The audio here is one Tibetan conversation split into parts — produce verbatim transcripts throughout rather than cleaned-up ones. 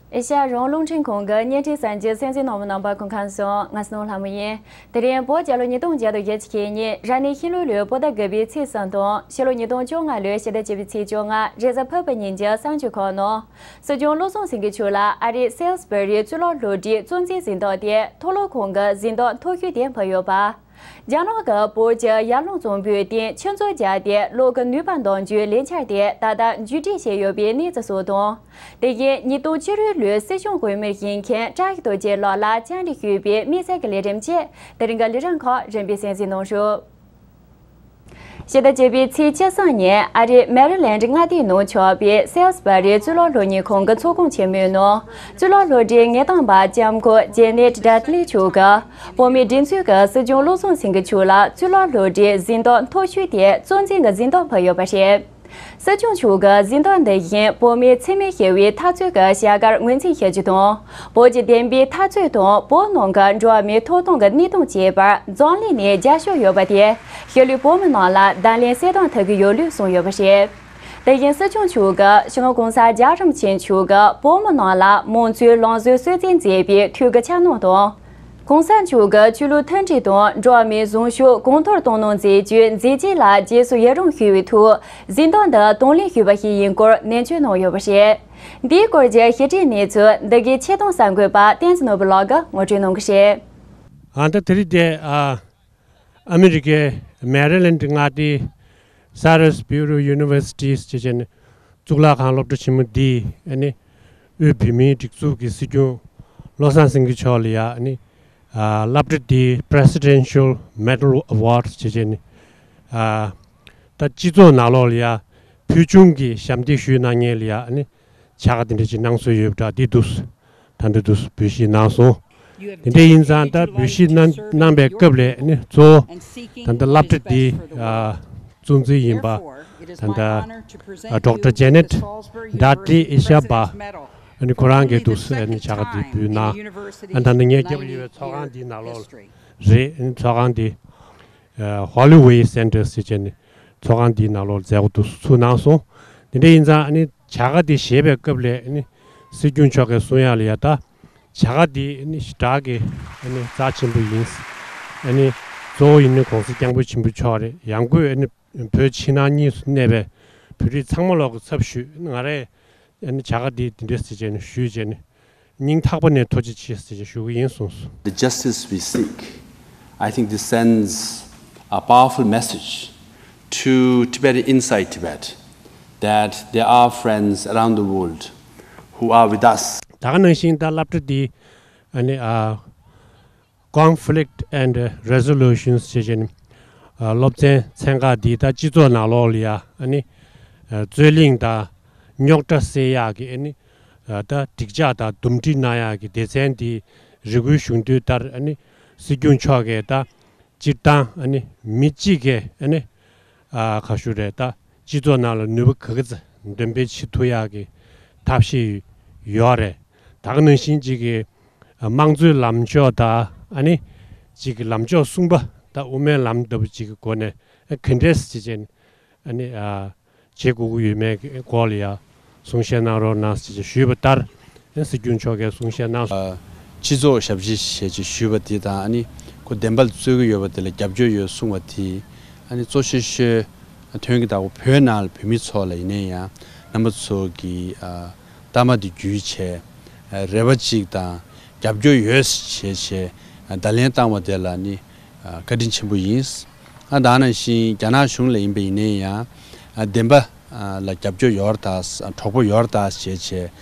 ཨེ་ཤ་ཡ་རང་དབང་རླུང་འཕྲིན་ཁང་གི་བརྙན་འཕྲིན་གསར་འགྱུར་གསན་གཟིགས་གནང་བའི་རྣམ་པ་སྐུ་ཁམས་བཟང་། ང་སྣང་ལྷ་མོ་ཡིན། དེ་རིང་བོད་རྒྱལ་ལོ་ཉིས་སྟོང་བརྒྱ་དང་བརྒྱད་ཅུ་གྱ་གཉིས་རབ་གནས་ཤིང་ལུག་ལོའི་བོད་ཟླ་དགུ་པའི་ཚེས་གསུམ་དང་ཕྱི་ལོ་ཉིས་སྟོང་བཅོ་ལྔ་ལོའི་ཕྱི་ཟླ་བཅུ་པའི་ཚེས་བཅོ་ལྔ་རེས་གཟའ་ཕུར་བུ་ཉིན་གྱི་གསར་འགྱུར་ཁག་ནང་། སྲིད་སྐྱོང་བློ་བཟང་སེང་གེ་མཆོག་ལ་ཨ་རིའི་སེལ་སི་བྷ་རིའི་གཙུག་ལག་སློབ་གྲྭའི་གཙོ་འཛིན་གཟེངས་རྟགས་དེ་མཐོ་སློབ་ཁང་གི་གཟེངས་རྟགས་མཐོ་ཤོས་དེ་ཕུལ་ཡོད་པ། རྒྱ་ནག་གི་བོད་ཀྱི་ཡར་ཀླུང་གཙང་པོའི་སྟེང་ཆུ་མཛོད་བརྒྱབ་སྟེ་གློག་གི་ནུས་པ་འདོན་རྒྱུའི་ལས་འཆར་དེ་ད་ལྟ་མཇུག་སྒྲིལ་བྱས་ཡོད་པའི་གནས་ཚུལ་སོགས་དང་། དེ་བཞིན་ཉིས་སྟོང་བཅུ་དྲུག་ལོའི་སྲིད་སྐྱོང་འོས་མིར་བཞེངས་མཁན་བཀྲ་ཤིས་རྡོ་རྗེ་ལགས་ལ་བཅར་འདྲི་ཞུས་པའི་དམིགས་བསལ་གྱི་ལས་རིམ་བཅས་དེ་རིང་གི་ལས་རིམ་ཁག་རིམ་པས་གསན་གཟིགས་གནང་ཞུ། ཕྱི་ཟླ་བཅུ་པའི་ཚེས་བཅུ་གསུམ་ཉིན་ཨ་རིའི་མེ་རི་ལེན་ཌི་མངའ་སྡེའི་ནང་ཆགས་པའི་སེལ་སི་བྷ་རིའི་གཙུག་ལག་སློབ་གཉེར་ཁང་གི་ཚོགས་ཁང་ཆེན་མོའི་ནང་གཙུག་ལག་སློབ་གྲྭའི་ངེས་སྟངས་པ་ལྕམ་སྐུ་ཇེ་ནེ་ཊི་བྷྲེད་ལི་མཆོག་གིས་བོད་མིའི་སྒྲིག་འཛུགས་ཀྱི་སྲིད་སྐྱོང་བློ་བཟང་སེང་གེ་མཆོག་ལ་གཙུག་ལག་སློབ་གྲྭའི་གཟེངས་རྟགས་མཐོ་ཤོས་དེ་གཙོ་འཛིན་གྱི་གཟེངས་རྟགས་ཕུལ་ཡོད་པ་རེད། སྲིད་སྐྱོང་མཆོག་གི་གཟེངས་རྟགས་འདི་བཞིན་བོད་མིའི་འཚེ་མེད་ཞི་བའི་འཐབ་རྩོད་ཀྱི་ཞལ་དཀར་ངོས་འཛིན་ཞུ་རྒྱུ་དང་། བོད་ཀྱི་བདེན་པའི་འཐབ་རྩོད་དང་བོད་ནང་གི་འགྲོ་བ་མིའི་ཐོབ་ཐང་གི་གནས་སྟངས་བཅས་པར་འཛམ་གླིང་ནས་རྒྱབ་སྐྱོར་ཡོད་པ་དེ་ཤུལ་ལུས་བོད་མི་རྣམས་ལ་བརྡ་ལན་གསལ་སྟོན་ཐུབ་ཀྱི་ཡོད་ལུགས་གསུངས་ཡོད་པ་རེད། དེ་བཞིན་སྲིད་སྐྱོང་མཆོག་གིས་སྤྱི་ནོར་༸གོང་ས་༸རྒྱལ་བ་རིན་པོ་ཆེ་མཆོག་གིས་བོད་མི་རྣམས་ལ་མང་གཙོའི་ལམ་སྲོལ་སྲོལ་འཛིན་མཛད་པའི་ཐུགས་ཀྱི་འཆར་སྣང་དང་། ༸གོང་ས་མཆོག་གི་ཆོས་ལུགས་མཐུན་སྒྲིལ་དང་འགྲོ་བ་མིའི་བཟང་ཕྱོགས་གོང་མཐོར་གཏོང་གནང་མཛད་རྒྱུའི་མཛད་རྗེས་ལ་རྗེས་སུ་ཡི་རང་ཞུ་བའི་ཐོག་གཟེངས་རྟགས་འདི་དང་ལེན་ཞུས་པ་ཞིག་ཡིན་སྐོར་ནན་བརྗོད་གནང་ཡོད་པ་རེད། འདིའི་སྐོར་གྱི་ཞིབ་ཕྲའི་གནས་ཚུལ་འདི་གའི་ཆེད་དོན་གསར་འགོད་པ་བསྟན་འཛིན་ནོར་བུ་ལགས་ཀྱིས་ངོ་སྤྲོད་གནང་གི་རེད། ཨ་ད་དེ་རིང་འདིར་ཨ་ཨ་མི་རི་ཀའི་མེ་རི་ལེན་ཌི་མངའ་སྡེའི་སེ་རེས་བྷིའུ་རོ་ཡུ་ནི་ཝར་སི་ཊི་ཟེར་བྱས་ནས་གཙུག་ལག་ཁང་སློབ་གྲྭ་ཆེན་མོ་འདིས་ཨ་ནི་དབུས་བོད་མིའི་སྒྲིག་འཛུགས་ཀྱི་སྲིད་སྐྱོང་བློ་བཟང་སེང་གེ་མཆོག་ལ་ཡ་ཨ་ནི་ཨ་སློབ་གྲྭ་འདིའི་Presidential Medal Award ཟེར་བྱས་ནས་ཨ་ད་སྤྱི་ཚོགས་ནང་ལོགས་ལ་ཡ་ཕུལ་བྱུང་གི་ཞབས་འདེགས་ཞུས་གནང་མཁན་ལ་ཡ་ཨ་ནི་བྱ་དགའ་དེ་འདྲ་ཅིག་གནང་སྲོལ་ཡོད་པ་འདྲ་འདི་འདུག་ད་འདི་འདུག་འབུལ་བཞེས་གནང་སོང་། དེ་འདྲ་ཡིན་ཙང་ད་འབུལ་བཞེས་གནང་གནང་པའི་སྐབས་ལ་ཨ་ནི་གཙོ་བོ་ད་ལྟ་སློབ་གྲྭ་འདི་ཨ་གཙོ་འཛིན་ཡིན་པ་ད་ལྟ་ཨ་ཌོག་ཊར་ཇེ་ནེ་ཊི་བྷྲེད་ལི་ཨེ་ཤ་བྷ་ཨ་ནི་ཁོ་རང་གིས་འདུག་ཨ་ནི་བྱ་དགའ་འདི་འབུལ་གནང་། ཨ་ད་ལྟ་ངས་རྒྱབ་ལ་ཡོད་པའི་ཚོགས་ཁང་འདིའི་ནང་ལོགས་རེད། ཨ་ནི་ཚོགས་ཁང་འདི་ཨ་Holloway Center ཟེར་བྱས་ནས་ཚོགས་ཁང་འདིའི་ནང་ལོགས་མཛད་སྒོ་འདུག་ཚུགས་གནང་སོང་། དེ་འདྲ་ཡིན་ཙང་ཨ་ནི་བྱ་དགའ་འདི་བཞེས་པའི་སྐབས་ལ་ཨ་ནི་སྲིད་སྐྱོང་མཆོག་གིས་གསུང་ཡག་ལ་ཡ་ད་བྱ་དགའ་འདི་ཨ་ནི་ཞེ་དྲག་གི་ཨ་ནི་རྩ་ཆེན་པོ་ཡིན། ཨ་ནི་གཙོ་བོ་ཡིན་ནི་༸གོང་ས་༸སྐྱབས་མགོན་ཆེན་པོ་མཆོག་རེད། ཡང་སྒོས་ཨ་ནི་བོད་ཕྱི་ནང་གཉིས་སུ་གནས་པའི་བོད་རིགས་ཚང་མ་ལོག་གི་ཚབ་ཞུས། ང་རས་ཨ་ནི་བྱ་དགའ་འདི་འདི་འདྲ་ཟེར་བྱས་ནས་ཞུས་བྱས་ནས་སྙིང་ཐག་པ་ནས་ཐུགས་རྗེ་ཆེ་ཟེར་བྱས་ཞུ་གི་ཡིན་གསུངས་སོང་། The justice we seek, I think this sends a powerful message to Tibetans inside Tibet that there are friends around the world who are with us. ད་ག་ནང་བཞིན་ད་སློབ་གྲྭ་འདི་ཨ་ནི་ཨ་Conflict and Resolutions ཞེས་བྱས་ནས་ཨ་སློབ་ཚན་ཚན་ཁག་འདི་ད་སྤྱི་ཚོགས་ནང་ལོགས་ལ་ཡ་ཨ་ནི་ཨ་རྩོད་གླེང་དང་རྙོག་དྲ་སེལ་ཡག་གི་ཨ་ནི་ཨ་ད་འགྲིག་འཇགས་དང་འདུམ་འགྲིག་གནང་ཡག་གི་སྡེ་ཚན་འདི་རེ་སྐུལ་ཞུ་འདོད་ལྟར་ཨ་ནི་སྲིད་སྐྱོང་མཆོག་གིས་ད་སྤྱིར་བཏང་ཨ་ནི་མི་གཅིག་གིས་ཨ་ནི་ཨ་ག་ཞུ་རེད། ད་སྤྱི་ཚོགས་ནང་ལ་ནུས་པ་ག་ག་ཚོད་འདོན་སྤེལ་བྱེད་ཐུབ་ཡག་གི་ཐབས་ཤེས་ཡོད་རེད། ད་ག་ནང་བཞིན་གཅིག་གི་དམངས་གཙོའི་ལམ་ཕྱོགས་དང་ཨ་ནི་གཅིག་གི་ལམ་ཕྱོགས་གསུམ་པ་དང་དབུ་མའི་ལམ་ལྟ་བུ་གཅིག་གི་སྒོ་ནས་ཨ་ག་འདྲས་བྱེད་ཅེན་ཨ་ནི་ཨ་བྱེད་དགོས་ཀྱི་ཡོད་མེད་ཀྱི་སྐོར་ལ་ཡང་གསུང་བཤད་གནང་རོགས་གནང་ཞེས་ཞུས་པ་ལྟར་ཨ་སྲིད་སྐྱོང་མཆོག་གིས་གསུང་བཤད་གནང་སོང་། སྤྱི་ཚོགས་ཞབས་ཕྱི་བྱས་ཅེས་ཞུས་པ་དེ་དང་ཨ་ནི་ཁོ་བདེན་པ་ལ་རྩོད་ཀྱི་ཡོད་པ་དེ་ལ་རྒྱབ་སྐྱོར་ཡོད་གསུང་བ་དེ་ཨ་ནི་གཙོ་ཆེ་ཤོས་དོན་གྱི་བདག་པོ་བོད་ནང་ལ་བོད་མི་ཚོ་ལ་ཡིན་ན་ཡང་རྣམ་པ་ཚོ་གི་ཨ་ལྟ་མ་དེ་བརྒྱུད་བྱས་རེ་བ་གཅིག་དང་རྒྱབ་སྐྱོར་ཡོད་ཟེར་བྱས་བྱས་བརྡ་ལན་བཏང་བ་དེ་ལ་ནི་བཀའ་དྲིན་ཆེན་པོ་ཡིན། ཨ་ད་ནང་བཞིན་རྒྱ་ནག་གཞུང་ལ་ཡིན་པ་ཡིན་ནའི་ཡང་བདེན་པ་ལ་རྒྱབ་སྐྱོར་ཡོད་རེད་ད། གྲོགས་པོ་ཡོད་རེད་ད་བྱས་བྱས་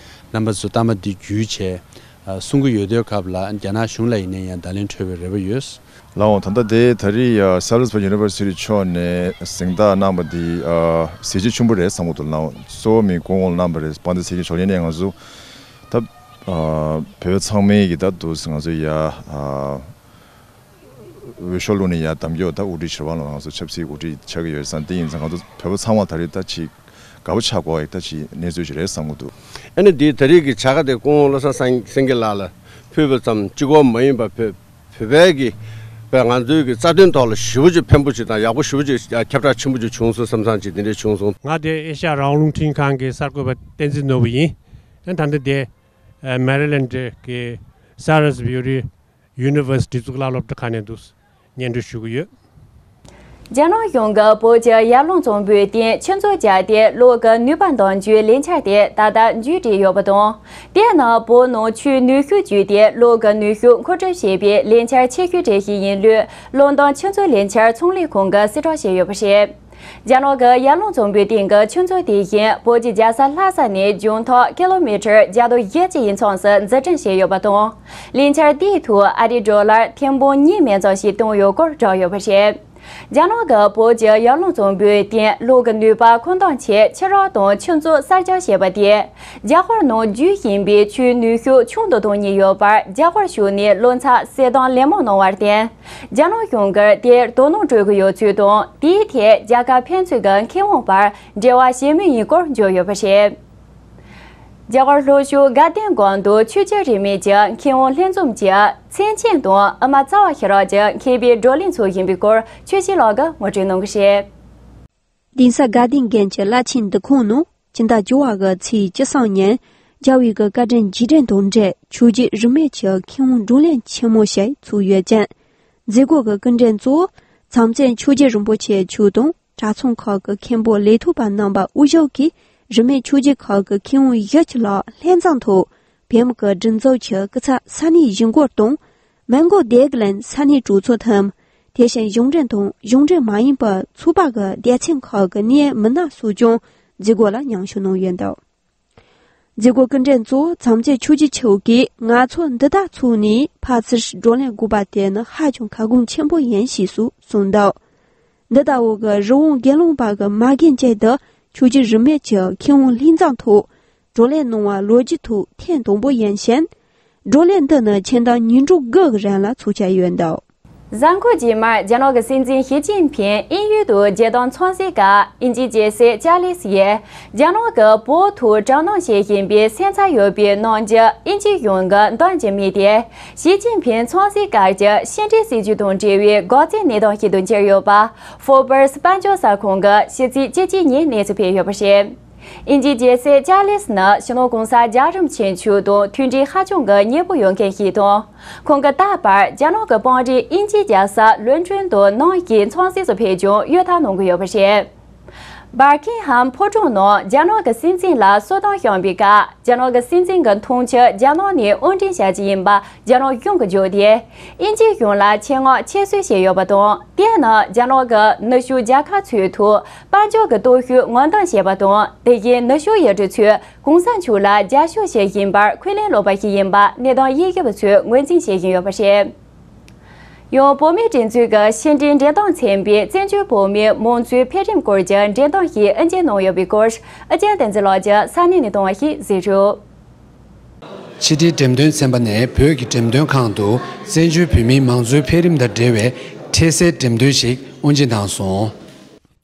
རྣམ་པ་ཚོ་ལྟ་མ་འདི་བརྒྱུད་བྱས་གསུང་གི་ཡོད་དུས་སྐབས་ལ་རྒྱ་ནག་གཞུང་ལ་ཡིན་ནའི་ཡང་བརྡ་ལན་འཕྲོད་པའི་རེ་བ་ཡོད། ལགས་འོང་། ད་ལྟ་དེ་ད་རེས་ཡ་Salisbury University ཕྱོགས་ནས་གཟེངས་རྟགས་གནང་བ་འདི་ཨ་གཟི་བརྗིད་ཆེན་པོ་རེད་བསམ་གྱི་འདུག་ལགས་འོང་། གཙོ་བོ་མི་སྐུ་ངོ་གནང་བ་རེད། དཔལ་ལྡན་སྲིད་སྐྱོང་མཆོག་ཡིན་ནའི་ང་ཚོ་ད་ཨ་བོད་ཚང་མའི་གི་ད་འདུག་ང་ཚོ་ཡ་ཨ་འོས་ཤོག་བླུགས་ནས་ཡ་འདེམས་རྒྱུ་ད་དབུ་ཁྲིད་ཆེ་བ་ལ་ང་ཚོ་ཆབ་སྲིད་འགོ་ཁྲིད་ཆགས་ཀྱི་ཡོད་ཙང་། དེ་ཡིན་ཙང་ང་ཚོ་བོད་པ་ཚང་མ་ད་རེས་ད་ཅིག་དགའ་པོ་ཆགས་དགོས་ཡ་ད་ཅིག་གནས་ཚུལ་ཅིག་རེད་བསམ་གྱི་འདུག་ཨ་ནི་འདི་ད་རེས་ཀྱི་བྱ་དགའ་དེ་སྐུ་ངོ་བློ་བཟང་སེང་སེང་གེ་ལགས་ལ་ཕུལ་བ་ཙམ་གཅིག་པོ་མ་ཡིན་པར་བོད་བོད་པའི་གི་བས་ང་ཚོའི་གི་རྩ་དོན་ཐོག་ལ་ཞེ་པོ་ཅིག་ཕན་པོ་ཅིག་དང་ཡག་པོ་ཞེ་པོ་ཅིག་ཁྱབ་བསྒྲགས་ཆེན་པོ་ཅིག་བྱུང་སོང་བསམ་བསམ་ཅིག་དེ་འདྲས་བྱུང་སོང་། ང་དེ་ཨེ་ཤ་ཡ་རང་དབང་རླུང་འཕྲིན་ཁང་གི་གསར་འགོད་པ་བསྟན་འཛིན་ནོར་བུ་ཡིན། ཨ་ད་ལྟ་དེ་ ཨ་མེ་རི་ལེན་ཌི་གི་Sarah's Beauty University གཙུག་ལག་སློབ་གྲྭ་ཁག་ནས་འདུག་སྙན་སྒྲོན་ཞུ་གི་ཡོད། རྒྱ་ནག་གཞུང་གིས་བོད་ཀྱི་ཡར་ཀླུང་གཙང་པོའི་སྟེང་ཆུ་མཛོད་བརྒྱབ་སྟེ་གློག་གི་ནུས་པ་འདོན་རྒྱུའི་ལས་འཆར་དེ་ད་ལྟ་མཇུག་སྒྲིལ་ཡོད་པ་དང་། དེས་ན་བོད་ནང་ཆུའི་ནུས་ཤུགས་བརྒྱུད་དེ་གློག་གི་ནུས་ཤུགས་མཁོ་སྤྲོད་བྱེད་པའི་ལས་འཆར་ཆེ་ཤོས་གྲས་ཤིག་ཡིན་ལུགས་གློག་འདོན་ཆུ་མཛོད་ལས་འཆར་ཚོང་ལས་ཁང་གིས་གསལ་བསྒྲགས་བྱས་ཡོད་པ་རེད། རྒྱ་ནག་གི་ཡར་ཀླུང་གཙང་པོའི་སྟེང་གི་ཆུ་མཛོད་དེ་བཞིན་བོད་ཀྱི་རྒྱལ་ས་ལྷ་ས་ནས་རྒྱང་ཐག་ཀི་ལོ་མི་ཊར་བརྒྱ་དང་བཞི་བཅུ་ཡི་མཚམས་སུ་འཛུགས་སྐྲུན་བྱས་ཡོད་པ་དང་། ལས་འཆར་དེའི་ཐོག་ཨ་རིའི་ཌོ་ལར་ཐེར་འབུམ་གཉིས་མིན་ཙམ་ཞིག་བཏོན་ཡོད་སྐོར་བསྒྲགས་ཡོད་པ་རེད། རྒྱ་ནག་གིས་བོད་ཀྱི་ཡར་ཀླུང་གཙང་པོའི་སྟེང་གློག་གི་ནུས་པ་མཁོ་འདོན་ཆེད་ཆུ་རགས་དང་ཆུ་མཛོད་གསར་རྒྱག་བྱས་པ་དེས། རྒྱ་གར་ནང་རྒྱུན་བཞིན་པའི་ཆུའི་ནུས་ཤུགས་ཆུང་དུ་གཏོང་ཉེན་ཡོད་པར་རྒྱ་གར་གཞུང་ནས་བློ་འཚབ་གསལ་སྟོན་ལན་མང་གནང་བར་བརྟེན། རྒྱ་ནག་གཞུང་གིས་དེར་དོ་སྣང་སྤྲོད་ཀྱི་ཡོད་ཚུལ་དང་། དེའི་ཐད་རྒྱལ་ཁབ་ཕན་ཚུན་གྱི་མཁས་དབང་བར་འབྲེལ་བ་ཞན་མོ་ཡིན་སྐོར་བརྗོད་ཡོད་པ་རེད། རྒྱ་གར་ལྷོ་ཕྱོགས་དགའ་ལྡན་དགོན་དུ་ཆོས་བརྒྱུད་རིས་མེད་ཀྱི་མཁས་དབང་ལྷན་འཛོམས་ཀྱི་མཚན་ཆེན་དང་ཨ་མ་རྩ་བ་ཤེས་རབ་ཀྱི་མཁས་པའི་བགྲོ་གླེང་འཚོགས་བཞིན་པའི་སྐོར་ཆོས་སྐྱིད་ལགས་ཀྱིས་ངོ་སྤྲོད་གནང་གི་རེད། གདན་ས་དགའ་ལྡན་དགོན་གྱི་བླ་ཆེན་འདུ་ཁང་ནང་སྤྱི་ཟླ་བཅུ་བ་གི་ཚེས་བཅུ་གསུམ་ཉིན་རྒྱལ་བའི་གི་བཀའ་དྲིན་རྗེས་དྲན་དང་འབྲེལ་ཆོས་བརྒྱུད་རིས་མེད་ཀྱི་མཁས་དབང་བགྲོ་གླེང་ཆེན་མོ་ཞིག་ཚུགས་ཡོད་ཅིང་། མཛད་སྒོ་གི་སྐུ་མགྲོན་གཙོ་བོ་མཚམས་མཚམས་ཆོས་རྗེ་རིན་པོ་ཆེ་མཆོག་དང་། གྲྭ་ཚང་ཁག་གི་མཁན་པོ་ལས་ཐོག་པ་རྣམ་པ་དབུ་བཞུགས་ཀྱིས་རིས་མེད་ཆོས་བརྒྱུད་ཁག་གི་མཁས་དབང་བཞི་བཅུ་ལྷག་ལྷན་འཛོམས་ཐོག་བོད་མི་གི་སྒྲིག་འཛུགས་ཀྱི་སྐུ་ཚབ་ས་གནས་གཞིས་འགོ་དང་། མོན་གྷོ་སྡེ་དགེ་ལན་ས་གནས་གྲོས་ཚོགས་དང་། དེ་བཞིན་གཞུང་འབྲེལ་དང་གཞུང་འབྲེལ་མ་ཡིན་པའི་ཚོགས་པ་གི་སྡེ་ཚན་ཁག་གི་གནད་མི་སྣ་སོགས་ཀྱང་མཛད་སྒོ་ལ་མཉམ་ཞུགས་གནང་ཡོད་འདུག་མཛད་སྒོའི་སྐུ་མགྲོན་གཙོ་བོ་མཚམས་མཚམས་ཆོས་རྗེ་མཆོག་གིས་ང་ཚོ་འདི་ལྟར་ཚོགས་ནས་ཕར་ཚུར་བགྲོ་གླེང་དགོས་པ་དེ་ནི་ཧ་ཅང་གལ་འགངས་ཆེན་པོ་ཡིན་ཞེས་སོགས་གསུངས་འདུག་འདི་ལྟ་བུ་གི་རི་བོང་དགེ་སློང་པ་གི་མ་རྒན་བཅས་དུ་ཆོས་རྗེ་རིས་མེད་ཀྱི་མཁས་དབང་ལྷན་འཛོམས་ཐོག་བགྲོ་གླེང་གནང་བ་ལོ་རྒྱུས་ཐོག་ཐེངས་དང་པོ་ཡིན་ཞིང་། བགྲོ་གླེང་འདི་ནི་ཕྱི་ཟླ་ཉིས་སྟོང་དགུ་གི་རིང་ལ་ཚོགས་ཀྱི་ཡོད་འདུག་གཟའ་འཁོར་རྗེས་མར་རྒྱ་ནག་གི་སྲིད་འཛིན་ཞི་ཅིན་ཕིང་དབྱིན་ཡུལ་དུ་རྒྱལ་དོན་ཚོང་ཟས་སྐབས་དབྱིན་ཇིའི་རྒྱལ་སྲས་ཅཱ་ལིས་ཡིས་རྒྱ་ནག་གིས་བོད་ཐོག་དྲག་གནོན་བྱེད་བཞིན་པའི་སེམས་འཚབ་ཡོད་པའི་གནང་རྒྱུ་དབྱིན་ཇིའི་གཞུང་གིས་འདོན་གྱི་མེད་དེ། ཞི་ཅིན་ཕིང་ཚོང་ཟས་སྐབས་ཀྱི་ཕྱི་འབྲེལ་སྲིད་ཇུས་དང་འབྲེལ་བའི་འགོག་རྐྱེན་གནས་སྟངས་ཤིག་ཏུ་གྱུར་ཡོད་པ། Forbes དཔལ་འབྱོར་གསར་ཁང་གིས་ཕྱི་ཚེས་བཅུ་གཅིག་ཉིན་གནས་ཚུལ་སྤེལ་ཡོད་པ་རེད། དབྱིན་ཇིའི་རྒྱལ་སྲས་ཅཱ་ལིས་ནི་སྤྱི་ནོར་གོང་ས་རྒྱལ་རིན་པོ་ཆེ་མཆོག་དང་མཐུན་སྒྲིལ་ཧ་ཅང་གི་ཉེ་པོ་ཡོད་མཁན་ཞིག་དང་། ཁོང་གིས་ད་བར་རྒྱ་ནག་གི་དཔོན་རིགས་དབྱིན་ཇིའི་རྒྱལ་ས་ལོན་ཀྲོན་དུ་ནམ་ཞིག་ཚོང་ཟས་སུ་ཕེབས་ཀྱང་གཡོལ་ཐབས་གནང་གི་ཡོད་པ་རེད། སྦར་ཁིང་ཧམ་ཕོ་བྲང་ནང་རྒྱ་ནག་གི་སྲིད་འཛིན་ལ་གསོལ་སྟོན་བསྐྱངས་པའི་སྐབས། རྒྱ་ནག་གི་སྲིད་འཛིན་གྱི་འཐུང་ཆུ་རྒྱ་ནག་ནས་དབོར་འདྲེན་བྱ་རྒྱུ་ཡིན་པ་རྒྱ་ནག་གཞུང་གིས་བརྗོད་དེ། དབྱིན་ཇིའི་གཞུང་ལ་ཆེད་མངགས་ཁྱད་གསོད་བྱས་ཡོད་པ་དང་། དེས་ན་རྒྱ་ནག་གི་ནུབ་ཕྱོགས་རྒྱལ་ཁབ་ཚོའི་ཐོག་དཔལ་འབྱོར་གྱི་སྟོབས་ཤུགས་ངོས་འཛིན་བྱས་པ་དང་། དེ་བཞིན་ནུབ་ཕྱོགས་ཡུལ་གྲུ་ཚོས་གོང་ས་མཆོག་ལ་རྒྱབ་སྐྱོར་བྱེད་བཞིན་པར་འཁོན་ལན་སློག་པ་ཞིག་ཡིན་པ་གནས་སྟངས་དབྱེ་ཞིབ་པ་ཚོས་ངོས་འཛིན་བྱེད་བཞིན་ཡོད་པ་རེད། ཡང་བོད་མིའི་སྒྲིག་འཛུགས་ཀྱི་ཕྱི་འབྲེལ་འབྲེལ་ཟླ་ཚན་པས་བཙན་བྱོལ་བོད་མིའི་མང་གཙོའི་འཕེལ་རིམ་སྐོར་གྱི་འབྲེལ་ཟླ་ཞིག་དབུ་འབྱེད་གནང་ཡོད་པའི་སྐོར་ཨ་ཅག་བསྟན་འཛིན་ལགས་ཀྱིས་ས་གནས་ནས་གཏོང་བ་ཞིག་གཟིགས་རོགས། ཕྱི་དྲིལ་འགྲེམས་སྟོན་ཚན་པ་ནས་བོད་ཀྱི་འགྲེམས་སྟོན་ཁང་དུ་བཙན་བྱོལ་བོད་མིའི་མང་གཙོའི་འཕེལ་རིམ་དང་འབྲེལ་བའི་འཕྲལ་སེལ་འགྲེམས་སྟོན་ཞིག་དབུ་འབྱེད་གནང་སོང་།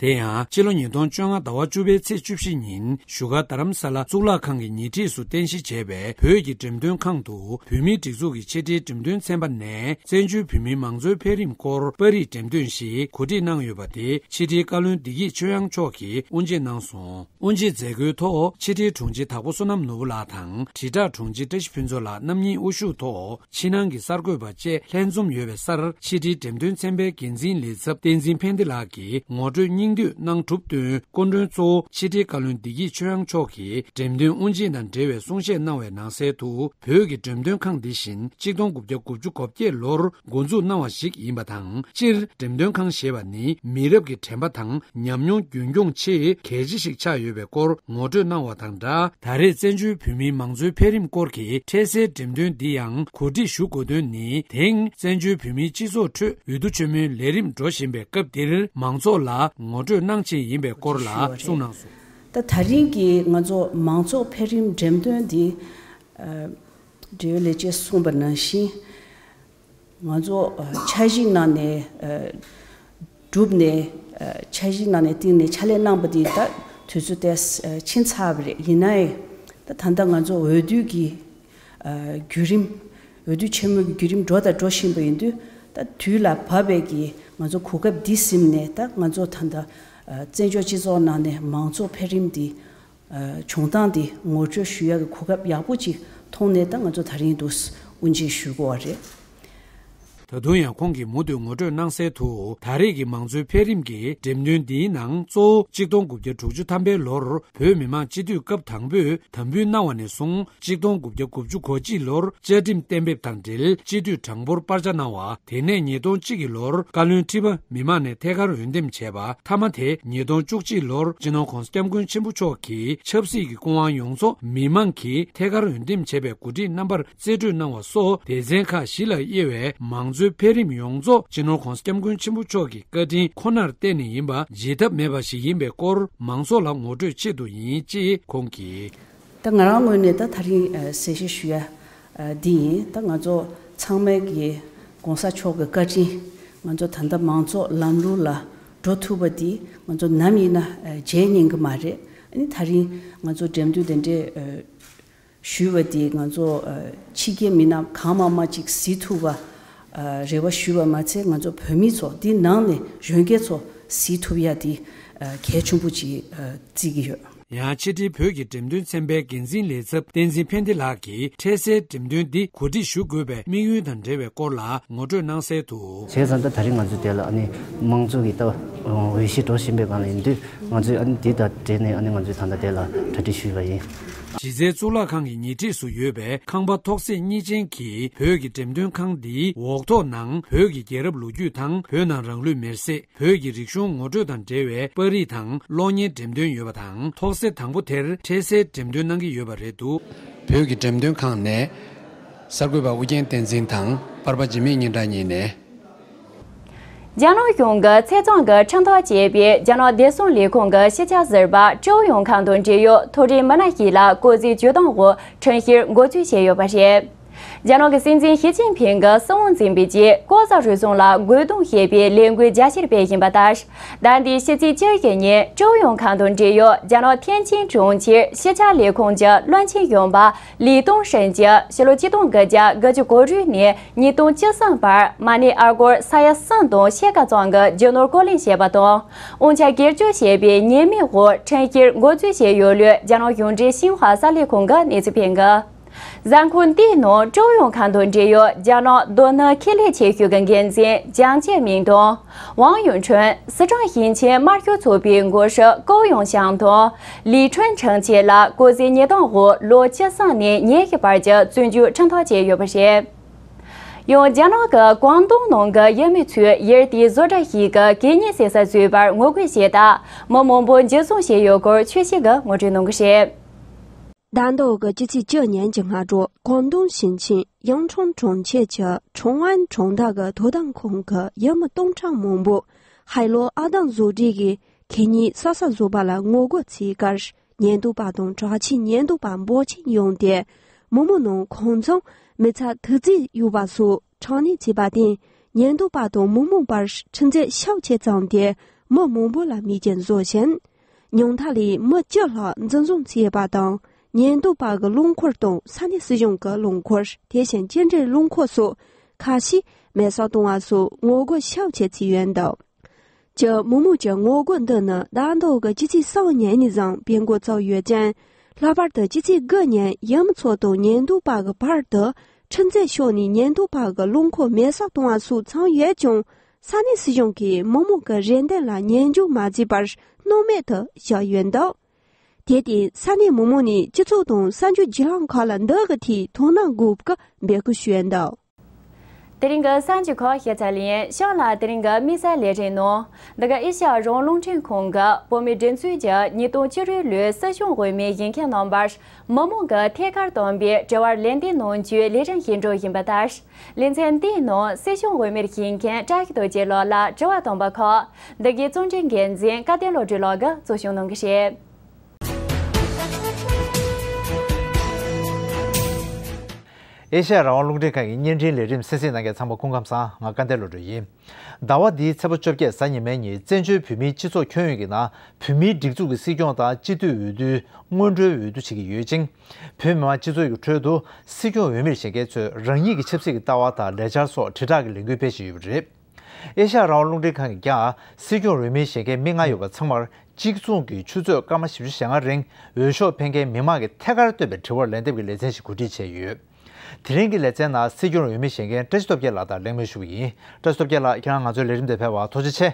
དེ་ཡང་སྤྱི་ལོ་ཉིས་སྟོང་བཅོ་ལྔ་ཟླ་བ་བཅུ་པའི་ཚེས་བཅུ་བཞི་ཉིན་བཞུགས་སྒར་རྡ་རམ་ས་ལ་གཙུག་ལག་ཁང་གི་ཉེ་འཁྲིས་སུ་རྟེན་གཞི་བྱས་པའི་བོད་ཀྱི་འགྲེམས་སྟོན་ཁང་དུ་བོད་མིའི་སྒྲིག་འཛུགས་ཀྱི་ཕྱི་དྲིལ་འགྲེམས་སྟོན་ཚན་པ་ནས་བཙན་བྱོལ་བོད་མིའི་མང་གཙོའི་འཕེལ་རིམ་སྐོར་པར་རིས་འགྲེམས་སྟོན་ཞིག་གོ་སྒྲིག་གནང་ཡོད་པ་དེ་ཕྱི་དྲིལ་བཀའ་བློན་བདེ་སྐྱིད་ཆོས་དབྱངས་མཆོག་གིས་དབུ་འབྱེད་གནང་སོང་། དབུ་འབྱེད་མཛད་སྒོའི་ཐོག་ཕྱི་དྲིལ་དྲུང་ཆེ་དྭགས་པོ་བསོད་ནམས་ནོར་བུ་ལགས་དང་དྲིལ་བསྒྲགས་དྲུང་ཆེ་བཀྲ་ཤིས་ཕུན་ཚོགས་ལགས་རྣམ་གཉིས་དབུ་བཞུགས་ཐོག་ཕྱི་ནང་གི་གསར་འགོད་པ་བཅས་ལྷན་འཛོམས་ཡོད་པའི་སར་ཕྱི་དྲིལ་འགྲེམས་སྟོན་ཚན་པའི་འགན་འཛིན་ལས་ཚབ་བསྟན་འཛིན་ཕན་བདེ་ལགས་ཀྱིས་ངོ་སྤྲོད་སྙིང་བསྡུས་གནང་གྲུབ་བསྟུན། སྐུ་མགྲོན་གཙོ་བོ་ཕྱི་དྲིལ་བཀའ་བློན་བདེ་སྐྱིད་ཆོས་དབྱངས་མཆོག་གིས་འགྲེམས་སྟོན་དབུ་འབྱེད་དང་འབྲེལ་བའི་གསུང་བཤད་གནང་བའི་ནང་གསལ་དུ། བོད་ཀྱི་འགྲེམས་སྟོན་ཁང་འདི་བཞིན་གཅིག་སྟོང་དགུ་བརྒྱ་དགུ་བཅུ་གོ་བརྒྱད་ལོར་འགོ་འཛུགས་གནང་བ་ཞིག་ཡིན་པ་དང་། སྤྱིར་འགྲེམས་སྟོན་ཁང་ཞེས་པ་ནི་མི་རབས་ཀྱི་དྲན་པ་དང་ཉམས་མྱོང་རྒྱུན་འཁྱོངས་ཆེས་གལ་ཆེ་ཞིག་ཆགས་ཡོད་པའི་སྐོར་ངོ་སྤྲོད་གནང་བ་དང་སྦྲགས། ད་རེས་བཙན་བྱོལ་བོད་མིའི་མང་གཙོའི་འཕེལ་རིམ་སྐོར་གྱི་འཕྲལ་སེལ་འགྲེམས་སྟོན་འདི་ཡང་གོ་སྒྲིག་ཞུ་དགོས་དོན་ནི། དེང་བཙན་བྱོལ་བོད་མིའི་སྤྱི་ཚོགས་ཁྲོད་འོས་བསྡུ་ཆེན་མོའི་ལས་རིམ་འགྲོ་བཞིན་པའི་སྐབས་འདིར་མང་ཚོགས་ལ་ངོ་སྤྲོད་གནང་ཆེད་ཡིན་པའི་སྐོར་ལ་གསུངས་གནང་སོང་། ད་ད་རིང་གི་ང་ཚོ་མང་ཚོགས་འཕེལ་རིམ་འགྲེམས་སྟོན་འདི། ཨ། འབྲེལ་ཡོད་ལས་བྱེད་གསུངས་པ་ནང་བཞིན། ང་ཚོ་ཨ་འཆར་གཞི་ནང་ནས་ཨ་གྲུབ་ནས། ཨ་འཆར་གཞི་ནང་ནས་བཏིང་ནས་ཕྱག་ལས་གནང་པ་འདི་ད་དུས་ཚོད་དེ་ཨ་ཕྱིན་ཚར་བ་རེད། ཡིན་ནའི་ད་ད་ལྟ་ང་ཚོ་འོས་བསྡུ་གི་ཨ་བརྒྱུད་རིམ། འོས་བསྡུ་ཆེན་མོ་གི་བརྒྱུད་རིམ་འགྲོ་དང་འགྲོ་བཞིན་པ་ཡིན་དུས། ད་དུས་ལ་བབ་པའི་གི་ང་ཚོ་གོ་སྐབས་འདི་ཟིན་ནས། ད་ང་ཚོ་ད་ལྟ་ཨ་བཙན་བྱོལ་སྤྱི་ཚོགས་ནང་ནས་མང་གཙོ་འཕེལ་རིམ་འདི་ཨ་བྱུང་སྟངས་འདི་ངོ་སྤྲོད་ཞུ་ཡག་གི་གོ་སྐབས་ཡག་པོ་ཅིག་ མཐོང་ནས་ད་ང་ཚོ་ད་རིང་འདུག་དབུ་འབྱེད་ཞུ་དགོས་པ་རེད། ད་དུང་ཡང་ཁོང་གིས་མུ་མཐུད་ངོ་སྤྲོད་གནང་གསལ་དུ། ད་རེས་ཀྱི་མང་གཙོའི་འཕེལ་རིམ་གྱི་འགྲེམས་སྟོན་འདིའི་ནང་གཙོ་བོ་གཅིག་སྟོང་དགུ་བརྒྱ་དྲུག་ཅུ་ཐམ་པའི་ལོར་བོད་མི་མང་སྤྱི་འཐུས་སྐབས་དང་པོས་དམ་འབུལ་གནང་བ་ནས་བཟུང་། གཅིག་སྟོང་དགུ་བརྒྱ་དགུ་བཅུ་གོ་གཅིག་ལོར་བཅའ་ཁྲིམས་གཏན་འབེབས་དང་འབྲེལ་སྤྱི་འཐུས་གྲངས་འབོར་སྤར་ཆ་གནང་བ། དེ་ནས་ཉིས་སྟོང་གཅིག་གི་ལོར་བཀའ་བློན་ཁྲི་པ་མི་མང་ནས་ཐད་ཀར་འོས་འདེམས་བྱས་པ། མཐའ་མ་དེ་ཉིས་སྟོང་བཅུ་གཅིག་ལོར་སྤྱི་ནོར་༧གོང་ས་༧སྐྱབས་མགོན་ཆེན་པོ་མཆོག་གིས་ཆབ་སྲིད་ཀྱི་སྐུ་དབང་ཡོངས་རྫོགས་མི་མང་གིས་ཐད་ཀར་འོས་འདེམས་བྱས་པའི་འགོ་ཁྲིད་རྣམ་པར་རྩིས་སྤྲོད་གནང་བ་སོགས། སྡེ་ཚན་ཁག་བཞི་ལ་དབྱེ་བའི་མང་གཙོའི་འཕེལ་རིམ་ཡོངས་རྫོགས་སྤྱི་ནོར་༧གོང་ས་༧སྐྱབས་མགོན་ཆེན་པོ་མཆོག་གི་བཀའ་དྲིན་ཁོ་ནར་བརྟེན་ནས་ཡིན་པ་བརྗེད་ཐབས་མེད་པ་ཞིག་ཡིན་པའི་སྐོར་མང་ཚོགས་ལ་ངོ་སྤྲོད་ཆེད་དུ་ཡིན་ཅེས་ཁོང་གིས། ད་ང་རང་ངོས་ནས་ད་ད་རིང་ཨ་གསལ་བཤད་ཞུ་ཡ་ཨ་འདི་ཡིན། ད་ང་ཚོ་ཚང་མས་ཀྱི་༧གོང་ས་མཆོག་གི་བཀའ་དྲིན་ང་ཚོ་ད་ལྟ་མང་ཚོགས་ལམ་ལུགས་ལ་འགྲོ་ཐུབ་པ་འདི་ང་ཚོ་ནམ་ཡིན་ན་ཨ་བརྗེད་ཉན་གི་མ་རེད། ཨ་ནི་ད་རིང་ང་ཚོ་འགྲེམས་སྟོན་དེ་འདྲའི་ཨ་ཞུས་པ་འདི་ང་ཚོ་ཨ་ཕྱི་རྒྱལ་མི་སྣ་གང་མང་མང་ཅིག་གཟིགས་ཐུབ་པ་ཨ་རེ་བ་ཞུས་པ་མ་ཚད། ང་ཚོ་བོད་མི་ཚོ་འདི་ནང་ནས་གཞོན་སྐྱེས་ཚོ་གཟིགས་ཐུབ་ཡ་འདི་ཨ་གལ་ཆེན་པོ་ཅིག་ཨ་བརྩི་གི་ཡོད། ཡང་ཕྱི་དྲིལ་བོད་ཀྱི་འགྲེམས་སྟོན་ཚན་པའི་འགན་འཛིན་ལས་ཚབ་བསྟན་འཛིན་ཕན་བདེ་ལགས་ཀྱིས་འཕྲལ་སེལ་འགྲེམས་སྟོན་འདི་གོ་སྒྲིག་ཞུ་དགོས་པའི་དམིགས་ཡུལ་དང་འབྲེལ་བའི་སྐོར་ལ་ངོ་སྤྲོད་གནང་གསལ་དུ། བྱས་ཙང་ད་ད་རིང་ང་ཚོ་དེ་ལ་ཨ་ནི་དམངས་གཙོ་གི་ད་འོས་གཞི་འགྲོ་བཞིན་པའི་སྒང་ལ་ཡིན་དུས། ང་ཚོས་ཨ་ནི་འདི་དང་འབྲེལ་ནས་ཨ་ནི་ང་ཚོས་ད་ལྟ་དེ་ལ་གྲ་སྒྲིག་ཞུས་པ་ཡིན། གཞི་རྩའི་གཙུག་ལག་ཁང་གི་ཉེ་འཁྲིས་སུ་ཡོད་པའི་ཁང་པ་ཐོག་བརྩེགས་གཉིས་ཅན་གྱི་བོད་ཀྱི་འགྲེམས་སྟོན་ཁང་འདིའི་འོག་ཐོག་ནང་བོད་ཀྱི་རྒྱལ་རབས་ལོ་རྒྱུས་དང་བོད་ནང་རང་ལུས་མེར་སྲེག་བོད་ཀྱི་རིག་གཞུང་ངོ་སྤྲོད་དང་འབྲེལ་བའི་པར་རིས་དང་གློག་བརྙན་འགྲེམས་སྟོན་ཡོད་པ་དང་། ཐོག་བརྩེགས་དང་པོ་དེར་འཕྲལ་སེལ་འགྲེམས་སྟོན་གནང་གི་ཡོད་པ་རེད་འདུག་བོད་ཀྱི་འགྲེམས་སྟོན་ཁང་ནས་གསར་འགོད་པ་ཨུ་རྒྱན་བསྟན་འཛིན་དང་པར་པ་འཇིགས་མེད་སྙན་གྲགས་གཉིས་ནས། རྒྱ་ནག་གཞུང་གི་ཚེས་གྲངས་ཀྱི་ཁྲིམས་ཐག་བཅད་པའི་རྒྱ་ནག་བདེ་སྲུང་ལས་ཁུངས་ཀྱི་ཤེས་བྱ་ཟུར་པ་ཀྲོའུ་ཡུང་ཁང་དང་འབྲེལ་ཡོད་མཐོ་རིམ་མི་སྣ་ཞིག་ལ་སྐུ་ཚེའི་བྱེད་སྟངས་འོག་ཁྲིམས་བཤེར་འགོ་འཛུགས་བྱས་ཡོད་པ་རེད། རྒྱ་ནག་གི་སྲིད་འཛིན་ཞི་ཅིན་ཕིང་གི་སྲིད་དབང་འཛིན་པའི་རྗེས་ལྐོག་ཟ་རུལ་སུངས་ལ་རྒོལ་རྡུང་བྱེད་པའི་ལས་འགུལ་རྒྱ་ཆེར་སྤེལ་བཞིན་པ་ལྟར། ཟླ་འདིའི་ཕྱི་ཚེས་བཅུ་བཞི་ཉིན་ཀྲོའུ་ཡུང་ཁང་དང་འབྲེལ་ཡོད་རྒྱ་ནག་ཐེན་ཅིན་གྲོང་ཁྱེར་ཤེས་བྱ་ལས་ཁུངས་ཀྱི་བློན་ཆེན་གཞོན་པ་ལི་ཏུང་ཧྲན་གྱིས་ཕྱི་ལོ་ཆིག་སྟོང་དགུ་བརྒྱ་དགུ་བཅུ་གོ་དྲུག་ནས་ཉིས་སྟོང་བཅུ་གསུམ་བར་མ་ཎི་ཨ་སྒོར་ས་ཡ་གསུམ་དང་ཕྱེད་ཀ་ཙམ་གྱི་རྒྱུ་ནོར་རྐོ་ལེན་བྱས་པ་དང་། དབང་ཆ་བཀོལ་སྤྱོད་བྱས་པའི་ཉེས་མིང་འོག་ཁྲིམས་བཤེར་འགོ་འཛུགས་བྱས་ཡོད་ལུགས་རྒྱ་ནག་གཞུང་འབྲེལ་ཤིན་ཧྭ་གསར་ལས་ཁང་གིས་གནས་ཚུལ་སྤེལ་འདུག་གཟའ་འཁོར་འདིའི་ནང་ཀྲོའུ་ཡུང་ཁང་དང་འབྲེལ་ཡོད་རྒྱ་ནག་རྡོ་སྣུམ་ཁེ་ལས་ཆེ་ཤོས་ཀྱི་འགན་འཛིན་ཅང་ཅེ་མིང་དང་། ཝང་ཡུང་ཁྲུན། སི་ཁྲོན་ཞིང་ཆེན་དམར་ཤོག་ཚོགས་པའི་འགོ་ཁྲིད་ཀོའུ་ཡུང་ཞང་དང་། ལི་ཁྲུན་ཁྲང་བཅས་ལ་སྐུ་ཚེའི་ཉེས་རྡུང་འོག་ལོ་བཅུ་གསུམ་ནས་ཉེར་བཞི་བར་གྱི་བཙོན་འཇུག་ཁྲིམས་ཐག་བཅད་ཡོད་པ་རེད། ཡང་རྒྱ་ནག་གི་ཀོང་ཏུང་ནང་གི་ཡུལ་མི་ཚོས་ཡུལ་དེའི་བཟོ་གྲྭ་ཞིག་གི་གད་སྙིགས་བསྲེག་ས་བཟོས་པར་ངོ་རྒོལ་བྱས་སྟབས། མི་མང་པོ་འཇུ་བཟུང་བྱས་ཡོད་སྐོར་ཆོས་སྐྱིད་ཀྱིས་ངོ་སྤྲོད་གནང་གི་རེད། ཟླ་འདིའི་ཕྱི་ཚེས་བཅུ་ཉིན་གྱི་སྔ་དྲོ། ཀོང་ཏུང་ཞིང་ཆེན་ཡང་ཁྲུང་གྲོང་ཁྱེར་གྱི་ཁྲུང་ཨན་གྲོང་རྡལ་གྱི་དོ་དམ་ཁང་གི་ཡུལ་མི་སྟོང་ཕྲག་མང་པོ་ཧའེ་ལོ་ཨར་འདམ་བཟོ་གྲྭའི་གད་སྙིགས་བསྲེག་ས་བཟོས་པ་ལ་ངོ་རྒོལ་བྱས་ཁར། ཉེན་རྟོག་པ་དང་དྲག་ཆས་ཉེན་རྟོག་པ་འབོར་ཆེན་ཡོང་སྟེ། མི་མང་ནང་གང་འཚམ་མི་ཚད་དུག་རྫས་ཡོད་པ་སོགས་དྲག་གནོན་བྱས་པར་བརྟེན། ཉེན་རྟོག་པ་དང་མི་མང་བར་འཁྲུག་འཛིང་ཤུགས་ཆེ་བྱུང་སྟེ། མི་མང་པོ་ལ་རྨས་སྐྱོན་བཟོ་ཞིང་། ཉུང་མཐའ་ལ་མི་བཅུ་ལྷག་འཛིན་བཟུང་བྱས་པ་དང་། ཉེན་རྟོག་པ་གི་རླངས་འཁོར་དང་ས་གནས་སྲིད་གཞུང་གི་རླངས་འཁོར། དེ་བཞིན་སྐྱེལ་འདྲེན་རླངས་འཁོར་སོགས་ཁ་ཤས་མེ་སྲེག་བཏང་བ་སོགས་ངོ་རྒོལ་ཤུགས་ཆེ་བྱས་ཡོད་འདུག་ཀྱི་མི་མང་གི་ངོ་རྒོལ་འདི་ནི་ཟླ་འདིའི་ཕྱི་ཚེས་གསུམ་ཉིན་ནས་བཟུང་སྤེལ་འགོ་བཙུགས་ཡོད་ཅིང་། ལྷག་པར་དུ་ཕྱི་ཚེས་དགུ་ཉིན་ཡུལ་མི་ཚོ་དང་ཉེན་རྟོག་པ་གི་བར་དུ་འཁྲུག་འཛིང་ཤོར་ནས་ཉེན་རྟོག་པ་གི་རླངས་འཁོར་མེ་སྲེག་བཏང་བ་སོགས་བྱུང་ཡོད་ཀྱང་། ས་གནས་སྲིད་གཞུང་གིས་མི་མང་གི་རེ་འདུན་ལ་ཉན་འཇོག་མ་བྱས་པར་སྣང་མེད་དུ་བཞག་ཡོད་འདུག་དེར་བརྟེན་ས་གནས་མི་མང་ནས་སྤྱི་ཚོགས་དང་གསར་འགྱུར་བརྒྱུད་ལམ་ཁག་ལ་འདི་གི་ཐད་དོ་སྣང་དགོས་པའི་འབོད་སྐུལ་ཞུས་འདུག་དེ་རིང་གི་གསར་འགྱུར་ཁག་ཞིབ་ཕྲ་ལེན། ཤོག་ལ་དེ་རིང་གི་དམིགས་བསལ་ལས་རིམ་ནང་། འདི་ག་ཨེ་ཤ་ཡ་རང་དབང་རླུང་འཕྲིན་ཁང་གི་བོད་མིའི་སྒྲིག་འཛུགས་ཀྱི་ཉིས་སྟོང་བཅུ་དྲུག་ལོའི་སྲིད་གཞུང་འོས་མིར་བཞེངས་མཁན་རྣམ་པར་མི་མང་གིས་ཐད་ཀར་བཏང་པའི་དྲི་བར་ལན་འདེབས་གནང་རྒྱུའི་ལས་རིམ་ཞིག་འགྲོ་བཞིན་པ་ལྟར། ལེ་ཚན་འདིའི་ནང་སྲིད་གཞུང་འོས་མིར་བཞེངས་མཁན་བཀྲ་ཤིས་རྡོ་རྗེ་ལགས་ལ་དྲི་བ་བཏང་པ་ཁག་འདི་གའི་རྩོམ་སྒྲིག་འགན་འཛིན་སྐལ་ལྡན་བློ་གྲོས་ལགས་ཀྱིས་གཙོ་སྐྱོང་གནང་གི་རེད། ཨེ་ཤ་ཡ་རང་དབང་རླུང་འཕྲིན་ཁང་གི་བརྙན་འཕྲིན་ལས་རིམ་གསན་གཟིགས་གནང་མཁན་ཚང་མ་སྐུ་ཁམས་བཟང་། ང་སྐལ་ལྡན་བློ་གྲོས་ཡིན། ཟླ་བ་འདིའི་ཚེས་པ་བཅོ་བརྒྱད་གཟའ་ཉི་མའི་ཉིན་བཙན་བྱོལ་བོད་མིའི་སྤྱི་ཚོགས་ཁྱོན་ཡོངས་ཀྱི་ནང་བོད་མིའི་སྒྲིག་འཛུགས་ཀྱི་སྲིད་སྐྱོང་དང་སྤྱི་འཐུས་འོས་བསྡུའི་སྔོན་འགྲོའི་འོས་བསྡུ་བྱེད་ཀྱི་ཡོད་ཅིང་། བོད་མི་མང་སྤྱི་ཚོགས་ཀྱི་ཁྲོད་དུ་སྲིད་སྐྱོང་འོས་མིར་བཞེངས་མཁན་ཚོས་རང་ཉིད་ཀྱི་ཆབ་སྲིད་ཀྱི་ལྟ་བ་དང་ལས་འཆར་སོགས་དྲིལ་བསྒྲགས་ཀྱི་ལས་འགུལ་སྤེལ་བཞིན་ཡོད་པ་རེད། ཨེ་ཤ་ཡ་རང་དབང་རླུང་འཕྲིན་ཁང་གིས་ཀྱང་སྲིད་སྐྱོང་འོས་མིར་བཞེངས་མཁན་མི་ལྔ་ཡོད་པ་ཚང་མར་གཅིག་མཚུངས་ཀྱི་ཆུ་ཚོད་སྐར་མ་བཞི་བཅུ་ཞེ་ལྔ་རིང་འོས་ཤོག་འཕེན་མཁན་མི་མང་གི་ཐད་ཀར་བཏོན་པའི་དྲི་བར་ལན་འདེབས་ཀྱི་ལེ་ཚན་ཞིག་གོ་སྒྲིག་བྱས་ཡོད། དེ་རིང་གི་ལེ་ཚན་ནང་སྲིད་སྐྱོང་འོས་མིར་བཞེངས་མཁན་བཀྲ་ཤིས་སྟོབས་རྒྱལ་ལགས་དང་གླེང་མོལ་ཞུ་གི་ཡིན། བཀྲ་ཤིས་སྟོབས་རྒྱལ་ལགས། ཁྱེད་རང་ང་ཚོའི་ལས་རིམ་དེར་ཕེབས་པར་ཐུགས་རྗེ་ཆེ།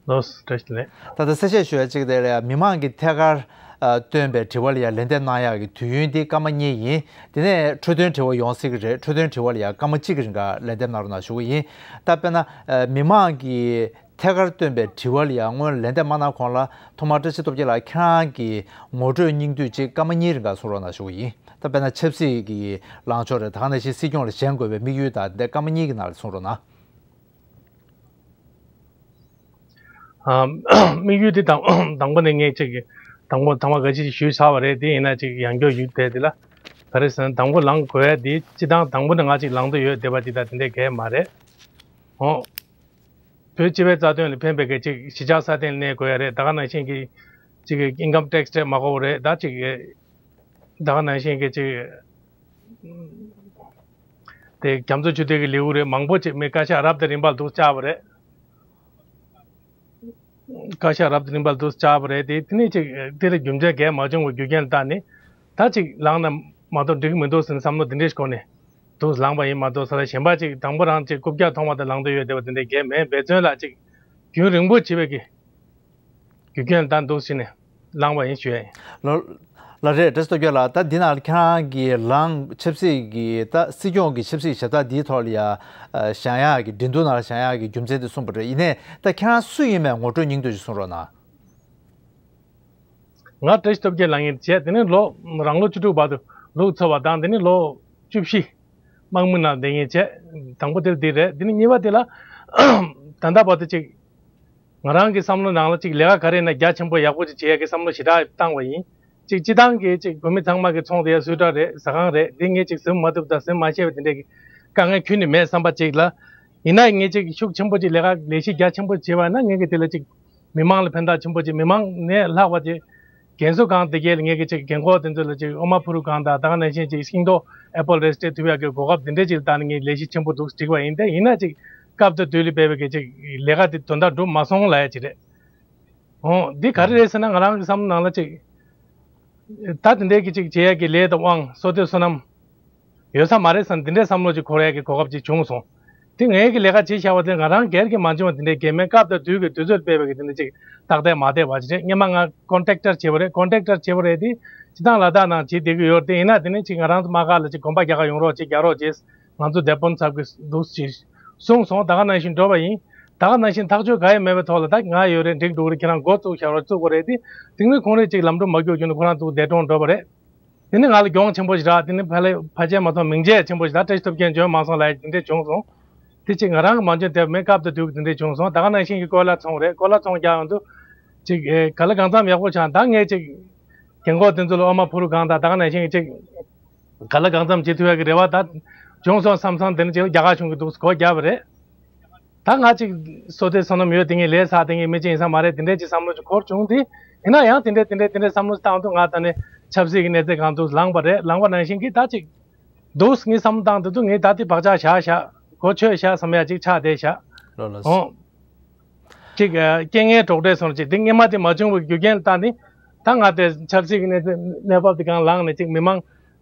ལགས་སོ། བཀྲ་ཤིས་བདེ་ལེགས། ད་ལྟ་གསལ་བཤད་ཞུ་ཡ་གཅིག་དེ་ལ་ཡང་མི་མང་གིས་ཐད་ཀར་ཨ་བཏོན་པའི་དྲི་བ་ལ་ཡང་ལན་འདེབས་གནང་ཡག་གི་དུས་ཡུན་དེ་སྐར་མ་གཉིས་ཡིན། དེ་ནས་འཕྲོས་མཐུད་དྲི་བ་ཡོང་སྲིད་ཀྱི་རེད། འཕྲོས་མཐུད་དྲི་བ་ལ་ཡང་སྐར་མ་གཅིག་གི་རིང་ག་ལན་འདེབས་གནང་རོགས་གནང་ཞུ་གི་ཡིན། ད་དཔེར་ན་ཨ་མི་མང་གིས་ཐད་ཀར་བཏོན་པའི་དྲི་བ་ལ་ཡང་སྔོན་ལན་འདེབས་མ་གནང་གོང་ལ་ཐོག་མར་བཀྲ་ཤིས་སྟོབས་རྒྱལ་ལགས་ཁྱེད་རང་གི་ངོ་སྤྲོད་སྙིང་བསྡུས་ཅིག་སྐར་མ་གཉིས་རིང་ག་གསུང་རོགས་གནང་ཞུ་གི་ཡིན། ད་དཔེར་ན་ཆབ་སྲིད་ཀྱི་ལངས་ཕྱོགས་རེད། ད་ག་ནང་བཞིན་སྲིད་སྐྱོང་ལ་བཞེངས་དགོས་པའི་དམིགས་ཡུལ་དང་དེ་སྐར་མ་གཉིས་ཀྱི་ནང་ལ་གསུང་རོགས་གནང་། ཨ། དམིགས་ཡུལ་འདི་དང་དང་པོ་ནས་ངས་ཅིག་དང་པོ་ཐ་མ་འགའ་ཅིག་ཞུས་ཚར་བ་རེད། དེ་ཡིན་ན་ཅིག་ཡང་བསྐྱར་ཞུས་བསྡད་དེ་ལ། ག་རེ་ཟེར་ན་དང་པོ་ལངས་དགོས་ཡ་དེ་སྤྱི་བཏང་དང་པོ་ནས་ང་ཅིག་ལངས་འདོད་ཡོད་བསྡད་པ་དེ་དང་དེ་འདྲའི་གལ་མ་རེད། འོ། བོད་སྤྱི་པའི་རྩ་དོན་ལ་ཕན་པའི་གི་ཅིག་གཞིས་ཆགས་སྲ་བརྟན་ལ་གནས་དགོས་ཡ་རེད། ད་ག་ནང་བཞིན་གྱི་ཅིག་ཨིན་ཀམ་ཊེག་སི་སྤྲད་མ་དགོས་པ་རེད། ད་ཅིག་ད་ག་ནང་བཞིན་གྱི་ཅིག་དེ་རྒྱ་མཚོ་ཆུ་གཏེར་གྱི་ལེའུ་རེད། མང་པོ་ཅིག་མི་བཀའ་ཤག་རབ་དང་རིམ་པར་འདུག་བཅར་བ་རེད། བཀའ་ཤག་རབ་དང་རིམ་པར་འདུག་བཅར་བ་རེད། དེ་དེ་ནས་ཅིག་དེ་ལ་རྒྱུ་མཚན་གང་ཡང་མ་བྱུང་བའི་རྒྱུ་རྐྱེན་ལ་བརྟེན་ནས་ད་ཅིག་ལངས་ན་མ་གཏོགས་འགྲིག་གི་མི་འདུག་ཟེར་ནས་བསམ་བློ་དེ་འདྲས་ཤིག་འཁོར་ནས་འདུག་ལངས་པ་ཡིན་མ་གཏོགས་ས་ལ་གཞན་པ་ཅིག་དང་པོ་རང་ཅིག་རྐུབ་བཀྱག་ཐོག་མ་དེ་ལངས་འདོད་ཡོད་བསྡད་པ་དེ་འདྲས་གང་ཡང་མེད། འབད་བརྩོན་ལ་ཅིག་རྒྱུན་རིང་པོ་བྱས་པའི་གི་རྒྱུ་རྐྱེན་ལ་བརྟེན་འདུག་ཟེར་ནས་ལངས་པ་ཡིན་ཞུ་ཡ་ཡིན། ལོ། ལགས་རེད། བཀྲ་ཤིས་སྟོབས་རྒྱལ་ལགས། ད་འདི་ནང་ཁྱེད་རང་གིས་ལངས་ཆབ་སྲིད་ཀྱི་ད་སྲིད་སྐྱོང་གི་ཆབ་སྲིད་ཞབས་སྟེགས་འདིའི་ཐོག་ལ་ཡ་ཨ་བཞེངས་ཡག་གི་འགྲན་བསྡུར་ནང་ལ་བཞེངས་ཡག་གི་རྒྱུ་མཚན་དེ་གསུངས་པ་རེད། ཡིན་ནའི་ད་ཁྱེད་རང་སུ་ཡིན་མིན་ངོ་སྤྲོད་སྙིང་བསྡུས་ཤིག་གསུང་རོགས་གནང་། ང་བཀྲ་ཤིས་སྟོབས་རྒྱལ་ལབ་མཁན་བྱས། དེ་ནས་ལོ་རང་ལོ་བཅུ་དྲུག་བར་དུ་ལུག་འཚོ་བ་དང་དེ་ནས་ལོ་བཅུ་བཞི་དམག་མི་ནང་བསྡད་མཁན་བྱས། དང་པོ་དེ་འདི་རེད། དེ་ནས་གཉིས་པ་དེ་ལ་ད་ལྟ་བར་དུ་ཅིག་ང་རང་གི་བསམ་བློ་ནང་ལ་ཅིག་ལས་ཀ་ག་རེ་ཡིན་ན་རྒྱ་ཆེན་པོ་ཡག་པོ་ཅིག་བྱེད་ཡག་གི་བསམ་བློ་ཞེ་དྲག་བཏང་བ་ཡིན། ཅིག་སྤྱི་བཏང་གི་ཅིག་བོད་མི་ཚང་མ་གི་ཚོང་དེ་ཡ་སུའི་ཊར་རེད། ཟ་ཁང་རེད། འདི་ངས་ཅིག་ཟིན་མ་ཐུབ་དང་ཟིན་མ་ཤེས་པ་དེ་འདྲས་ཀྱི་དཀའ་ངལ་ཁྱོན་ནས་མེད་བསམ་པ་ཅིག་ལ། ཡིན་ན་ངས་ཅིག་ཤུགས་ཆེན་པོ་ཅིག་ལས་ཀ་ལས་གཞི་རྒྱ་ཆེན་པོ་བྱས་པ་ན་ངས་གི་དེ་ལ་ཅིག་མི་མང་ལ་ཕན་ཐོགས་ཆེན་པོ་ཅིག་མི་མང་ནས་ལྷག་པ་ཅིག་རྒན་གསོ་ཁང་དེ་གས་ལ་ངས་གི་ཅིག་རྒན་འཁོགས་དེ་ཚོ་ལ་ཅིག་ཨོ་མ་ཕུ་རུ་གང་དང་ད་ག་ནང་བཞིན་ཅིག་ཤིང་ཏོག་ཨེ་པལ་རེ་སྤྲད་ཐུབ་ཡག་གི་གོ་སྐབས་དེ་འདྲས་ཅིག་ལ་བལྟས་ནས་ངས་ལས་གཞི་ཆེན་པོ་འདུག་བསྒྲིགས་པ་ཡིན། དེ་ཡིན་ན་ཅིག་སྐབས་དང་དུས་ལ་འབད་པའི་གི་ཅིག་ལས་ཀ་དེ་དོན་དག་འགྲུབ་མ་སོང་ལབ་ཡ་ཅིག་རེད། འོ། འདི་ག་རེ་རེད་ཟེར་ན་ང་རང་གི་བསམ་བློ་ནང་ལ་ཅིག་ད་དེ་འདྲའི་གི་ཅིག་བྱེད་ཡ་གི་ལས་དང་དབང་བསོད་བདེ་བསོད་ནམས་ཡོད་ས་མ་རེད་བསམ་འདི་འདྲའི་བསམ་བློ་ཅིག་འཁོར་ཡ་གི་གོ་སྐབས་ཅིག་བྱུང་སོང་། དེ་ངས་གི་ལས་ཀ་བྱེད་བཞག་པ་དེ་ང་རང་སྒེར་གྱི་མ་བྱུང་བ་དེ་འདྲའི་གི་མེད། སྐབས་དང་དུས་ཀྱི་དུས་ཚོད་སྤེལ་བའི་གི་དེ་འདྲ་ཅིག་ཏག་ཏག་མ་བསྡད་པ་ཅིག་རེད། སྔོན་མ་ང་ཀོན་ཊེག་ཊར་བྱས་པ་རེད། ཀོན་ཊེག་ཊར་བྱས་པ་རེད། དེ་སྤྱི་བཏང་ལ་དྭགས་ནང་བྱེད་བསྡད་ཀྱི་ཡོད་རེད། དེ་ཡིན་ན་དེ་ནས་ཅིག་ང་རང་ཚོ་དམག་སྒར་ལ་ཅིག་གོམ་པ་རྒྱག་ག་ཡོང་རོགས་བྱེད། རྒྱག་རོགས་བྱེད། ང་ཚོ་བདེ་དཔོན་ཚབ་ཀྱི་འདུག་ཅེས་གསུངས་སོང་། ད་ག་ནང་བཞིན་འགྲོ་བ་ཡིན། ད་ག་ནང་བཞིན་ཐག་གཅོད་ག་ཡང་མེད་པའི་ཐོག་ལ་ད་ང་ཡོད་རེད། འགྲིག་འགྲོ་གི་རེད། ཁྱེད་རང་འགོ་བཙུགས་བཞག་རོགས། བཙུགས་པ་རེད་དེ། དེ་ནས་ཁོང་རེ་གཅིག་ལམ་འགྲོ་མ་རྒྱུག་རྒྱུ་ནས་ཁོ་རང་ཚོ་འདས་གྲོངས་འགྲོ་བ་རེད། དེ་ནས་ང་ལ་གྱོང་ཆེན་པོ་ཞིག་རག་དེ་ནས་ཕ་ལས་ཕལ་ཆེར་མ་མཐོང་མིང་ཆད་ཆེན་པོ་ཞིག་ད་བཀྲ་ཤིས་སྟོབས་རྒྱལ་འཇོན་མ་སོང་ལབ་ཡ་དེ་འདྲས་བྱུང་སོང་། དེ་གཅིག་ང་རང་གི་མ་འཇོན་དེ་མེད། སྐབས་དང་དུས་ཀྱི་དེ་འདྲས་བྱུང་སོང་། ད་ག་ནང་བཞིན་གྱི་ཀོ་ལ་ཚོང་རེད། ཀོ་ལ་ཚོང་རྒྱག་ཡོང་དུས་གཅིག་ཨེ་ག་ལ་གང་འཚམ་ཡག་པོ་ཆགས། ད་ངས་གཅིག་རྒན་གོག་དེ་ཚོ་ལ་ཨོ་མ་ཕུ་རུ་གང་དང་ད་ག་ནང་བཞིན་གྱི་གཅིག་ག་ལ་གང་འཚམ་བྱེད་ཐུབ་ཡག་གི་རེ་བ་ད་བྱུང་སོང་བསམ་བསམ་དེ་ནས་ཅིག་རྒྱ་གར་གཞུང་གི་འདུག་སྒོ་བརྒྱབ་པ་རེད། ད་ང་ཅིག་བསོད་བདེ་བསོད་ནམས་ཡོད་དེ་ངས་ལས་བསགས་དེ་ངས་མི་ཅིག་ཡིན་ས་མ་རེད། དེ་འདྲས་ཅིག་བསམ་བློ་ཅིག་འཁོར་བྱུང་དེ། ཡིན་ན་ཡང་དེ་འདྲས་དེ་འདྲས་དེ་འདྲས་བསམ་བློ་བཏང་དུས་ང་ད་ནས་ཆབ་སྲིད་ཀྱི་གནས་ཚད་སྒང་དུ་ལངས་པ་རེད། ལངས་པ་ནང་བཞིན་གྱི་ད་ཅིག་འདུག་ངས་བསམ་བློ་བཏང་དུས་ངས་ད་དེ་བག་ཆགས་བཞག་བཞག་གོ་ཆོད་བཞག་བསམ་ཡ་ཅིག་ཆགས་བསྡད་བཞག་ལོ་ལོ། འོ། ཅིག་ཨ་རྐྱེན་ངན་གྲོགས་འདྲ་སོང་ཅིག་དེ་སྔོན་མ་དེ་མ་བྱུང་བའི་རྒྱུ་རྐྱེན་ལ་བརྟེན་ནས་ད་ང་དེ་ཆབ་སྲིད་ཀྱི་གནས་ཚུལ་གནས་བབ་དེ་གང་ལངས་ནས་ཅིག་མི་མང་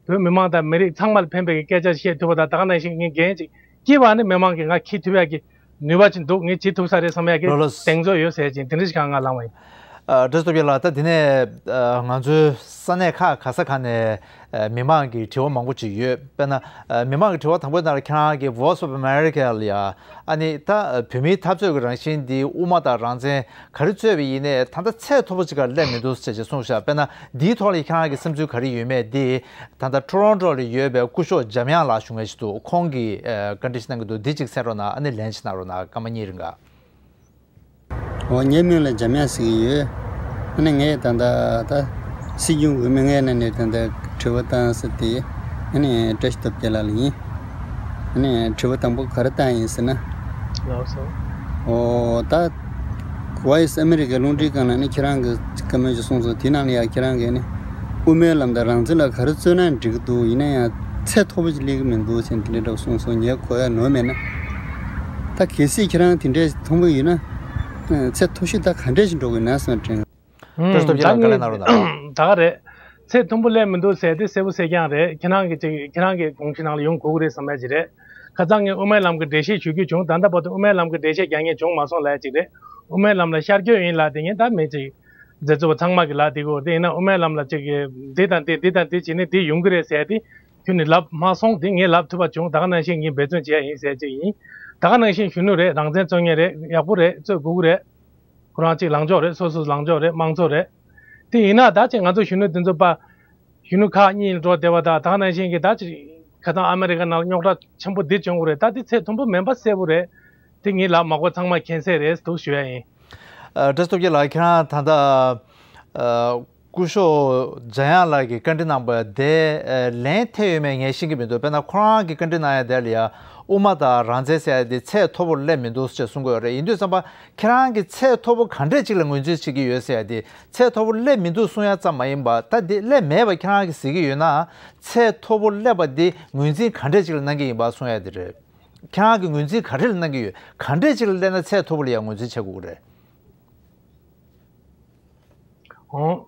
བོད་མི་མང་དང་མི་རིགས་ཚང་མ་ལ་ཕན་པའི་སྐད་ཆ་བཤད་ཐུབ་པ་དང་ད་ག་ནང་བཞིན་ངའི་འགན་ཅིག་ཀྱི་བ་ནི་མི་མང་གིས་ང་འཁྱེར་ཐུབ་ཡག་གི་ནུས་པ་ཅིག་འདུག་ངས་བྱེད་ཐུབ་ས་རེད་བསམ་ཡག་གི་ལོ་ལོ། གདེང་ཚོད་ཡོད་ཟེར་ཅིག་དེ་འདྲ་ཞིག་གང་ང་ལངས་པ་ཡིན། ཨ་བཀྲ་ཤིས་སྟོབས་རྒྱལ་ལགས། ད་དེ་ནས་ཨ་ང་ཚོའི་ས་གནས་ཁག་ག་ས་ག་ནས་ཨ་མི་མང་གི་དྲི་བ་མང་པོ་ཅིག་ཡོད། དཔེར་ན་ཨ་མི་མང་གི་དྲི་བ་དང་པོའི་ནང་ལ་ཁྱེད་རང་གིས་Voice of America ལ་ཡ་ཨ་ནི་ད་ཨ་བོད་མིའི་འཐབ་རྩོད་ཀྱི་རང་བཞིན་འདི་དབུ་མ་དང་རང་བཙན་ག་རེ་རྩོད་པ་ཡིན་ནའི་ད་ལྟ་ཚད་མཐོ་པོ་ཅིག་ག་སླེབས་མི་འདུག་ཟེར་ཅིག་གསུངས་ཤག་དཔེར་ན་འདིའི་ཐོག་ལ་ཁྱེད་རང་གི་བསམ་ཚུལ་ག་རེ་ཡོད་མེད་འདི་ད་ལྟ་ཊོ་རོན་ཊོ་ལ་ཡོད་པའི་སྐུ་ཞབས་འཇམ་དབྱངས་ལགས་ཞུ་མཁན་ཞིག་འདུག་ཁོང་གིས་ཨ་བཀའ་འདྲི་ཞིག་གནང་གི་འདུག་འདི་ཅིག་གསན་རོགས་གནང་། ཨ་ནི་ལན་ཞིག་གནང་རོགས་གནང་། སྐར་མ་གཉིས་རིང་ག་འོ་ངའི་མིང་ལ་འཇམ་དབྱངས་ཟེར་གྱི་ཡོད། ཨ་ནི་ངས་ད་ལྟ་ད་སྲིད་སྐྱོང་འོས་མི་ལྔའི་ནང་ནས་ད་ལྟ་དྲི་བ་བཏང་ས་དེ་ཨ་ནི་བཀྲ་ཤིས་སྟོབས་རྒྱལ་ལགས་ལ་ཡིན། ཨ་ནི་དྲི་བ་དང་པོ་ག་རེ་བཏང་ཡིན་ཟེར་ན། ལགས་སོ། འོ་ད་Voice America རླུང་འཕྲིན་ཁང་ནང་ནས་ཁྱེད་རང་གི་བཀའ་མོལ་ཅིག་གསུངས་སོང་། དེ་ནང་ལ་ཡང་ཁྱེད་རང་གིས་ནི་དབུ་མའི་ལམ་དང་རང་བཙན་ལ་ག་རེ་རྩོད་ན་འགྲིག་གི་འདུག་ཡིན་ན་ཡང་ཚད་མཐོ་པོ་ཅིག་སླེབས་ཀྱི་མི་འདུག་ཟེར་དེ་འདྲ་འདྲ་པོ་གསུངས་སོང་། ངས་གོ་ཡ་ནོར་མེད་ན། ད་གལ་སྲིད་ཁྱེད་རང་དེ་འདྲའི་མཐོང་གི་ཡོད་ན། ཚད་མཐོ་ཤོས་ད་ག་འདྲས་ཞིག་འགྲོ་གི་ཡོད་ན་བསམ་དྲན། ཨུམ། བཀྲ་ཤིས་སྟོབས་རྒྱལ་ལགས་བཀའ་ལན་གནང་རོགས་གནང་། ད་ག་རེད། ཚད་མཐོན་པོ་སླེབས་མི་འདུག་ཟེར་དེ་གསལ་པོ་གསལ་རྐྱང་རེད། ཁྱེད་རང་གི་ཅིག་ཁྱེད་རང་གི་དགོངས་གཞི་ནང་ལ་ཡོང་དགོས་ཀྱི་རེད་བསམ་ཡ་ཅིག་རེད། ཁ་སང་ངས་དབུ་མའི་ལམ་གྱི་འགྲེལ་བཤད་ཞུ་རྒྱུ་བྱུང་། ད་ལྟ་བར་དུ་དབུ་མའི་ལམ་གྱི་འགྲེལ་བཤད་རྒྱག་མཁན་བྱུང་མ་སོང་ལབ་ཡ་ཅིག་རེད། དབུ་མའི་ལམ་ལ་ཤར་བསྐྱོད་ཡིན་ལབ་དེ་ངས་ད་མི་ཅིག་མཛད་གཙོ་བ་ཚང་མ་གི་ལབ་དེ་གོ་དེ་ཡིན་ན་དབུ་མའི་ལམ་ལ་ཅིག་འདི་དང་འདི་འདི་དང་འདི་བྱས་ནས་འདི་ཡོང་གི་རེད་ཟེར་ཡ་དེ་ཁྱོད་ནས་ལབ་མ་སོང་། དེ་ངས་ལབ་ཐུབ་པ་བྱུང་། ད་ག་ནང་བཞིན་ངས་འབད་བརྩོན་བྱེད་ཡ་ཡིན་ཟེར་ཅིག་ཡིན། ད་ག་ནང་བཞིན་གཞོན་ནུ་རེད། རང་བཙན་རྩོད་མཁན་རེད། ཡག་པོ་རེད། རྩོད་དགོས་ཀྱི་རེད། ཁོ་རང་གཅིག་ལངས་ཕྱོགས་རེད། སོ་སོ་ལངས་ཕྱོགས་རེད། དམངས་གཙོ་རེད། དེ་ཡིན་ན་ད་ཅིག་ང་ཚོ་གཞོན་ནུ་དེ་ཚོ་པ། གཞོན་ནུ་ཁག་གཉིས་འགྲོ་བསྡད་པ་དང་ད་ག་ནང་བཞིན་གྱི་ད་ཅིག་ཁ་སང་ཨ་མེ་རི་ཀ་ནང་ལ་རྙོག་དྲ་ཆེན་པོ་འདི་བྱུང་བ་རེད། ད་དེ་ཚད་མཐོན་པོ་མིན་པ་གསལ་པོ་རེད། དེ་ངས་ལབ་མ་དགོས། ཚང་མ་མཁྱེན་གསལ་རེད་འདུག་ཞུ་ཡ་ཡིན། ཨ། བཀྲ་ཤིས་སྟོབས་རྒྱལ་ལགས། ཁྱེད་རང་ད་ལྟ། ཨ། སྐུ་ཞབས་འཇམ་དབྱངས་ལགས་ཀྱིས་བཀའ་འདྲི་གནང་བ་དེ་ཨ་ལན་ཐེབས་ཡོད་མེད་ངས་ཤེས་ཀྱི་མི་འདུག་དཔེར་ན་ཁོ་རང་གིས་བཀའ་འདྲི་གནང་ཡ་དེ་ལ་ཡ་དབུ་མ་དང་རང་བཙན་ཟེར་ཡ་དེ་ཚད་མཐོ་པོར་སླེབས་མི་འདུག་ཅེས་གསུང་གི་ཡོད་རེད། ཡིན་དུས་ཙམ་པ་ཁྱེད་རང་གིས་ཚད་མཐོ་པོ་ག་འདྲས་ཅིག་ལ་ངོས་འཛིན་བྱེད་ཀྱི་ཡོད་ཟེར་ཡ་དེ་ཚད་མཐོ་པོར་སླེབས་མི་འདུག་གསུང་ཡ་ཙམ་མ་ཡིན་པ། ད་དེ་སླེབས་མེད་པ་ཁྱེད་རང་གིས་གཟིགས་ཀྱི་ཡོད་ན་ཚད་མཐོ་པོར་སླེབས་པ་དེ་ངོས་འཛིན་ག་འདྲས་ཅིག་ལ་གནང་གི་ཡིན་པ་གསུང་ཡ་དེ་རེད། ཁྱེད་རང་གིས་ངོས་འཛིན་ག་རེ་ལ་གནང་གི་ཡོད། ག་འདྲས་ཅིག་ལ་སླེབས་ན་ཚད་མཐོ་པོ་ལ་ཡང་ངོས་འཛིན་བྱེད་དགོས་ཀྱི་རེད། ཨོ།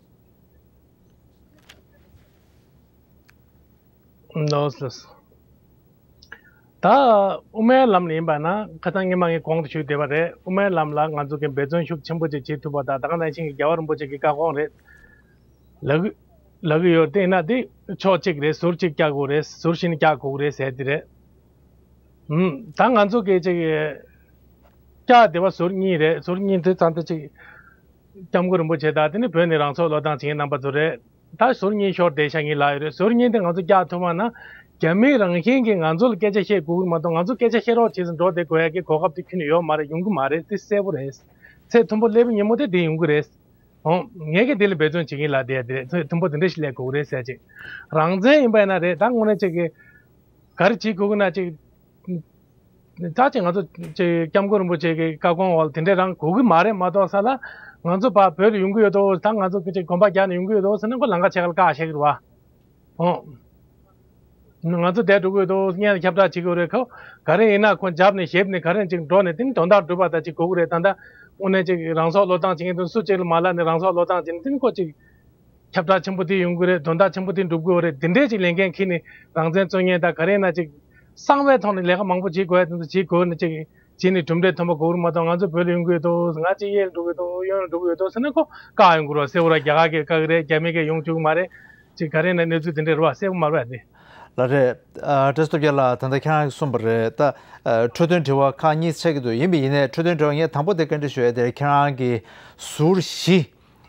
ལགས་སོ། ད་དབུ་མའི་ལམ་ལ་ཡིན་པ་ན་ཁ་སང་སྔོན་མ་ངས་གོང་དུ་ཞུས་བསྡད་པ་རེད། དབུ་མའི་ལམ་ལ་ང་ཚོ་གིས་འབད་བརྩོན་ཤུགས་ཆེན་པོ་ཅིག་བྱེད་ཐུབ་པ་དང་ད་ག་ནང་བཞིན་གྱི་རྒྱལ་བ་རིན་པོ་ཆེ་གི་བཀའ་དགོངས་རེད། ལབ་ཀྱི་ལབ་ཀྱི་ཡོད་རེད། དེ་ཡིན་ན་དེ་ཕྱོགས་གཅིག་རེད། ཟུར་གཅིག་བཀྱག་དགོས་རེད། ཟུར་གཞན་བཀྱག་དགོས་རེད་ཟེར་དེ་རེད། ཨུམ། ད་ང་ཚོ་གིས་ཅིག་བཀྱག་བསྡད་པ་ཟུར་གཉིས་རེད། ཟུར་གཉིས་དེ་ཙམ་དེ་ཅིག་སྐྱབས་མགོན་རིན་པོ་ཆེ་དང་དེ་ནི་བོད་ནས་རང་སྲོག་བློས་བཏང་བྱེད་མཁན་རྣམ་པ་ཚོ་རེད། ད་ཟུར་གཉིས་ཤོར་བསྡད་ཤག་ངས་ལབ་ཡོད་རེད། ཟུར་གཉིས་དེ་ང་ཚོ་བཀྱག་ཐུབ་པ་ན་རྒྱ་མི་རང་བཞིན་གྱིས་ང་ཚོ་ལ་སྐད་ཆ་བཤད་དགོས་ཀྱི་མ་གཏོགས་ང་ཚོ་སྐད་ཆ་བཤད་རོགས་བྱེད་ཟེར་འགྲོ་བསྡད་དགོས་ཡ་གི་གོ་སྐབས་དེ་ཁྱོན་ནས་ཡོད་མ་རེད། ཡོང་གི་མ་རེད། དེ་གསལ་པོ་རེད། ཚད་མཐོན་པོ་སླེབས་པའི་ཉིན་མོ་དེ་དེ་ཡོང་གི་རེད། ཨོ། ངས་ཀྱི་དེ་ལ་འབད་བརྩོན་བྱེད་ཀྱིན་ལ་དེ་དེ་མཐོན་པོ་དེ་འདྲ་ཞིག་སླེབས་དགོས་རེད་ཟེར་ཅིག་རང་བཙན་ཡིན་པ་ཡིན་ན་རེད། ད་དངོས་གནས་ཅིག་གི་ག་རེ་བྱེད་དགོས་ཀྱི་ན་ཅིག་ད་ཅིག་ང་ཚོ་ཅིག་སྐྱབས་མགོན་རིན་པོ་ཆེ་གི་བཀའ་དགོངས་འོག་ལ་དེ་འདྲས་རང་དགོས་ཀྱི་མ་རེད་མ་གཏོགས་ས་ལ་ང་ཚོ་ཕར་བོད་ལ་ཡོང་གི་ཡོད་དོ། ད་ང་ཚོ་ཅིག་གོམ་པ་རྒྱག་ནས་ཡོང་གི་ཡོད་དོ་ཟེར་ན་ཁོ་ལམ་ཁ་ཕྱེད་ཀ་ལ་བཀག་བཞག་གི་རེད་བ། ཨོ། ང་ཚོ་བསྡད་འགྲོ་གི་ཡོད་དོ། སྔོན་ལ་ཁྱབ་བསྒྲགས་བྱེད་ཀྱི་ཡོད་རེད། ཁོ་ག་རེ་ཡིན་ན་ཁོ་རྒྱབ་ནས་ཞེབ་ནས་ག་རེ་ཅིག་འགྲོ་ནས་དེ་ནི་དོན་དག་སྒྲུབ་པ་ད་ཅིག་དགོས་ཀྱི་རེད། ད་ལྟ་དངོས་གནས་ཅིག་རང་སྲོག་བློས་བཏང་བྱེད་མཁན་དེ་སུ་གཅིག་ལ་མ་ལབ་ནས་རང་སྲོག་བློས་བཏང་བྱེད་ནས་དེ་ནི་ཁོ་ཅིག་ཁྱབ་བསྒྲགས་ཆེན་པོ་དེ་ཡོང་གི་རེད། དོན་དག་ཆེན་པོ་དེ་འགྲུབ་དགོས་རེད། དེ་འདྲས་ཅིག་ལས་འགན་འཁྱེར་ནས་རང་བཙན་རྩོད་མཁན་དང་ག་རེ་ཡིན་ན་ཅིག་གསང་བའི་ཐོག་ནས་ལས་ཀ་མང་པོ་བྱེད་དགོས་ཡ་དེ་ཚོ་བྱེད་དགོས་ནས་ཅིག་བྱས་ནས་གྲུབ་འབྲས་ཐོན་པ་དགོས་ཀྱི་རེད་མ་གཏོགས་ང་ཚོ་བོད་ལ་ཡོང་གི་ཡོད་དོ། ང་ཅིག་གཡས་ལ་འགྲོ་གི་ཡོད་དོ། གཡོན་ལ་འགྲོ་གི་ཡོད་དོ་ཟེར་ན་ཁོ་བཀག་ཡོང་གི་རེད་བ། གསལ་པོ་ར་རྒྱ་གར་གྱིས་བཀག་གི་རེད། རྒྱ་མི་གིས་ཡོང་བཅུག་གི་མ་རེད། ཅིག་ག་རེ་ན་གནས་ཚུལ་དེ་འདྲས་རེད་བ། གསལ་པོ་མ་རེད་བ་དེ། ལགས་རེད། ཨ། བཀྲ་ཤིས་སྟོབས་རྒྱལ་ལགས། ད་ལྟ་ཁྱེད་རང་གིས་གསུངས་པ་རེད། ད་ཨ་འཕྲོས་དོན་དྲི་བ་ཁག་གཉིས་ཆགས་ཀྱི་འདུག་ཡིན་པ་ཡིན་ནའི་འཕྲོས་དོན་དྲི་བ་ངས་དང་པོ་དེ་བཀའ་འདྲི་ཞུ་ཡ་དེ་ཁྱེད་རང་གིས་ཟུར་བཞི་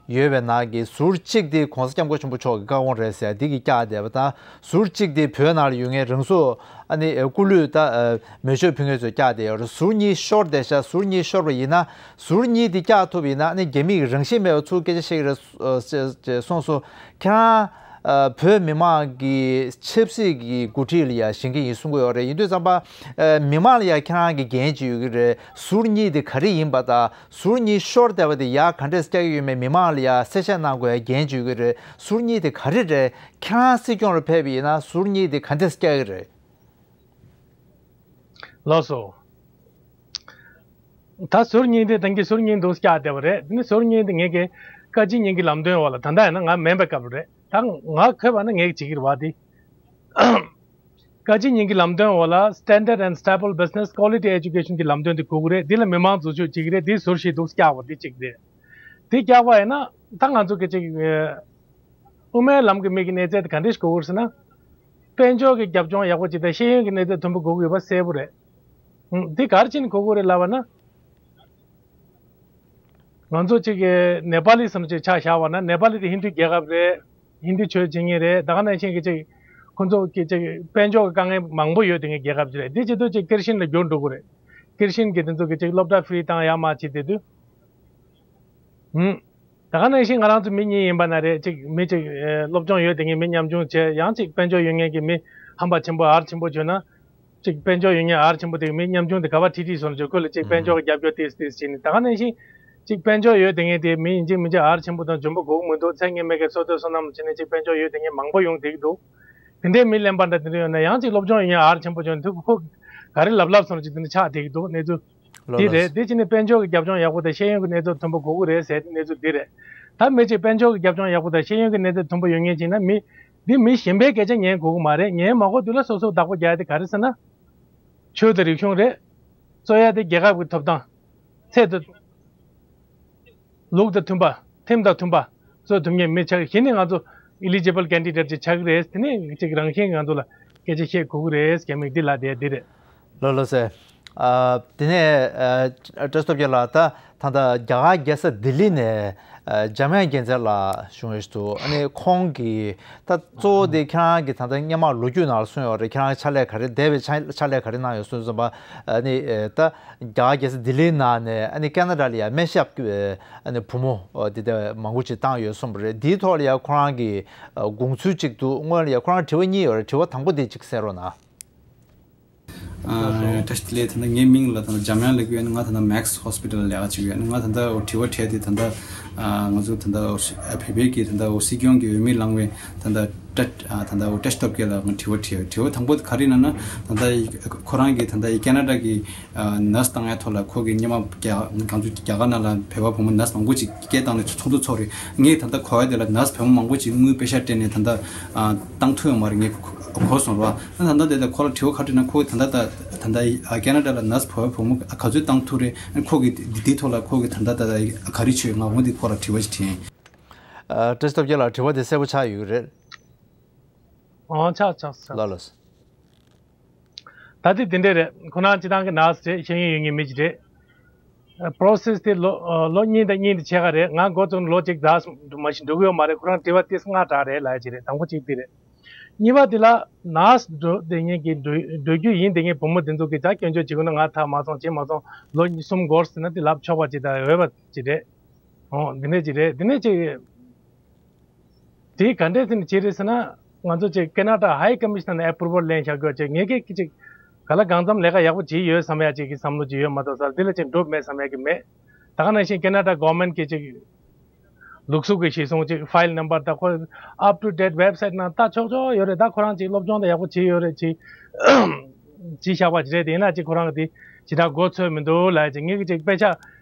ཡོད་པའི་ནང་གི་ཟུར་གཅིག་དེ་༸གོང་ས་༸སྐྱབས་མགོན་ཆེན་པོ་མཆོག་གི་བཀའ་དགོངས་རེད་ཟེར་ཡ་དེ་གིས་བཀྱག་བསྡད་པ་དང་། ཟུར་གཅིག་དེ་བོད་ནང་ལ་ཡོད་མཁན་རང་སྲོག་ཨ་ནི་སྐུ་ལུས་ད་མེ་མཆོད་ཕུལ་མཁན་ཚོས་བཀྱག་བསྡད་ཡོད་རེད། ཟུར་གཉིས་ཤོར་བསྡད་ཤག་ཟུར་གཉིས་ཤོར་བ་ཡིན་ན་ཟུར་གཉིས་དེ་བཀྱག་ཐུབ་པ་ཡིན་ན་ཨ་ནི་རྒྱ་མི་གི་རང་བཞིན་མེད་པ་ཚུར་སྐད་ཆ་བཤད་ཀྱི་རེད་ཨ་ཅེས་གསུངས་སོང་། ཁྱེད་རང་ཨ་བོད་མི་མང་གི་ཆབ་སྲིད་ཀྱི་འགོ་ཁྲིད་ལ་ཡ་བཞེངས་ཀྱི་ཡིན་གསུང་གི་ཡོད་རེད། ཡིན་དུས་ཙམ་པ་ཨ་མི་མང་ལ་ཡ་ཁྱེད་རང་གི་འགན་ཅིག་ཡོད་ཀྱི་རེད། ཟུར་གཉིས་དེ་ག་རེ་ཡིན་པ་དང་ཟུར་གཉིས་ཤོར་བསྡད་པ་དེ་ཡ་ག་འདྲས་བཀྱག་གི་ཡོད་མེད་མི་མང་ལ་ཡ་གསལ་བཤད་གནང་དགོས་ཡ་འགན་ཅིག་ཡོད་ཀྱི་རེད། ཟུར་གཉིས་དེ་ག་རེ་རེད། ཁྱེད་རང་སྲིད་སྐྱོང་ལ་ཕེབས་པ་ཡིན་ན་ཟུར་གཉིས་དེ་ག་འདྲས་བཀྱག་གི་རེད། ལགས་སོ། ད་ཟུར་གཉིས་དེ་ད་གིན་ཟུར་གཉིས་འདུག་བཀྱག་བསྡད་པ་རེད། དེ་ནི་ཟུར་གཉིས་དེ་ངས་ཀྱི་བཀའ་སྤྱི་གཉིས་ཀྱི་ལམ་སྟོན་འོག་ལ། ད་ལྟ་ཡིན་ན་ང་མེད་པའི་སྐབས་རེད། ད་ང་འཁོད་པ་ན་ངས་བྱེད་ཀྱི་རེད་བ་དེ། བཀའ་སྤྱི་གཉིས་ཀྱི་ལམ་སྟོན་འོག་ལ་Standard and Stable Business Quality Education གྱི་ལམ་སྟོན་དེ་དགོས་ཀྱི་རེད། འདི་ལ་མི་མང་འཛུལ་ཞུགས་བྱེད་ཀྱི་རེད། དེ་ཟུར་བཞི་འདུག་བཀྱག་པ་དེ་གཅིག་རེད། དེ་བཀྱག་པ་ཡིན་ན་ད་ང་ཚོ་གི་ཅིག་དབུ་མའི་ལམ་གྱི་མི་གི་གནས་ཚད་དེ་ག་འདྲས་ཤིག་དགོས་ཀྱི་རེད་ཟེར་ན། དཔལ་འབྱོར་གྱི་རྒྱབ་ལྗོངས་ཡག་པོ་ཅིག་དང་ཤེས་ཡོན་གྱི་གནས་ཚད་མཐོན་པོ་དགོས་ཀྱི་ཡོད་པ་གསལ་པོ་རེད། ཨང་། འདི་ག་རེ་བྱས་ནས་དགོས་ཀྱི་རེད་ལབ་པ་ན། ང་ཚོ་གཅིག་གི་ནེ་པ་ལི་བསམ་ཅིག་ཆ་བཞག་པ་ན། ནེ་པ་ལི་དེ་ཧིན་དུའི་རྒྱལ་ཁབ་རེད། ཧིན་དུ་ཆོས་བྱེད་མཁན་རེད། ད་ག་ནང་བཞིན་གྱི་ཅིག་ཁོ་ཚོ་གི་ཅིག་དཔལ་འབྱོར་གྱི་དཀའ་ངལ་མང་པོ་ཡོད་དེ་ངའི་རྒྱལ་ཁབ་ཅིག་རེད། དེ་བྱེད་དུས་ཅིག་ཀིར་ཤིན་ལ་བསྒྱུར་འགྲོ་གི་རེད། ཀིར་ཤིན་གྱི་དེ་ཚོ་གི་ཅིག་སློབ་གྲྭ་ཧྥི་རི་བཏང་ཡག་མ་བྱེད་དེ་དུས། ཧུམ། ད་ག་ནང་བཞིན་ང་རང་ཚོ་མི་གཉིས་ཡིན་པ་ན་རེད། ཅིག་མི་ཅིག་ཨེ་སློབ་སྦྱོང་ཡོད་དེ་ངའི་མི་ཉམ་ཆུང་བྱས། ཡང་ཅིག་དཔལ་འབྱོར་ཡོད་མཁན་གྱི་མི་ཧམ་པ་ཆེན་པོ་ཨར་ཆེན་པོ་བྱོས་ན། ཅིག་དཔལ་འབྱོར་ཡོད་མཁན་ཨར་ཆེན་པོ་དེ་མི་ཉམ་ཆུང་དེ་ག་པར་ཁྲིད་ཁྲིད་སོང་བྱོས། ཁོ་ལ་ཅིག་དཔལ་འབྱོར་གྱི་རྒྱབ་སྐྱོར་ཏིས་ཏིས་བྱས་ནས། ད་ག་ནང་བཞིན་ཅིག་དཔལ་འབྱོར་ཡོད་དེ་ངས་དེ་མི་ཡིན་གཅིག་མིན་གཅིག་ཨར་ཆེན་པོ་དང་འཇོན་པོ་དགོས་ཀྱི་མི་འདུག་མཚན་སྙན་མེད་མཁན་སོ་ཐོས་སོ་ནམ་བྱས་ནས་ཅིག་དཔལ་འབྱོར་ཡོད་དེ་ངས་མང་པོ་ཡོང་བསྡད་ཀྱི་འདུག་དེ་འདྲའི་མི་གླེན་པ་འདྲ་དེ་འདྲ་ཡོད་ན། ཡང་ཅིག་སློབ་སྦྱོང་ཡོད་མཁན་ཨར་ཆེན་པོ་བྱོས་ན་དུས་ཁོ་ ག་རེ་ལབ་ལབ་སོང་ཅིག་དེ་འདྲ་ཆགས་བསྡད་ཀྱི་འདུག་གནས་ཚུལ་ལོ་འདི་ལོ། རེད། དེ་བྱས་ནས་དཔལ་འབྱོར་གྱི་རྒྱབ་ལྗོངས་ཡག་པོ་དང་ཤེས་ཡོན་གྱི་གནས་ཚུལ་མཐུན་པོ་དགོས་ཀྱི་རེད་ཟེར་གནས་ཚུལ་འདི་རེད། ད་མི་གཅིག་དཔལ་འབྱོར་གྱི་རྒྱབ་ལྗོངས་ཡག་པོ་དང་ཤེས་ཡོན་གྱི་གནས་ཚུལ་མཐུན་པོ་ཡོད་མཁན་ཅིག་ན་མི་འདི་མི་གཞན་པའི་སྐད་ཆ་ཉན་དགོས་ཀྱི་མ་རེད། ཉན་མ་དགོས་དུས་ལ་སོ་སོ་བདག་པོ་རྒྱག་ཡ་དེ་ག་རེ་ཟེར་ན། ཆོས་དང་རིག་གཞུང་རེད། རྩོད་ཡ་དེ་རྒྱལ་ཁབ་ཀྱི་ཐོབ་ཐང་། ཚད་དང་། ལུགས་དང་མཐུན་པ། ཁྲིམས་དང་མཐུན་པ། རྩོད་ཐུབ་མཁན་མི་ཆགས་གཞི་ནས་ང་ཚོ་eligible candidate་ཅིག་ཆགས་ཀྱི་རེད། དེ་ནས་ཅིག་རང་བཞིན་ང་ཚོ་ལ་སྐད་ཆ་བཤད་དགོས་ཀྱི་རེད། རྒྱ་མིས་འདི་ལ་བསྡད་འདི་རེད། ལགས་ལགས་སེ། ཨ། དེ་ནས་ཨ། བཀྲ་ཤིས་སྟོབས་རྒྱལ་ལགས། ད་ད་ལྟ་རྒྱ་གར་རྒྱལ་ས་ལྡི་ལི་ནས་ཨ། འཇམ་དབྱངས་རྒྱལ་མཚན་ལགས་བྱུང་ཡོད་འདུག་ཨ་ནི་ཁོང་གིས་ད་གཙོ་བོ་དེ་ཁྱེད་རང་གིས་ད་ལྟ་སྔོན་མ་ལོ་རྒྱུས་ནང་ལ་གསུངས་ཡོད་རེད། ཁྱེད་རང་ཕྱག་ལས་ག་རེ་འདས་པའི་ཕྱག་ཕྱག་ལས་ག་རེ་གནང་ཡོད་གསུངས་ཙམ་པ། ཨ་ནི་ཨ། ད་རྒྱ་གར་རྒྱལ་ས་ལྡི་ལིའི་ནང་ནས་ཨ་ནི་ཁེ་ན་ཌ་ལ་ཡ་སྨན་ཞབས་ཀྱི་ཨ་ནི་བུ་མོ་འདི་འདྲ་མང་པོ་ཅིག་བཏང་ཡོད་གསུངས་པ་རེད། འདིའི་ཐོག་ལ་ཡ་ཁོ་རང་གི་དགོངས་ཚུལ་ཅིག་འདུག་སྔོན་ལ་ཡ་ཁོ་རང་དྲི་བ་གཉིས་ཡོད་རེད། དྲི་བ་དང་པོ་དེ་ཅིག་གསན་རོགས་གནང་། ཨ། བཀྲ་ཤིས་བདེ་ལེགས། ད་ལྟ་ངའི་མིང་ལ་ད་ལྟ་འཇམ་དབྱངས་ལབ་ཀྱི་ཡོད། ང་ད་ལྟ་Max Hospital་ལ་ལས་ཀ་བྱེད་ཀྱི་ཡོད། ང་ད་ལྟ་དྲི་བ་དྲིས་ཏེ་ད་ལྟ་ང་ཚོ་ད་ལྟ་བོད་པའི་གི་ད་ལྟ་སྲིད་སྐྱོང་གི་འོས་མི་ལངས་པའི་ད་ལྟ་བཀྲ་ད་ལྟ་བཀྲ་ཤིས་སྟོབས་རྒྱལ་ལ་ང་དྲི་བ་དྲིས་ཡོད། དྲི་བ་དང་པོ་ག་རེ་ཡིན་ན་ན། ད་ལྟ་ཁོ་རང་གི་ད་ལྟ་ཁེ་ན་ཌ་གི་ནར་སི་བཏང་ཡ་ཐོག་ལ་ཁོ་གི་སྔོན་མ་རྒྱ་གང་ཚོ་རྒྱ་གར་ནང་ལ་བོད་པ་བུ་མོ་ནར་སི་མང་པོ་ཅིག་སྐད་བཏང་ནས་ཚོགས་འདུ་ཚོགས་རེད། ངས་ད་ལྟ་གོ་ཡ་དེ་ལ་ནར་སི་བོད་མོ་མང་པོ་ཅིག་དངུལ་པེ་ཤ་སྤྲད་ནས་ད་ལྟ་བཏང་ཐུབ་ཡོད་མ་རེད། ངས་གོ་སོང་ར། ད་ད་ལྟ་དེ་ལ་ཁོ་ལ་དྲི་བ་ག་རེ་དྲིས་ན། ཁོ་ད་ལྟ་ད་ད་ལྟ་ཁེ་ན་ཌ་ལ་ནར་སི་བོད་པ་བུ་མོ་ག་ཚོད་བཏང་ཐུབ་རེད། ཁོ་གི་འདི་འདི་ཐོག་ལ་ཁོ་གི་ད་ལྟ་ད་ལྟ་ག་རེ་བྱོས། ང་འོ་འདི་ཁོ་ལ་དྲི་བ་ཅིག་དྲིས་ཡིན། བཀྲ་ཤིས་སྟོབས་རྒྱལ་ལགས། དྲི་བ་དེ་གསལ་པོ་ཆགས་ཡོད་ཀྱི་རེད། ཨང་། ཆགས་ཆགས་ཆགས། ལགས་ལགས། ད་ལྟ་དེ་འདྲ་རེད། ཁོ་རང་སྤྱི་བཏང་གི་ནར་སི་རེད། ཤེས་ཡོན་ཡོད་མཁན་མི་ཞིག་རེད། པྲོ་སེ་སི་དེ་ལོ་ལོ་གཉིས་དང་གཉིས་དེ་ཕྱེད་ཀ་རེད། ང་འགོ་བཙུགས་ནས་ལོ་གཅིག་ཙམ་མ་ཞིག་འགྲོ་གི་ཡོད་མ་རེད། ཁོ་རང་དྲི་བ་ཏིས་ལྔ་དྲག་རེད་ལབ་ཡ་ཅིག་རེད། དང་པོ་གཅིག་དེ་རེད། གཉིས་པ་དེ་ལ་ནར་སི་འགྲོ་བསྡད་མཁན་གྱི་འགྲོ་འགྲོ་རྒྱུ་ཡིན་བསྡད་མཁན་བུ་མོ་དེ་ཚོ་གིས་ད་སྐྱོན་བརྗོད་བྱེད་དགོས་ན། ང་ཐག་མ་སོང་བྱེད་མ་སོང་། ལོ་གསུམ་འགོར་ཟེར་ན་དེ་ལབ་ཆོག་པ་ཅིག་དང་འོས་པ་ཅིག་རེད། ཨོ། འདི་འདྲ་ཅིག་རེད། འདི་འདྲ་ཅིག་དེ་ག་འདྲས་ཟེར་ནས་བྱས་རེད་ཟེར་ན། ང་ཚོ་ཅིག་ཁེ་ན་ཌ་ཧའི་ཀོ་མི་ཤི་ནར་ནས་ཨེ་པུ་རུ་ཝལ་ལེན་བཞག་དགོས་ཅིག་ངས་ཀྱིས་ཅིག་ག་ལ་གང་འཚམ་ལས་ཀ་ཡག་པོ་བྱས་ཡོད་བསམ་ཡ་ཅིག་གི་བསམ་བློ་ཅིག་ཡོད་མ་གཏོགས་ས་འདི་ལ་ཅིག་འགྲུབ་མེད་བསམ་ཡ་གི་མེད། ད་ག་ནང་བཞིན་ཁེ་ན་ཌ་གོ་ཝར་མེན་ཊི་གི་ཅིག་ལུགས་སྲོལ་གྱི་གཞི་བཟུང་ཅིག་ཕའིལ་ནམ་བར་དང་ཁོ་up to date website་ནང་ལྟ་ཆོག་ཆོག་ཡོད་རེད། ད་ཁོ་རང་ཅིག་སློབ་སྦྱོང་དང་ཡག་པོ་བྱས་ཡོད་རེད། ཅིག་བྱས་བཞག་པ་ཅིག་རེད། དེ་ཡིན་ན་ཅིག་ཁོ་རང་གི་དེ་ཇི་ལྟར་མགོ་ཚོས་མི་འདུག་ལབ་ཅིག་ངས་ཀྱིས་ཅིག་དཔེ་ཆ་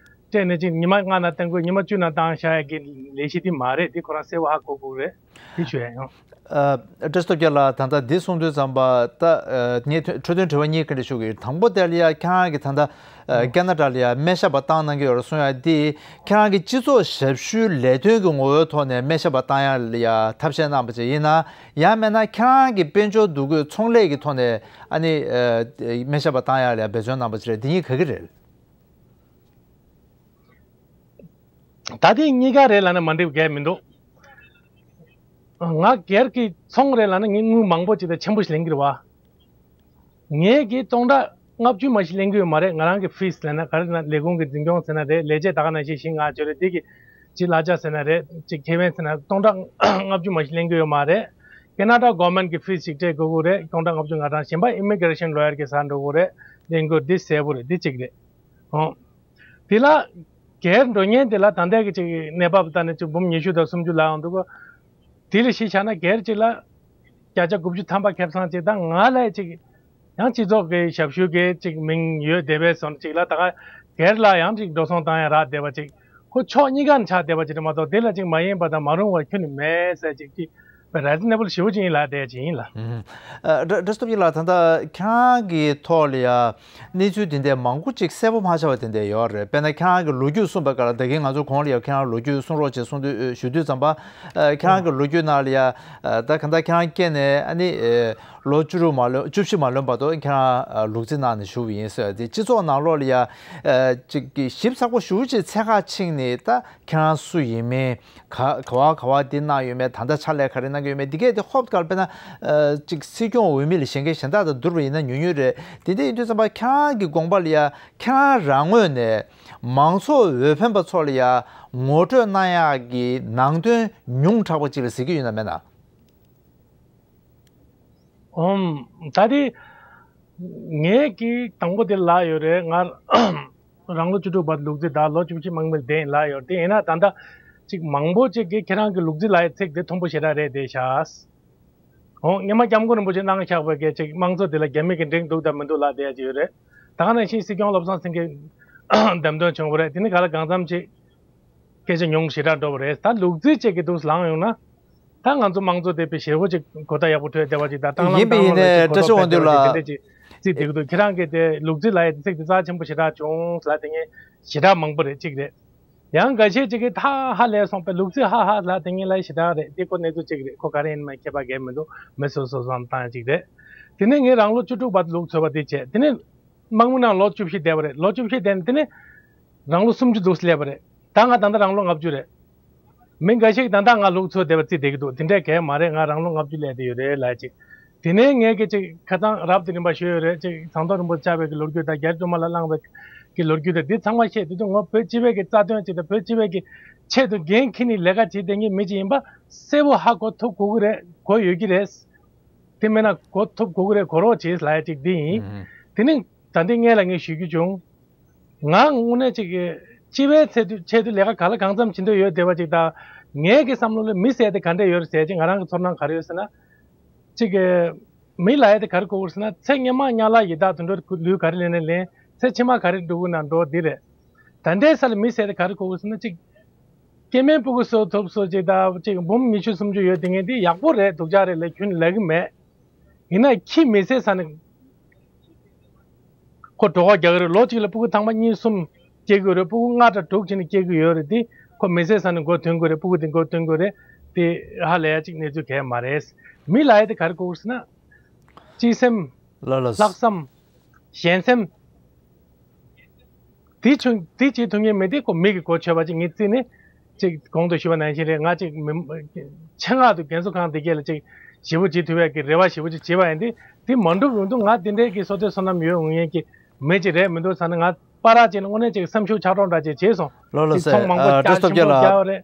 སྤྲད་ནས་ཅིག་ཉི་མ་ལྔ་ནང་བཏང་དགོས། ཉི་མ་བཅུ་ནང་བཏང་བཞག་ཡ་གི་ལས་གཞི་དེ་མ་རེད། དེ་ཁོ་རང་གསལ་པོ་ཧ་གོ་དགོས་རེད། དེ་ཞུ་ཡ་ཡིན། ཨ། བཀྲ་ཤིས་སྟོབས་རྒྱལ་ལགས། ད་ལྟ་འདི་གསུང་དུས་ཙམ་པ་ད་ཨ། ངས་འཕྲོ་མཐུད་དྲི་བ་གཉིས་ག་འདྲ་ཞུ་གི་ཡོད། དང་པོ་དེ་ལ་ཡ་ཁྱེད་རང་གིས་ད་ལྟ་ཨ། ཨ། ཁེ་ན་ཌ་ལ་ཡ་སྨན་ཞབས་པ་བཏང་གནང་གི་ཡོད་རེད་གསུང་ཡ་འདི་ཁྱེད་རང་གི་སྤྱི་ཚོགས་ཞབས་ཞུའི་ལས་དོན་གྱི་ངོ་བོའི་ཐོག་ནས་སྨན་ཞབས་པ་བཏང་ཡ་ལ་ཡ་ཐབས་ཤེས་གནང་བ་ཅིག་ཡིན་ན། ཡང་མིན་ན་ཁྱེད་རང་གི་དཔལ་འབྱོར་འདུ་འགོད་ཚོང་ལས་ཀྱི་ཐོག་ནས་ཨ་ནི་ཨ། སྨན་ཞབས་པ་བཏང་ཡ་ལ་ཡ་འབད་བརྩོན་གནང་བ་ཅིག་རེད། འདི་གཉིས་ག་གི་རེད། ད་ལྟའི་གཉིས་ཀ་རེད་ལབ་ན་མ་འགྲིག་གི་མི་འདུག་ང་སྒེར་གྱི་ཚོང་རེད་ལབ་ན་ངས་དངུལ་མང་པོ་ཅིག་དང་ཆེན་པོ་ཞིག་ལེན་གྱི་རེད་བ། ངས་ཀྱི་སྟོང་ཕྲག་ལྔ་བཅུ་མ་ཞིག་ལེན་གྱི་ཡོད་མ་རེད། ང་རང་གི་ཕིས་ལབ་ན་ག་རེ་ན་ལས་ཁུངས་ཀྱི་འཛིན་སྐྱོང་ཟེར་ན་རེད། ལས་བྱེད་ད་ག་ནང་བཞིན་བཞི་ལྔ་བཅུ་རེད། འདི་གི་ཅིག་གླ་ཆ་ཟེར་ན་རེད། ཅིག་ཁེ་ཕན་ཟེར་ན་སྟོང་ཕྲག་ལྔ་བཅུ་མ་ཞིག་ལེན་གྱི་ཡོད་མ་རེད། ཁེ་ན་ཌ་གོ་ཝར་མེན་ཊི་གི་ཕིས་ཞིག་སྤྲད་དགོས་ཀྱི་རེད། སྟོང་ཕྲག་ལྔ་བཅུ་ང་གྲངས། གཞན་པ་ཨི་མི་གྷི་རེ་ཤན་ལོ་ཡར་གྱི་ཟ་འགྲོ་དགོས་རེད། ལེན་དགོས། འདི་གསལ་པོ་རེད། འདི་གཅིག་རེད། ཨོ། དེ་ལ་སྒེར་འགྲོ་མཁན་དེ་ལ་ད་ལྟའི་གི་ཅིག་གནས་བབ་ལྟ་ནས་ཅིག་འབུམ་ཉི་ཤུ་དང་སུམ་ཅུ་ལ་ཡོང་འདུག་གོ། དེ་ལ་གཞི་བཞག་ན་སྒེར་ཅིག་ལ་བརྒྱ་ཆ་དགུ་བཅུ་ཐམ་པ་ཁེ་བཟང་ཅིག་དང་། ང་ལ་ཅིག་ཡང་སྤྱི་ཚོགས་ཀྱི་ཞབས་ཞུ་གི་ཅིག་མིང་ཡོད་བསྡད་པའི་བཟོ་འདྲ་ཅིག་ལ་ད་ག་སྒེར་ལ་ཡང་ཅིག་འགྲོ་སོང་བཏང་ཡ་རག་བསྡད་པ་ཅིག་ཁོ་ཕྱོགས་གཉིས་ཀ་ནས་ཆགས་བསྡད་པ་ཅིག་རེད་མ་གཏོགས། དེ་ལ་ཅིག་མ་ཡིན་པ་དང་མ་རུང་བ་ཁྱོན་ནས་མེད་ཟེར་ཅིག་ཅིག་རེ་ཛི་ནེ་བལ་ཞེ་པོ་ཅིག་ཡིན་ལབ་བསྡད་ཅིག་ཡིན་ལ། ཨུམ། ཨ། བཀྲ་བཀྲ་ཤིས་སྟོབས་རྒྱལ་ལགས། ད་ལྟ་ཁྱེད་རང་གི་ཐོག་ལ་ཡ་གནས་ཚུལ་དེ་འདྲ་མང་པོ་ཅིག་གསལ་པོ་མ་ཆགས་པ་དེ་འདྲ་ཡོད་རེད། དཔེར་ན་ཁྱེད་རང་གི་ལོ་རྒྱུས་གསུངས་པའི་སྐབས་ལ། ད་གིན་ང་ཚོ་གོང་ལ་ཡ་ཁྱེད་རང་ལོ་རྒྱུས་གསུང་རོགས་བྱེད་གསུང་དུས་ཞུ་དུས་ཙམ་པ། ཨ། ཁྱེད་རང་གི་ལོ་རྒྱུས་ནང་ལ་ཡ། ཨ། ད་གང་ལྟར་ཁྱེད་རང་སྐྱེས་ནས་ཨ་ནི་ཨེ། ལོ་བཅུ་དྲུག་མ་ལོན། བཅུ་བཞི་མ་ལོན་བར་དུ་ཁྱེད་རང་ཨ། ལུག་རྫི་ནང་ནས་བཞུགས་པ་ཡིན་ཟེར་ཏེ། སྤྱི་ཚོགས་ནང་ལོགས་ལ་ཡ། ཨ། ཅིག་གི་ཞིབ་ཚགས་པོ་ཞེ་པོ་ཅིག་འཚོལ་ག་ཕྱིན་ནས། ད་ཁྱེད་རང་སུ་ཡིན་མིན། ག་ག་བ་ག་བ་འདི་གནང་ཡོད་མེད། ད་ལྟ་ཕྱག་ལས་ག་རེ་གནང་གི་ཡོད་མེད། འདི་གས་དེ་ཧོབ་ཁ་ལ། དཔེར་ན་ཨ། ཅིག་སྲིད་སྐྱོང་འོས་མི་ལ་གཞན་གྱི་གཞན་དག་དང་བསྡུར་བ་ཡིན་ན་ཉུང་ཉུང་རེད། དེ་འདྲ་ཡིན་དུས་ཙམ་པ་ཁྱེད་རང་གི་དགོངས་པ་ལ་ཡ། ཁྱེད་རང་རང་ངོས་ནས་མང་ཚོགས་འོས་འཕེན་པ་ཚོ་ལ་ཡ་ངོ་སྤྲོད་གནང་ཡག་གི་ནང་དོན་ཉུང་དྲགས་པ་ཅིག་ལ་གཟིགས་ཀྱི་ཡོད་ན་མེད་ན། ཨོམ། ད་དེ་ངས་ཀྱི་དང་པོ་དེ་ལབ་ཡོད་རེད། ང་རང་ལོ་བཅུ་དྲུག་བར་ལུག་རྫི། ད་ལོ་བཅུ་བཞི་དམག་མིར་བསྡད་ཡིན་ལབ་ཡོད་རེད། དེ་ཡིན་ན་ད་ལྟ་ཅིག་མང་པོ་ཅིག་གིས་ཁྱེད་རང་གི་ལུག་རྫི་ལབ་ཡའི་ཚིག་དེ་མཐོན་པོ་ཞེ་དྲག་རེད་བསྡད་ཤག་འོང་སྔོན་མ་སྐྱབས་མགོན་རིན་པོ་ཆེ་གནང་བཞག་པའི་སྐད་ཅིག་དམངས་གཙོ་དེ་ལ་རྒྱ་མི་གི་འགྲིག་འདུག་དང་མི་འདུག་ལབ་བསྡད་ཡ་ཅིག་ཡོད་རེད། ད་ག་ནང་བཞིན་སྲིད་སྐྱོང་བློ་བཟང་སེང་གེ་འདེམས་ཐོན་བྱུང་བ་རེད། དེ་ནི་ག་ལ་གང་འཚམ་ཅིག་སྐད་ཆ་ཉུང་ཞེ་དྲག་འགྲོ་བ་རེད། ད་ལུག་རྫི་ཅིག་གི་འདུག་ལངས་ཡོང་ན། ད་ང་ཚོ་དམངས་གཙོ་དེ་དཔེ་ཞེ་པོ་ཅིག་གོ་བརྡ་ཡག་པོ་འཕྲོད་བསྡད་པ་ཅིག་དང་། སྟངས་ལམ་ཡིན་པས་ཡིན་ནའི་བཀྲ་ཤིས་དབང་འདུས་ལགས། དེ་འདྲ་ཅིག་རྩིས་བསྡད་ཀྱི་འདུག་ཁྱེད་རང་གིས་དེ་ལུག་རྫི་ལབ་ཡ་དེ་ཚིག་དེ་རྩ་ཆེན་པོ་ཞེ་དྲག་བྱུང་ལབ་དེ་ངས་ཞེ་དྲག་མང་པོ་རེད་གཅིག་རེད། ཡང་འགའ་ཤས་ཅིག་གིས་ཐ་ཧ་ལས་སོང་པས་ལུག་རྫི་ཧ་ཧ་ལབ་དེ་ངས་ལབ་ཞེ་དྲག་རེད། དེ་ཁོ་གནས་ཚུལ་གཅིག་རེད། ཁོ་ག་རེ་ཡིན་མིན་ཁྱད་པར་གང་ཡང་མི་འདུག་མི་སོ་སོ་བསམ་བཏང་ཡ་གཅིག་རེད། དེ་ནས་ངས་རང་ལོ་བཅུ་དྲུག་བར་དུ་ལུག་འཚོས་པ་དེ་བྱས། དེ་ནས་དམག་མི་ནང་ལོ་བཅུ་བཞི་བསྡད་པ་རེད། ལོ་བཅུ་བཞི་བསྡད་ནས་དེ་ནས་རང་ལོ་སུམ་ཅུ་འདུག་སླེབས་པ་རེད། ད་ང་ད་ལྟ་རང་ལོ་ལྔ་བཅུ་རེད། མི་འགའ་ཞིག་ད་ལྟ་ང་ལུག་འཚོ་བསྡད་པ་རྩིས་བསྡད་ཀྱི་འདུག་དེ་འདྲས་གང་ཡང་མ་རེད། ང་རང་ལོ་ལྔ་བཅུ་སླེབས་བསྡད་ཡོད་རེད་ལབ་ཅིག་དེ་ནས་ངས་ཀྱི་ཅིག་ཁ་སང་རབ་དེ་རིམ་པ་ཞུས་ཡོད་རེད། ཅིག་ཟམ་གདོང་རིན་པོ་ཆེ་བཅར་བའི་གི་ལོ་རྒྱུས་དང་རྒྱ་རྒྱུ་མ་ལ་བླངས་པའི་གི་ལོ་རྒྱུས་དང་འདི་ཚང་མ་བཤད་དུས་ང་བོད་སྤྱི་པའི་གི་རྩ་དོན་ཅིག་དང་བོད་སྤྱི་པའི་གི་ཆེད་དུ་འགན་འཁྱེར་ནས་ལས་ཀ་བྱེད་བསྡད་མཁན་མི་ཅིག་ཡིན་པ་གསལ་པོ་ཧ་གོ་ཐུབ་དགོས་ཀྱི་རེད། གོ་ཡོད་ཀྱི་རེད། དེ་མིན་ན་གོ་ཐུབ་དགོས་ཀྱི་རེད། གོ་རོགས་བྱེད་ལབ་ཡ་ཅིག་འདི་ཡིན། ཨུ་ཧུ། དེ་ནི་ད་འདི་སྔོན་ལ་ངས་ཞུ་རྒྱུ་བྱུང་། ང་དངོས་གནས་ཅིག་གི་སྤྱི་པའི་ཆེད་དུ་ཆེད་དུ་ལས་ཀ་ག་ལ་གང་འཚམ་བྱེད་འདོད་ཡོད་བསྡད་པ་ཅིག་དང་། ངའི་གི་བསམ་བློ་ལ་མི་ཟེར་དེ་ག་འདྲས་ཡོད་རེད་ཟེར་ཅིག་ང་རང་གི་ཚོར་སྣང་ག་རེ་ཡོད་ཟེར་ན། ཅིག་གི་མི་ལབ་ཡ་དེ་ག་རེ་གོ་དགོས་ཟེར་ན། ཚེ་སྔོན་མ་གཉའ་ལག་ཡི་དྭགས་དུད་འགྲོ་ལུས་ག་རེ་ལེན་ནས་ལེན། ཚེ་ཕྱི་མ་ག་རེ་འགྲོ་གི་ན་འགྲོ་འདི་རེད། ད་འདྲའི་ས་ལ་མི་ཟེར་དེ་ག་རེ་གོ་དགོས་ཟེར་ན། ཅིག་སྐྱེ་དམན་སྤུ་གུ་གསོ་ཐུབ་སོ་ཅིག་དང་ཅིག་འབུམ་ཉི་ཤུ་སུམ་ཅུ་ཡོད་དེ་ངས་འདི་ཡག་པོ་རེད། སྡུག་ཅག་རེད་ལབ་ཁྱོན་ལབ་གི་མེད། ཡིན་ན་ཁྱི་མི་ཟེར་ས་ནས་ཁོ་གྲོད་ཁོག་རྒྱག་གི་རེད། ལོ་གཅིག་ལ་སྤུ་གུ་ཐེངས་མ་གཉིས་གསུམ་སྐྱེ་གི་ཡོད་རེད། སྤུ་གུ་ལྔ་དང་དྲུག་བྱས་ནས་སྐྱེ་གི་ཡོད་རེད། དེ་ཁོ་མི་ཟེར་ས་ནས་མགོ་ཐོན་གི་རེད། སྤུ་གུ་དེ་མགོ་ཐོན་གི་རེད། དེ་ཧ་ལས་ཡ་གཅིག་གནས་ཚུལ་གང་ཡང་མ་རེད། མི་ལབ་ཡ་དེ་ག་རེ་གོ་དགོས་ཟེར་ན། སྤྱི་སེམས། ལ་ལ། ལྷག་བསམ། གཞན་སེམས། དེ་ཆུང་དེ་བྱེད་ཐུབ་མཁན་མི་དེ་ཁོ་མི་གི་གོ་ཆོད་པ་ཅིག་ངས་བརྩིས་ནས་ཅིག་གོང་དུ་ཞུས་པ་ནང་བཞིན་རེད། ང་ཅིག་མི་ཆེད་མངགས་དུ་རྒན་གསོ་ཁང་དེ་གས་ལ་ཅིག་ཞེ་པོ་བྱེད་ཐུབ་ཡ་གི་རེ་བ་ཞེ་པོ་ཅིག་བྱས་པ་ཡིན་དུས། དེ་མ་འགྲུབ་ཡོང་དུས་ང་དེ་འདྲའི་གི་བསོད་བདེ་བསོད་ནམས་ཡོད་འོང་མཁན་གྱི་མི་ཅིག་རེད་མི་འདུག་ཟེར་ན། ང་པ་ར་ཅིག་ལ་དངོས་གནས་ཅིག་སེམས་ཤུགས་ཆག་གྲོང་འདྲ་ཅིག་བྱས་སོང་། ལོ་ལོ་ཅིག་ཚོང་མང་པོ་ཨ་བཀྱག་བཀྲ་ཤིས་ཆེན་ཐོབ་རྒྱལ་པོ་ལགས། བཀྱག་པ་རེད།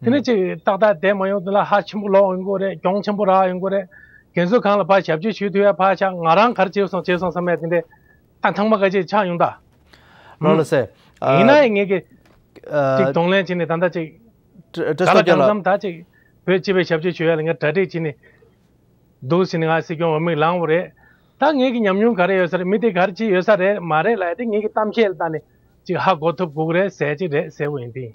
དེ་ནས་ཅིག་ཏག་ཏག་བསྡད་མ་ཡོང་དུས་ལ་ཧ་ཆེན་པོ་ལོག་ཡོང་གི་རེད། གྱོང་ཆེན་པོ་རག་ཡོང་གི་རེད། རྒན་གསོ་ཁང་ལ་ཕར་ཞབས་ཕྱི་ཞུ་ཐུབ་ཡ་ཕར་ཆག་ང་རང་ག་རེ་བྱས་སོང་བྱས་སོང་བསམ་ཡ་དེ་འདྲས། ཨ་ཐང་མ་ག་ཅིག་ཆགས་ཡོང་ད། ལོ་ལོ་སེ། ཡིན་ན་ཡང་ངས་ཀྱི་ཅིག་གདོང་ལེན་བྱས་ནས་ད་ལྟ་ཅིག་ག་ལ་གང་འཚམ་ད་ཅིག་བོད་སྤྱི་པའི་ཞབས་ཕྱི་ཞུ་ཡ་ལ་ངས་གྲ་སྒྲིག་བྱས་ནས་འདུག་ཟེར་ནས་ང་སྲིད་སྐྱོང་འོས་མི་ལངས་པ་རེད། ད་ངས་ཀྱི་ཉམས་མྱོང་ག་རེ་ཡོད་ས་རེད། མི་དེ་ག་རེ་བྱས་ཡོད་ས་རེད་མ་རེད་ལབ་ཡ་དེ་ངས་ཀྱི་གཏམ་བཤད་ལ་བལྟས་ནས་ཅིག་ཧ་གོ་ཐུབ་དགོས་ཀྱི་རེད་ཟེར་ཅིག་རེད་ཟེར་བ་ཡིན་དེ།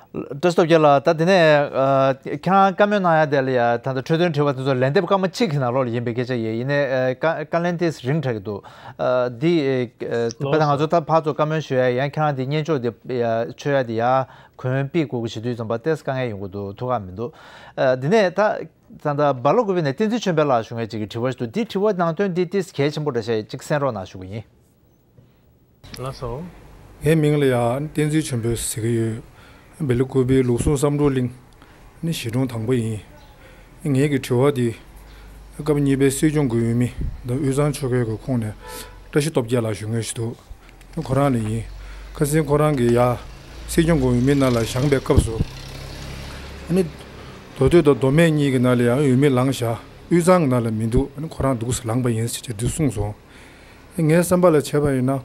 བཀྲ་ཤིས་སྟོབས་རྒྱལ་ལགས། ད་དེ་ནས་ཨ་ཁྱེད་རང་བཀའ་མོལ་གནང་ཡ་དེ་ལ་ཡ་ད་ལྟ་འཕྲོས་དོན་དྲི་བ་དེ་ཚོ་ལན་འདེབས་སྐར་མ་གཅིག་གི་ནང་ལོགས་ལ་ཡིན་པའི་སྐད་ཆ་ཡིན། ཡིན་ནའི་ཨ་བཀའ་བཀའ་ལན་དེ་རིང་དྲག་གི་འདུག་ཨ་འདི་ཨ་དཔེར་ན་ང་ཚོ་ད་ཕར་ཚུར་བཀའ་མོལ་ཞུ་ཡ་ཡང་ཁྱེད་རང་དེ་སྙན་ཅོག་དེ་ཡ་ཆོད་ཡ་དེ་ཡ་གོན་པི་དགོས་ཀྱི་བྱེད་དུས་ཙམ་པ་ཏོག་ཙམ་དཀའ་ངལ་ཡོང་གི་འདུག་ཐུགས་ཁག་མི་འདུག་ཨ་དེ་ནས་ད་ད་ལྟ་སྦ་ལ་ཀུ་པི་ནས་བསྟན་འཛིན་ཆོས་འཕེལ་ལགས་ཞུ་མཁན་ཅིག་གི་དྲི་བ་ཞིག་འདུག་འདི་དྲི་བ་ནང་དོན་འདི་ཏོག་ཙམ་གལ་ཆེན་པོ་འདྲ་ཞིག་ཅིག་གསན་རོགས་གནང་ཞུ་གི་ཡིན། ལགས་སོ། ངའི་མིང་ལ་ཡ་བསྟན་འཛིན་ཆོས་འཕེལ་ཟེར་གྱི་ཡོད། སྦ་ལ་ཀུ་པི་ལུགས་ཟུང་བསམ་འགྲུབ་གླིང་ནི་གཞིས་གྲོང་དང་པོ་ཡིན། ངའི་གི་དྲི་བ་འདི་སྐབས་གཉིས་པའི་སྲིད་སྐྱོང་གི་འོས་མི་དང་དབུས་གཙང་ཆོལ་ཁའི་གི་ཁོངས་ནས་བཀྲ་ཤིས་སྟོབས་རྒྱལ་ལགས་ཞུ་མཁན་ཞིག་འདུག་ཁོ་རང་ལ་ཡིན། ཁ་སང་ཁོ་རང་གི་ཡ་སྲིད་སྐྱོང་གི་འོས་མི་ནང་ལ་བཞེངས་པའི་སྐབས་སུ། ཨ་ནི་མདོ་སྟོད་དང་མདོ་སྨད་གཉིས་ཀྱི་ནང་ལ་ཡང་འོས་མི་ལངས་བཞག་དབུས་གཙང་གི་ནང་ལ་མི་འདུག་ཨ་ནི་ཁོ་རང་འདུག་སེ་ལངས་པ་ཡིན་ཟེར་བྱས་འདི་གསུངས་སོང་། ངའི་བསམ་པ་ལ་བྱས་པ་ཡིན་ན།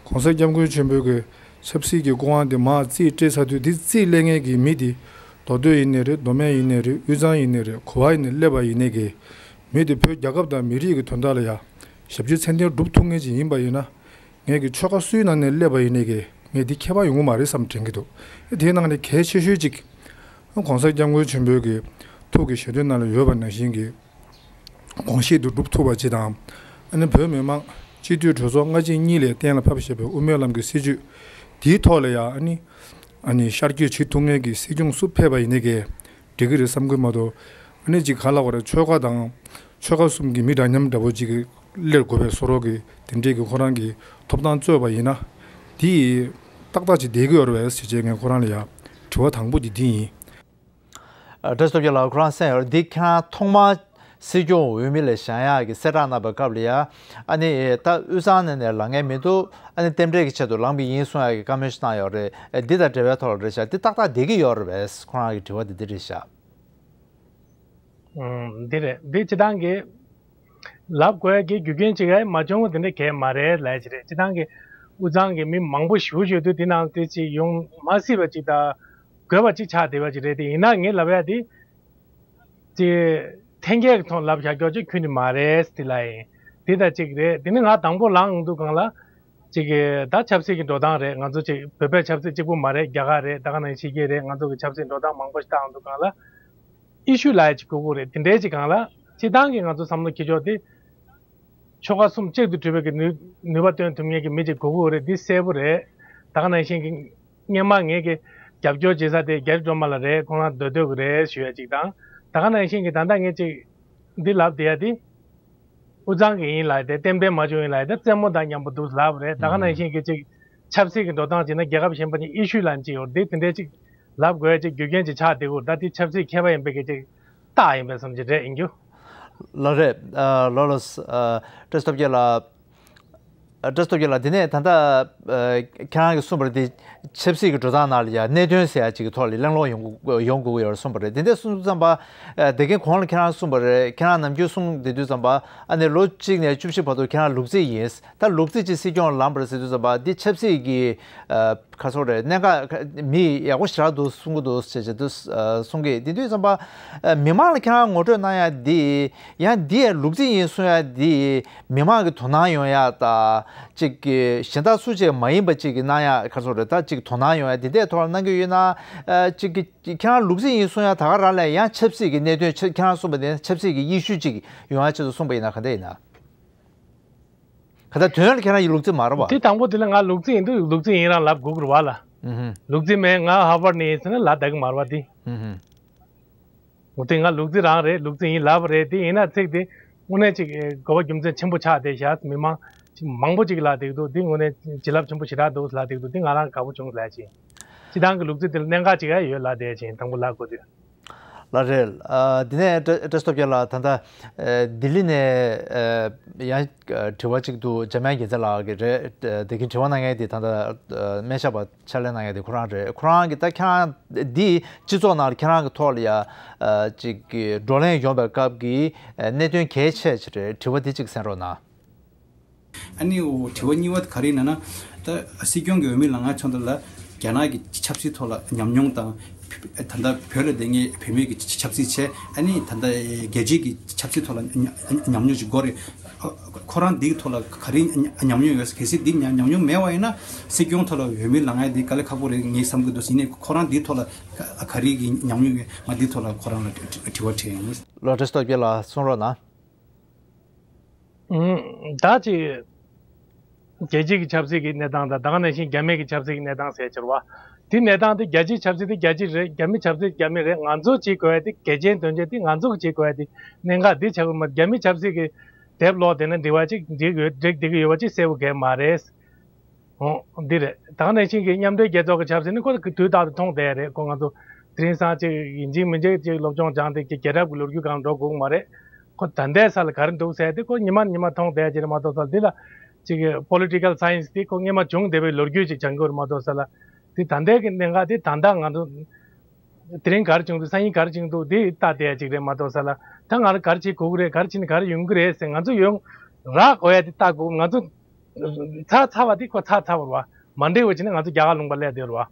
༸གོང་ས་༸སྐྱབས་མགོན་ཆེན་པོའི་གི་ཆབ་སྲིད་ཀྱི་སྐུ་དབང་དེ་མར་རྩིས་སྤྲད་ཚར་དུས་འདི་རྩིས་ལེན་མཁན་གྱི་མི་དེ་མདོ་སྟོད་ཡིན་ནའི་རེད། མདོ་སྨད་ཡིན་ནའི་རེད། དབུས་གཙང་ཡིན་ནའི་རེད། ག་པར་ཡིན་ནའི་སླེབས་པ་ཡིན་ནའི་གི་མི་དེ་བོད་རྒྱལ་ཁབ་དང་མི་རིགས་ཀྱི་དོན་དག་ལ་ཡ་ཞབས་ཕྱི་ཚད་ལྡན་སྒྲུབ་ཐུབ་མཁན་ཅིག་ཡིན་པ་ཡིན་ན། ངས་ཀྱི་ཆོལ་ཁ་སུའི་ནང་ནས་སླེབས་པ་ཡིན་ནའི་གི་ངས་འདི་ཁྱད་པར་ཡོང་གི་མ་རེད་བསམ་དྲན་གྱི་འདུག་དེའི་ནང་ནས་གལ་ཆེ་ཤོས་ཅིག ༸གོང་ས་༸སྐྱབས་མགོན་ཆེན་པོའི་གི་ཐུགས་ཀྱི་བཞེད་དོན་ནང་ལ་ཡོད་པ་ནང་བཞིན་གྱི་དགོངས་བཞེད་དུ་སྒྲུབ་ཐུབ་པ་ཅིག་དང་། ཨ་ནི་བོད་མི་མང་སྤྱི་འཐུས་གྲོས་ཚོགས་སྔ་ཕྱི་གཉིས་ལས་གཏན་ལ་ཕབ་བཞག་པའི་དབུ་མའི་ལམ་གྱི་སྲིད་བྱུས་དེའི་ཐོག་ལ་ཡང་ཨ་ནི་ཨ་ནི་ཤར་བསྐྱོད་བྱེད་ཐུབ་མཁན་གྱི་སྲིད་སྐྱོང་སུ་ཕེབས་པ་ཡིན་ནའི་གི་འགྲིག་གི་རེད་བསམ་གྱི་མ་གཏོགས། ཨ་ནི་ཅིག་ག་ལ་བ་རེད། ཆོལ་ཁ་དང་ཆོལ་ཁ་གསུམ་གྱི་མི་འདྲ་མཉམ་འདྲ་པོ་ཅིག་གི་སླེབས་དགོས་པའི་བཟོ་འདྲ་གི་དེ་འདྲས་ཀྱི་ཁོ་རང་གི་ཐོབ་ཐང་རྩོད་པ་ཡིན་ན། དེ་ཏག་ཏག་ཅིག་བསྡད་ཀྱི་ཡོད་རེད་པས་ཟེར་བྱས་ངས་ཁོ་རང་ལ་ཡ་དྲི་བ་དང་པོ་དེ་འདི་ཡིན། ཨ་བཀྲ་ཤིས་སྟོབས་རྒྱལ་ལགས། ཁོ་རང་གསན་ཡོད་རེད། འདི་ཁྱེད་རང་ཐོག་མར་སྲིད་སྐྱོང་འོས་མི་ལ་བཞེངས་ཡག་གི་གསལ་བསྒྲགས་གནང་བའི་སྐབས་ལ་ཡ། ཨ་ནི་ད་དབུས་གཙང་ནས་ནས་ལངས་མཁན་མི་འདུག་ཨ་ནི་རྟེན་འབྲེལ་གྱི་ཆེད་དུ་ལངས་པ་ཡིན་གསུང་ཡག་གི་བཀའ་མོལ་ཞིག་བཏང་ཡོད་རེད། ཨེ་འདི་དང་འབྲེལ་བའི་ཐོག་ལ་རེད་ཤག་འདི་ཏག་ཏག་བསྡད་ཀྱི་ཡོད་རེད་པས། ཁོ་རང་གི་དྲི་བ་འདི་འདི་རེད་ཤག་ཨང་། འདི་རེད། འདི་སྤྱི་བཏང་གི་ལབ་དགོས་ཡ་གི་རྒྱུ་རྐྱེན་གཅིག་ཨེ་མ་བྱུང་བ་དེ་འདྲ་གང་ཡང་མ་རེད་ལབ་ཡ་ཅིག་རེད། སྤྱི་བཏང་གི་དབུས་གཙང་གི་མི་མང་པོ་ཞེ་པོ་ཅིག་ཡོད་དུས་དེ་ནང་དེ་ཅིག་ཡོང་མ་སྲིད་པ་ཅིག་དང་དགོས་པ་ཅིག་ཆགས་བསྡད་པ་ཅིག་རེད། དེ་ཡིན་ན་ངས་ལབ་ཡ་དེ་ཅིག་ འཐེན་འཁྱེར་གྱི་ཐོག་ལབ་བཞག་ཀྱོག་ཅིག་ཁྱོན་ནས་མ་རེད་དེ་ལ་ཡིན། དེ་ད་གཅིག་རེད། དེ་ནི་ང་དང་པོ་ལངས་འདུག་གང་ལ། ཅིག་གི་ད་ཆབ་སྲིད་ཀྱི་འགྲོ་སྟངས་རེད། ང་ཚོ་ཅིག་བོད་པའི་ཆབ་སྲིད་གཅིག་པུ་མ་རེད། རྒྱ་གར་རེད། ད་ག་ནང་ཕྱི་རྒྱལ་རེད། ང་ཚོ་གི་ཆབ་སྲིད་འགྲོ་སྟངས་མང་པོ་ཞིག་བལྟ་འདུག་གང་ལ། ཨི་ཤུ་ལབ་ཡ་ཅིག་དགོས་ཀྱི་རེད། དེ་འདྲའི་ཅིག་གང་ལ་སྤྱི་བཏང་གི་ང་ཚོ་བསམ་བློ་འཁྱེར་ཕྱོགས་དེ། ཆོལ་ཁ་གསུམ་གཅིག་ཏུ་གྲུབ་པའི་གི་ནུས་ནུས་པ་སྟོན་ཐུབ་མཁན་གྱི་མི་ཅིག་དགོས་ཀྱི་རེད། འདི་གསལ་པོ་རེད། ད་ག་ནང་བཞིན་གྱི་སྔོན་མ་ངེད་ཀྱི་རྒྱབ་སྐྱོར་བྱེད་ས་དེ་རྒྱ་རི་སྒྲོལ་མ་ལགས་རེད། ཁོང་རང་སྡོད་སྡོད་ཀྱི་རེད་ཞུ་ཡ་ཅིག་དང་། ད་ག་ནང་བཞིན་གྱི་ད་ལྟ་ངེད་ཅིག་འདི་ལབ་བསྡད་ཡ་དེ། དབུས་གཙང་གི་ཡིན་ལབ་དེ། གཏན་འབེབས་མ་བྱུང་ཡིན་ལབ་དེ། རྩེད་མོ་དང་མཉམ་པོ་འདུག་ལབ་རེད། ད་ག་ནང་བཞིན་གྱི་ཅིག་ཆབ་སྲིད་ཀྱི་འགྲོ་སྟངས་བྱས་ན་རྒྱལ་ཁབ་གཞན་པ་ནས་ཨི་ཤུ་ལབ་ཅིག་ཡོད་དེ། དེ་འདྲའི་ཅིག་ལབ་དགོས་ཡ་ཅིག་རྒྱུ་རྐྱེན་ཅིག་ཆགས་བསྡད་ཀྱི་ཡོད། ད་དེ་ཆབ་སྲིད་མཁས་པ་ཡིན་པའི་གི་ཅིག་རྟགས་ཡིན་པའི་བསམ་གྱི་རེད། ཡིན་རྒྱུ། ལགས་རེད། ཨ་ལགས་ལགས། ཨ་བཀྲ་ཤིས་སྟོབས་རྒྱལ་ལགས། ཨ་བཀྲ་ཤིས་སྟོབས་རྒྱལ་ལགས། དེ་ནས་ད་ལྟ་ཨ་ཁྱེད་རང་གིས་གསུངས་པ་རེད་དེ། ཆབ་སྲིད་ཀྱི་འགྲོ་སྟངས་ནང་ལ་ཡང་གནད་དོན་ཟེར་ཡ་ཅིག་གི་ཐོག་ལ་གླེང་སློང་ཡོང་དགོས་ཡོང་དགོས་ཀྱི་ཡོད་རེད་གསུངས་པ་རེད། དེ་འདྲ་གསུངས་ཙམ་པ། ཨ་དེ་གིན་གོང་ལ་ཁྱེད་རང་གསུངས་པ་རེད། ཁྱེད་རང་ནམ་རྒྱུན་གསུངས་བསྡད་དུས་ཙམ་པ། ཨ་ནི་ལོ་གཅིག་ནས་བཅུ་བཞི་བར་དུ་ཁྱེད་རང་ལུག་རྫི་ཡིན། ད་ལུག་རྫི་ཅིག་སྲིད་སྐྱོང་ལངས་པ་རེད་ཟེར་དུས་ཙམ་པ། འདི་ཆབ་སྲིད་ཀྱི་ཨ་ཁ་སོ་རེད། གནད་འགག་མི་ཡག་པོ་ཞེ་དྲག་འདུག་གསུང་གི་འདུག་ཅེས་བྱས་དུས་ཨ་གསུང་གི། དེ་དུས་ཙམ་པ་ཨ་མི་མང་ལ་ཁྱེད་རང་ངོ་སྤྲོད་གནང་ཡ་འདི། ཡང་འདི་ལུག་རྫི་ཡིན་གསུང་ཡ་འདི་མི་མང་གི་དོ་སྣང་ཡོང་ཡ་ད་ཅིག་གི་གཞན་དག་སུ་ཅིག་མ་ཡིན་པ་ཅིག་གི་གནང་ཡ་ཁ་སོ་རེད། ད་ཅིག་དོ་སྣང་ཡོང་ཡ་འདི་འདྲའི་ཐོག་ལ་གནང་གི་ཡོད་ན། ཨ་ཅིག་གི་ཁྱེད་རང་ལུག་རྫི་ཡིན་གསུང་ཡ་ད་ག་རང་ལ་ཡང་ཆབ་སྲིད་ཀྱི་གནད་དོན་ཆ་ཁྱེད་རང་གསུངས་པ་དེ་ཆབ་སྲིད་ཀྱི་ཡེ་ཤུ་ཅིག་ཡོང་ཡ་ཆེད་དུ་གསུངས་པ་ཡིན་ན་ག་འདྲ་ཡིན་ན། ག་ད་དོན་ལ་ཁྱེད་རང་ཡི་ལུག་རྫི་མ་རེད་བ། དེ་དང་པོ་དེ་ལ་ང་ལུག་རྫི་ཡིན་དུས་ལུག་རྫི་ཡིན་རང་ལབ་དགོས་ཀྱི་རེད་བ་ལ། ཨུ་ཧུ། ལུག་རྫི་མེད་ང་ཧར་ཝར་ནས་ཡིན་ཟེར་ན་ལབ་བསྡད་ཀྱི་མ་རེད་བ་དེ། ཨུ་ཧུ། འོ་དེ་ང་ལུག་རྫི་རང་རེད། ལུག་རྫི་ཡིན་ལབ་པ་རེད། དེ་ཡིན་ན་ཚིག་དེ་དངོས་གནས་ཅིག་དགོས་པ་རྒྱུ་མཚན་ཆེན་པོ་ཆགས་བསྡད་ཤག་མི་མང་ཅིག་མང་པོ་ཅིག་ལབ་བསྡད་ཀྱི་འདུག་དེ་དངོས་གནས་བྱིན་རླབས་ཆེན་པོ་ཞེ་དྲག་འདུག་ལབ་བསྡད་ཀྱི་འདུག་དེ་ང་རང་དགའ་པོ་བྱུང་ལབ་ཅིང་། སྤྱི་བཏང་གི་ལུག་རྫི་དེ་ལ་གནད་འགག་ཅིག་ཡ་ཡོད་ལབ་བསྡད་ཅིང་དང་པོ་ལབ་དགོས་དུས། ལགས་རེད། ཨ་དེ་ནས་བཀྲ་བཀྲ་ཤིས་སྟོབས་རྒྱལ་ལགས། ད་ལྟ་ཨ་ལྡི་ལི་ནས་ཨ་ཡང་ཨ་དྲི་བ་གཅིག་འདུག་འཇམ་དབྱངས་རྒྱལ་མཚན་ལགས་ཀྱི་རེད། ཨ་དེ་གིན་དྲི་བ་གནང་མཁན་དེ་ད་ལྟ་ཨ་སྨན་ཞབས་པ་ཕྱག་ལས་གནང་མཁན་དེ་ཁོ་རང་རེད། ཁོ་རང་གིས་ད་ཁྱེད་རང་འདི་སྤྱི་ཚོགས་ནང་ལ་ཁྱེད་རང་གི་ཐོག་ལ་ཡ་ཨ་ཅིག་གི་བགྲོ་གླེང་ཡོང་བའི་སྐབས་ཀྱི་ཨ་གནད་དོན་གལ་ཆེ་ཆེ་རེད། དྲི་བ་འདི་གཅིག་གསན་རོགས་གནང་། ཨ་ནི་འོ་དྲི་བ་གཉིས་པ་དེ་ག་རེ་ཡིན་ན། ད་སྲིད་སྐྱོང་གི་འོས་མི་ལངས་ཚོད་ལ་རྒྱ་ནག་གི་ཆབ་སྲིད་ཐོག་ལ་ཉམས་མྱོང་དང་། ད་ལྟ་བོད་ལ་བསྡད་མཁན་བོད་མི་གི་ཆབ་སྲིད་བྱས། ཨ་ནི་ད་ལྟ་རྒྱལ་སྤྱིའི་གི་ཆབ་སྲིད་ཐོག་ལ་ཉམས་མྱོང་ཅིག་དགོས་རེད། ཁོ་རང་འདིའི་ཐོག་ལ་ག་རེ་ཉམས་མྱོང་ཡོད། གལ་སྲིད་འདི་ཉམས་མྱོང་མེད་པ་ཡིན་ན་སྲིད་སྐྱོང་ཐོག་ལ་འོས་མི་ལངས་ཡ་འདི་དཀའ་ལས་ཁག་པོ་རེད་ངས་བསམ་གི་འདུག་ཡིན་ནའི་ཁོ་རང་འདིའི་ཐོག་ལ་ག་རེ་གི་ཉམས་མྱོང་ཡོད། ང་འདིའི་ཐོག་ལ་ཁོ་རང་ལ་དྲི་བ་དྲིས་ཡིན། ལགས་རེད། སྟོབས་རྒྱལ་ལགས་གསུང་རོགས་གནང་། ད་ཅིག་རྒྱལ་སྤྱིའི་གི་ཆབ་སྲིད་ཀྱི་གནས་སྟངས་དང་། ད་ག་ནང་བཞིན་རྒྱ་མིའི་གི་ཆབ་སྲིད་ཀྱི་གནས་སྟངས་ཟེར་ཕྱིར་བ། དེ་གནས་སྟངས་དེ་རྒྱལ་སྤྱིའི་ཆབ་སྲིད་དེ་རྒྱལ་སྤྱི་རེད། རྒྱ་མི་ཆབ་སྲིད་རྒྱ་མི་རེད། ང་ཚོ་བྱེད་དགོས་ཡ་དེ་གལ་ཆེན་དོན་ཆེན་དེ་ང་ཚོ་གི་བྱེད་དགོས་ཡ་དེ་གནད་འགག་འདི་ཆགས་ཀྱི་མ། རྒྱ་མི་ཆབ་སྲིད་ཀྱི་དེབ་ཀློག་བསྡད་ན་འགྲིག་པ་ཅིག་འགྲིག་ཡོད་འགྲིག་བསྡད་ཀྱི་ཡོད་པ་ཅིག་གསལ་པོ་གང་ཡང་མ་རེད། འོ། འདི་རེད། ད་ག་ནང་བཞིན་གྱི་མཉམ་འབྲེལ་རྒྱལ་ཚོགས་ཀྱི་ཆབ་སྲིད་ནི་ཁོ་དུས་རྟག་ཏུ་མཐོང་བསྡད་ཡ་རེད། ཁོ་ང་ཚོ་དེ་རིང་སང་ཅིག་ཡིན་གཅིག་མིན་གཅིག་ཅིག་སློབ་སྦྱོང་སྦྱངས་ཏེ་ཀྱི་རྒྱལ་རབས་ཀྱི་ལོ་རྒྱུས་སྒང་འགྲོ་དགོས་ཀྱི་མ་རེད། ཁོ་ད་ལྟའི་ས་ལ་ག་རེ་འདུག་ཟེར་ཏེ་ཁོ་ཉི་མ་ཉི་མ་མཐོང་བསྡད་ཡ་ཅིག་རེད་མ་གཏོགས་ས་འདི་ལ་ཅིག་པོ་ལི་ཊི་ཀལ་སའེན་སི་དེ་ཁོ་སྔོན་མ་བྱུང་བསྡད་པའི་ལོ་རྒྱུས་ཅིག་སྦྱང་གི་ཡོད་རེད་མ་གཏོགས་ས་ལ། དེ་ད་ལྟའི་གི་གནད་འགག་དེ་ད་ལྟ་ང་ཚོ་དེ་རིང་ག་རེ་བྱུང་འདུག་སང་ཉིན་ག་རེ་བྱུང་འདུག་དེ་ལྟ་བསྡད་ཡ་ཅིག་རེད་མ་གཏོགས་ས་ལ། ད་ང་རང་ག་རེ་བྱེད་དགོས་ཀྱི་རེད། ག་རེ་བྱས་ནས་ག་རེ་ཡོང་གི་རེད་ཟེར་ང་ཚོ་ཡོང་རག་དགོས་ཡ་དེ་ལྟ་དགོས། ང་ཚོ་ཚར་ཚར་བ་དེ་ཁོ་ཚར་ཚར་བ་རེད་བ། མ་འགྲིག་པ་བྱས་ན་ང་ཚོ་རྒྱ་གར་ལུང་པ་སླེབས་བསྡད་ཡོད་རེད་བ།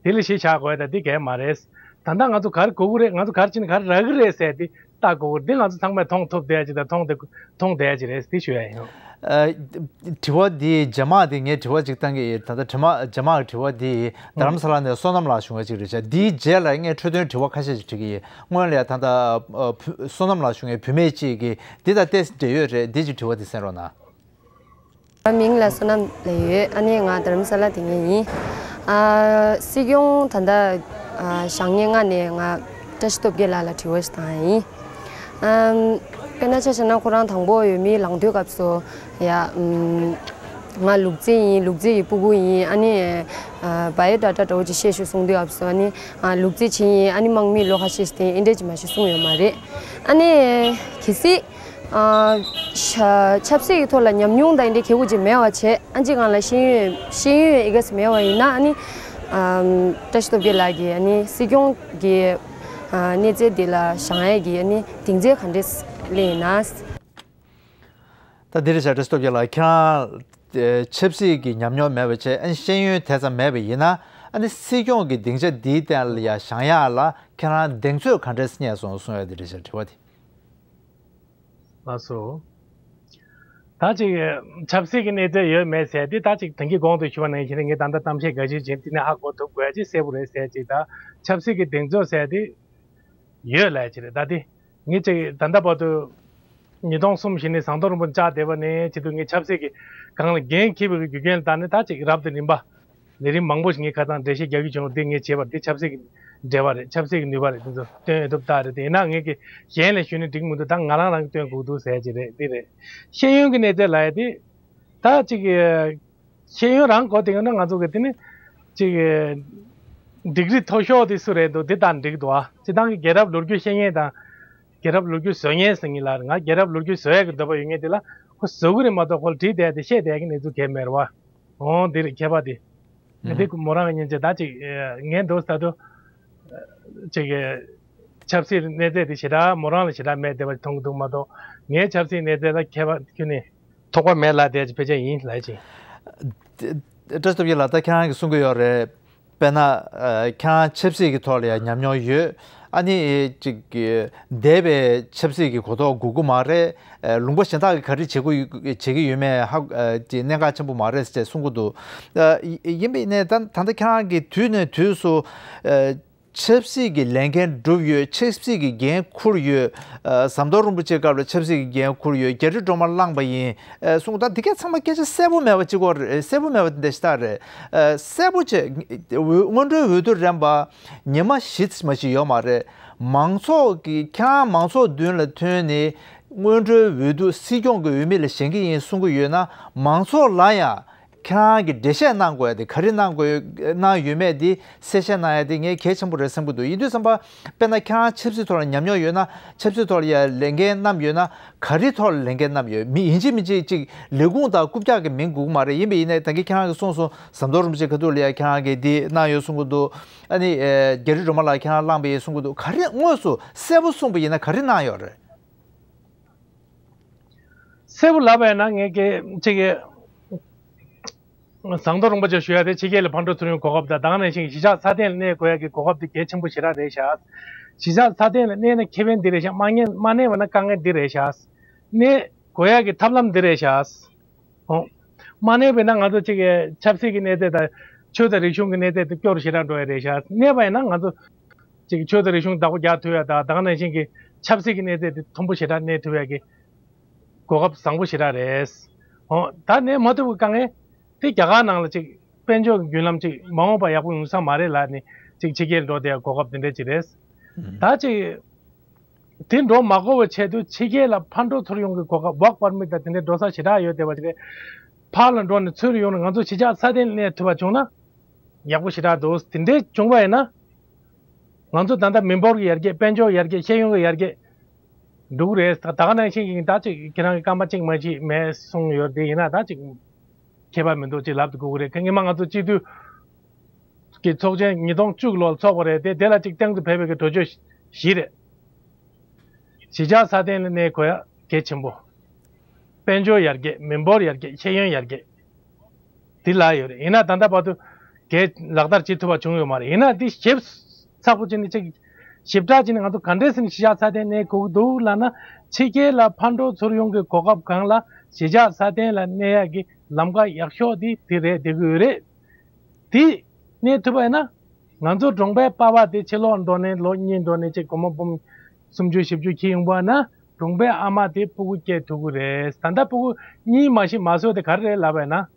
དེ་ལ་གཞི་བཞག་དགོས་ཡ་ད་དེ་གལ་མ་རེད། ད་ལྟ་ང་ཚོ་ག་རེ་དགོས་ཀྱི་རེད། ང་ཚོ་ག་རེ་བྱས་ནས་ག་རེ་རག་གི་རེད་ཟེར་དེ་ལྟ་དགོས་ཀྱི་རེད། དེ་ང་ཚོ་ཚང་མས་མཐོང་ཐུབ་བསྡད་ཡ་ཅིག་དང་མཐོང་བསྡད་མཐོང་བསྡད་ཡ་ཅིག་རེད་དེ་ཞུ་ཡ་ཡིན། ཨ། དྲི་བ་འདི་རྗེས་མ་དེ་ངས་དྲི་བ་ཅིག་བཏང་གི་ཡིན། ད་ལྟ་དྲི་མ་རྗེས་མ་གི་དྲི་བ་འདི་རྡ་རམ་ས་ལ་ནས་བསོད་ནམས་ལགས་ཞུ་མཁན་ཅིག་རེད་ཤག་འདིའི་རྗེས་ལ་ངས་འཕྲོས་དོན་དྲི་བ་ཁ་ཤས་ཅིག་དྲི་གི་ཡིན། སྔོན་ལ་ཡ་ད་ལྟ་ཨ་བུ་བསོད་ནམས་ལགས་ཞུ་མཁན་བུད་མེད་ཅིག་གིས་འདི་དང་ཏོག་ཙམ་འབྲེལ་ཡོད་རེད། འདི་ཅིག་དྲི་བ་འདི་གསན་རོགས་གནང་། ང་མིང་ལ་བསོད་ནམས་ལབ་ཡོད། ཨ་ནི་ང་རྡ་རམ་ས་ལ་དེ་ངེད་ཡིན། ཨ་སྲིད་སྐྱོང་ད་ལྟ་ཨ་བཞེངས་མཁན་ལྔ་ནས་ང་བཀྲ་ཤིས་སྟོབས་རྒྱལ་ལགས་ལ་དྲི་བ་ཞིག་བཏང་ཡ་ཡིན། ཨམ། དཔེར་ན་ཆ་བཞག་ན་ཁོ་རང་དང་པོ་འོས་མི་ལངས་དུས་སྐབས་སུ་ཡ། ཨམ། ང་ལུག་རྫི་ཡིན། ལུག་རྫི་ཡི་སྤུ་གུ་ཡིན། ཨ་ནི་ཨ་བ་ཡོ་ཌ་ཊ་འདྲ་བོ་ཅིག་བཤད་ཤོག་གསུང་དུས་སྐབས་སུ་ཨ་ནི་ཨ་ལུག་རྫི་ཅིག་ཡིན། ཨ་ནི་དམག་མི་ལོ་ཁ་ཤས་ཤིག་བསྟེན་ཨེ་འདྲས་ཅིག་མ་ཤེས་གསུངས་ཡོད་མ་རེད། ཨ་ནི་གལ་སྲིད་ཨ་ཆ་ཆབ་སྲིད་ཀྱི་ཐོག་ལ་ཉམས་མྱོང་དང་ཨེ་འདྲས་ཁེ་པོ་ཅིག་མེད་པ་བྱས། ཨ་ཅིག་སྒང་ལ་ཤེས་ཡོན་ཤེས་ཡོན་ཨེ་ག་ས་མེད་པ་ཡིན་ན། ཨ་ནི་ཨམ། བཀྲ་ཤིས་སྟོབས་རྒྱལ་ལགས་ཀྱིས་ཨ་ནི་སྲིད་སྐྱོང་གི་ཨ་གནས་ཚད་འདི་ལ་བཞེངས་ཡས་ཀྱི་ཨ་ནི་གདེང་ཚོད་ག་འདྲས་སླེབས་ཡིན་ན། ད་འདི་རེད་ཤག་བཀྲ་ཤིས་སྟོབས་རྒྱལ་ལགས། ཁྱེད་རང་ཆབ་སྲིད་ཀྱི་ཉམས་མྱོང་མེད་པ་བྱས། ཨ་ནི་ཤེས་ཡོན་དེ་ཙམ་མེད་པ་ཡིན་ན། ཨ་ནི་སྲིད་སྐྱོང་གི་སྡིངས་ཆ་འདིའི་སྟེང་ལ་ཡ་བཞེངས་ཡག་ལ་ཁྱེད་རང་གདེང་ཚོད་ག་འདྲས་རྙེད་སོང་གསུང་ཡ་འདི་རེད་ཤག་དྲི་བ་དེ། ལགས་སོ། ད་ཅིག་ཆབ་སྲིད་ཀྱི་གནས་ཚད་ཡོད་མེད་ཟེར་དེ། ད་ཅིག་ད་གིན་གོང་དུ་ཞུས་པ་ནང་བཞིན་ངས་ད་ལྟ་གཏམ་བཤད་འགའ་ཞིག་བྱས། དེ་ནས་ཧ་གོ་ཐུབ་དགོས་ཡ་ཅིག་གསལ་པོ་རེད་ཟེར་ཅིག་ད་ཆབ་སྲིད་ཀྱི་གདེང་ཚོད་ཟེར་དེ་ཡོད་ལབ་ཡ་ཅིག་རེད། ད་དེ་ངས་ཅིག་ད་ལྟ་བར་དུ་ཉིས་སྟོང་གསུམ་བཞི་ནས་ཟམ་གདོང་རིན་པོ་ཆེ་བཅར་བསྡད་པ་ནས་བྱེད་དུས། ངས་ཆབ་སྲིད་ཀྱི་སྒང་ལ་འགན་འཁྱེར་བའི་རྒྱུ་རྐྱེན་ལ་བརྟེན་ནས་ད་ཅིག་རབ་དང་རིམ་པ་ལས་རིམ་མང་པོ་ཞིག་ངས་ཁ་སང་འགྲེལ་བཤད་རྒྱག་གི་བྱུང་། འདི་ངས་བྱས་པ་འདི་ཆབ་སྲིད་ཀྱི་འབྲེལ་བ་རེད། ཆབ་སྲིད་ཀྱི་ནུས་པ་རེད། འདི་ཚོ་སྟོན་ཡོད་ཐུབ་རྟགས་རེད། དེ་ཡིན་ན་ངས་ཀྱི་གཞན་ལ་ཞུས་ནས་འགྲིག་མི་འདུག་ད་ང་རང་རང་གིས་སྟོན་དགོས་འདུག་ཟེར་གྱི་རེད། འདི་རེད། ཤེས་ཡོན་གྱི་གནས་ཚད་ལབ་ཡ་དེ་ད་ཅིག་ཤེས་ཡོན་རང་གོ་དེ་ཡོད་ན་ང་ཚོ་གི་དེ་ནི་ཅིག་ཌིག་རི་མཐོ་ཤོས་དེ་སུ་རེད་འདུག་དེ་ལྟར་འགྲིག་འདུག་ཨ། སྤྱིར་བཏང་གི་རྒྱལ་རབས་ལོ་རྒྱུས་ཤེས་མཁན་དང་། རྒྱལ་རབས་ལོ་རྒྱུས་བཟོ་མཁན་ཟེར་མཁན་ལ་ང་རྒྱལ་རབས་ལོ་རྒྱུས་བཟོ་ཡ་གི་འདོད་པ་ཡོད་མཁན་དེ་ལ་ཁོ་བཟོ་གི་རེད་མ་གཏོགས་ཁོ་ལ་བྲིས་བསྡད་དེ་བཤད་བསྡད་ཀྱི་གནས་ཚུལ་གང་ཡང་མེད་རེད་བ། འོང་འདི་རེད་ཁྱད་པར་དེ། ཨ་འདི་མོ་རང་གི་སྙིང་རྗེ། ད་ཅིག་ངས་འདུག་ད་དུ་ཅིག་ཆབ་སྲིད་གནས་ཚད་དེ་ཞེ་དྲག་མོ་རང་ལ་ཞེ་དྲག་མེད་བསྡད་པ་མཐོང་གི་འདུག་མ་གཏོགས། ངའི་ཆབ་སྲིད་གནས་ཚད་ལ་ཁྱད་པར་ཁྱོན་ནས་ཐོགས་པ་མེད་ལབ་བསྡད་ཀྱི་ཕལ་ཆེར་ཡིན་ལབ་ཅིང་། བཀྲ་ཤིས་སྟོབས་རྒྱལ་ལགས། ད་ཁྱེད་རང་གིས་གསུང་གི་ཡོད་རེད། དཔེར་ན། ཨ། ཁྱེད་རང་ཆབ་སྲིད་ཀྱི་ཐོག་ལ་ཡང་ཉམས་མྱོང་ཡོད། ཨ་ནི་ཅིག་འདས་པའི་ཆབ་སྲིད་ཀྱི་གོ་རྟོགས་དགོས་ཀྱི་མ་རེད། ཨ། ལུང་པ་གཞན་དག་གིས་ག་རེ་བྱེད་དགོས་བྱེད་ཀྱི་ཡོད་མེད་ཧ་ཅིག་གནད་འགག་ཆེན་པོ་མ་རེད་ཅེས་གསུང་གི་འདུག་ཨ། ཡིན་པ་ཡིན་ནའི་ད་ད་ལྟ་ཁྱེད་རང་གིས་དུས་ནས་དུས་སུ། ཨ། ཆབ་སྲིད་ཀྱི་ལས་འགན་བསྒྲུབས་ཡོད། ཆབ་སྲིད་ཀྱི་འགན་འཁུར་ཡོད། ཨ། ཟམ་གདོང་རིན་པོ་ཆེའི་སྐབས་ལ་ཆབ་སྲིད་ཀྱི་འགན་འཁུར་ཡོད། རྒྱ་རི་སྒྲོལ་མ་བླངས་པ་ཡིན། ཨ། གསུངས། ད་འདི་གས་ཚང་མ་སྐད་ཆ་གསལ་པོ་མེད་པ་གཅིག་པོ་རེད། གསལ་པོ་མེད་པ་འདི་འདྲ་ཞིག་ད་རེད། ཨ། གསལ་པོ་བྱས། འོས། སྔོན་འགྲོའི་འོས་བསྡུ་རན་པ་ཉི་མ་བཞི་ཙམ་ཞིག་ཡོད་མ་རེད། མང་ཚོགས་ཀྱི། ཁྱེད་རང་མང་ཚོགས་མདུན་ལ་ཐོན་ནས་སྔོན་འགྲོའི་འོས་བསྡུ་སྲིད་སྐྱོང་གི་འོས་མི་ལ་བཞེངས་ཀྱི་ཡིན་གསུང་གི་ཡོད་ན། མང་ཚོགས་ལ་ཡང་ཁྱེད་རང་གིས་འགྲེལ་བཤད་གནང་དགོས་ཡ་དེ་ག་རེ་གནང་དགོས། གནང་ཡོད་མེད་དེ་གསལ་བཤད་གནང་ཡ་དེ་ངས་གལ་ཆེན་པོ་རེད་བསམ་གྱི་འདུག་ཡིན་དུས་ཙམ་པ། དཔེར་ན་ཁྱེད་རང་ཆབ་སྲིད་ཐོག་ལ་ཉམས་མྱོང་ཡོད་ན། ཆབ་སྲིད་ཐོག་ལ་ཡ་ལས་འགན་བསྣམས་ཡོད་ན། ག་རེ་ཐོག་ལ་ལས་འགན་བསྣམས་ཡོད། མི་ཡིན་གཅིག་མིན་གཅིག་ཅིག་ལས་ཁུངས་དང་རྐུབ་བཀྱག་གི་མིང་དགོས་ཀྱི་མ་རེད། ཡིན་པ་ཡིན་ནའི་ད་གིན་ཁྱེད་རང་གིས་གསུངས་སོང་། ཟམ་གདོང་རིན་པོ་ཆེ་ཁ་ཐུག་ལ་ཡ་ཁྱེད་རང་གིས་འདི་གནང་ཡོད་གསུང་གི་འདུག་ཨ་ནི། ཨེ། རྒྱ་རི་སྒྲོལ་མ་ལགས་ཁྱེད་རང་བླངས་པ་ཡིན་གསུང་གི་འདུག་ག་རེ་དངོས་སུ་གསལ་པོ་གསུངས་པ་ཡིན་ན་ག་རེ་གནང་ཡོད་རེད། གསལ་པོ་ལབ་པ་ཡིན་ན་ངས་ཀྱི་ཅིག་གི་ཟམ་གདོང་རིན་པོ་ཆེ་ཞུ་ཡ་དེ། ཕྱི་རྒྱལ་ལ་ཕར་འགྲོ་ཚུར་ཡོང་གོ་སྐབས་དང་། ད་ག་ནང་བཞིན་གཞིས་ཆགས་སྲ་བརྟན་ལ་གནས་དགོས་ཡ་གི་གོ་སྐབས་དེ་གལ་ཆེན་པོ་ཞེ་དྲག་རེད་ཤག་གཞིས་ཆགས་སྲ་བརྟན་ལ་གནས་ན་ཁེ་ཕན་འདི་རེད་ཤག་མ་གནས། མ་གནས་པ་ན་དཀའ་ངལ་འདི་རེད་ཤག་གནས་དགོས་ཡ་གི་ཐབས་ལམ་འདི་རེད་ཤག་འོ། མ་གནས་པ་ཡིན་ན་ང་ཚོ་ཅིག་གི་ཆབ་སྲིད་ཀྱི་གནས་ཚད་དང་ཆོས་དང་རིག་གཞུང་གི་གནས་ཚད་དེ་སྐྱོ་རུ་ཞེ་དྲག་འགྲོ་ཡ་རེད་ཤག་གནས་པ་ཡིན་ན་ང་ཚོ་ཅིག་ཆོས་དང་རིག་གཞུང་བདག་པོ་རྒྱག་ཐུབ་ཡ་དང་། ད་ག་ནང་བཞིན་གྱི་ཆབ་སྲིད་ཀྱི་གནས་ཚད་དེ་མཐོན་པོ་ཞེ་དྲག་གནས་ཐུབ་ཡ་གི་གོ་སྐབས་བཟང་པོ་ཞེ་དྲག་རེད། འོ། ད་གནས་མ་ཐུབ་པའི་དཀའ་ངལ་དེ། རྒྱ་གར་ནང་ལ་ཅིག་དཔལ་འབྱོར་གྱི་བརྒྱུད་ལམ་ཅིག་མ་འོངས་པ་ཡག་པོ་ཡོང་ས་མ་རེད་ལབ་ནས་ཅིག་ཕྱི་རྒྱལ་འགྲོ་བསྡད་ཡ་གོ་སྐབས་དེ་འདྲ་ཅིག་རེད། ད་ཅིག་དེ་འགྲོ་མ་དགོས་པའི་ཆེད་དུ་ཕྱི་རྒྱལ་ལ་ཕར་འགྲོ་ཚུར་ཡོང་གི་གོ་སྐབས། ཝོག་པར་མིཊ་དང་དེ་འདྲའི་འགྲོ་ས་ཞེ་དྲག་ཡོད་བསྡད་པ་ཅིག་རེད། ཕར་ལ་འགྲོ་ནས་ཚུར་ཡོང་ནས་ང་ཚོ་གཞིས་ཆགས་སྲ་བརྟན་ལ་གནས་ཐུབ་པ་བྱུང་ན་ཡག་པོ་ཞེ་དྲག་འདུག་དེ་འདྲའི་བྱུང་བ་ཡིན་ན་ང་ཚོ་ད་ལྟ་མི་འབོར་གྱི་ཡར་རྒྱས། དཔལ་འབྱོར་ཡར་རྒྱས། ཤེས་ཡོན་གྱི་ཡར་རྒྱས་འགྲོ་གི་རེད། ད་ག་ནང་བཞིན་གྱི་ད་ཅིག་ཁྱེད་རང་གི་སྐར་མ་གཅིག་མ་གཅིག་མེད་གསུངས་ཡོད་དེ། ཡིན་ན་ད་ཅིག་ཁྱད་པར་མི་འདུག་ཅིག་ལབ་ཏུ་དགོས་ཀྱི་རེད། སྔོན་མ་ང་ཚོ་སྤྱི་འཐུས་ཀྱི་ཚོགས་ཆེན་ཉིས་སྟོང་བཅུ་ལོར་ཚོགས་པ་རེད་དེ། དེ་ལ་ཅིག་སྟེང་དུ་ཕེབས་པའི་གི་གྲོས་ཆོད་བཞི་རེད། གཞིས་ཆགས་སྲ་བརྟན་ལ་གནས་དགོས་ཡ་གལ་ཆེན་པོ། དཔལ་འབྱོར་ཡར་རྒྱས། མི་འབོར་ཡར་རྒྱས། ཤེས་ཡོན་ཡར་རྒྱས། འདི་ལ་ཡོད་རེད། ཡིན་ན་ད་ལྟ་བར་དུ་གས་ལག་བསྟར་བྱེད་ཐུབ་པ་བྱུང་ཡོད་མ་རེད། ཡིན་ན་འདི་ཞིབ་ཚགས་པོ་བྱས་ནས་ཅིག་ཞིབ་ཕྲ་བྱས་ནས་ང་ཚོ་ག་འདྲས་ཟེར་ནས་གཞིས་ཆགས་སྲ་བརྟན་གནས་དགོས་ཀྱི་འདུག་ལབ་ན། ཕྱི་རྒྱལ་ལ་ཕར་འགྲོ་ཚུར་ཡོང་གི་གོ་སྐབས་སྒང་ལ་གཞིས་ཆགས་སྲ་བརྟན་ལ་གནས་ཡག་གི་ལམ་ཁ་ཡག་ཤོས་དེ་དེ་རེད། བསྡད་ཀྱི་ཡོད་རེད། དེ་གནས་ཐུབ་པ་ཡིན་ན། ང་ཚོ་གྲོང་པའི་པ་ཕ་དེ་ཕྱི་ལོགས་འགྲོ་ནས་ལོ་གཉིས་འགྲོ་ནས་ཅིག་སྒོར་མོ་འབུམ་སུམ་ཅུ་བཞི་བཅུ་འཁྱེར་ཡོང་བ་ན། གྲོང་པའི་ཨ་མ་དེ་ཕྲུ་གུ་སྐྱེ་ཐུབ་ཀྱི་རེད། ད་ལྟ་ཕྲུ་གུ་གཉིས་མ་གཞི་མ་བཟོས་དེ་ག་རེ་རེད་ལབ་པ་ཡིན་ན།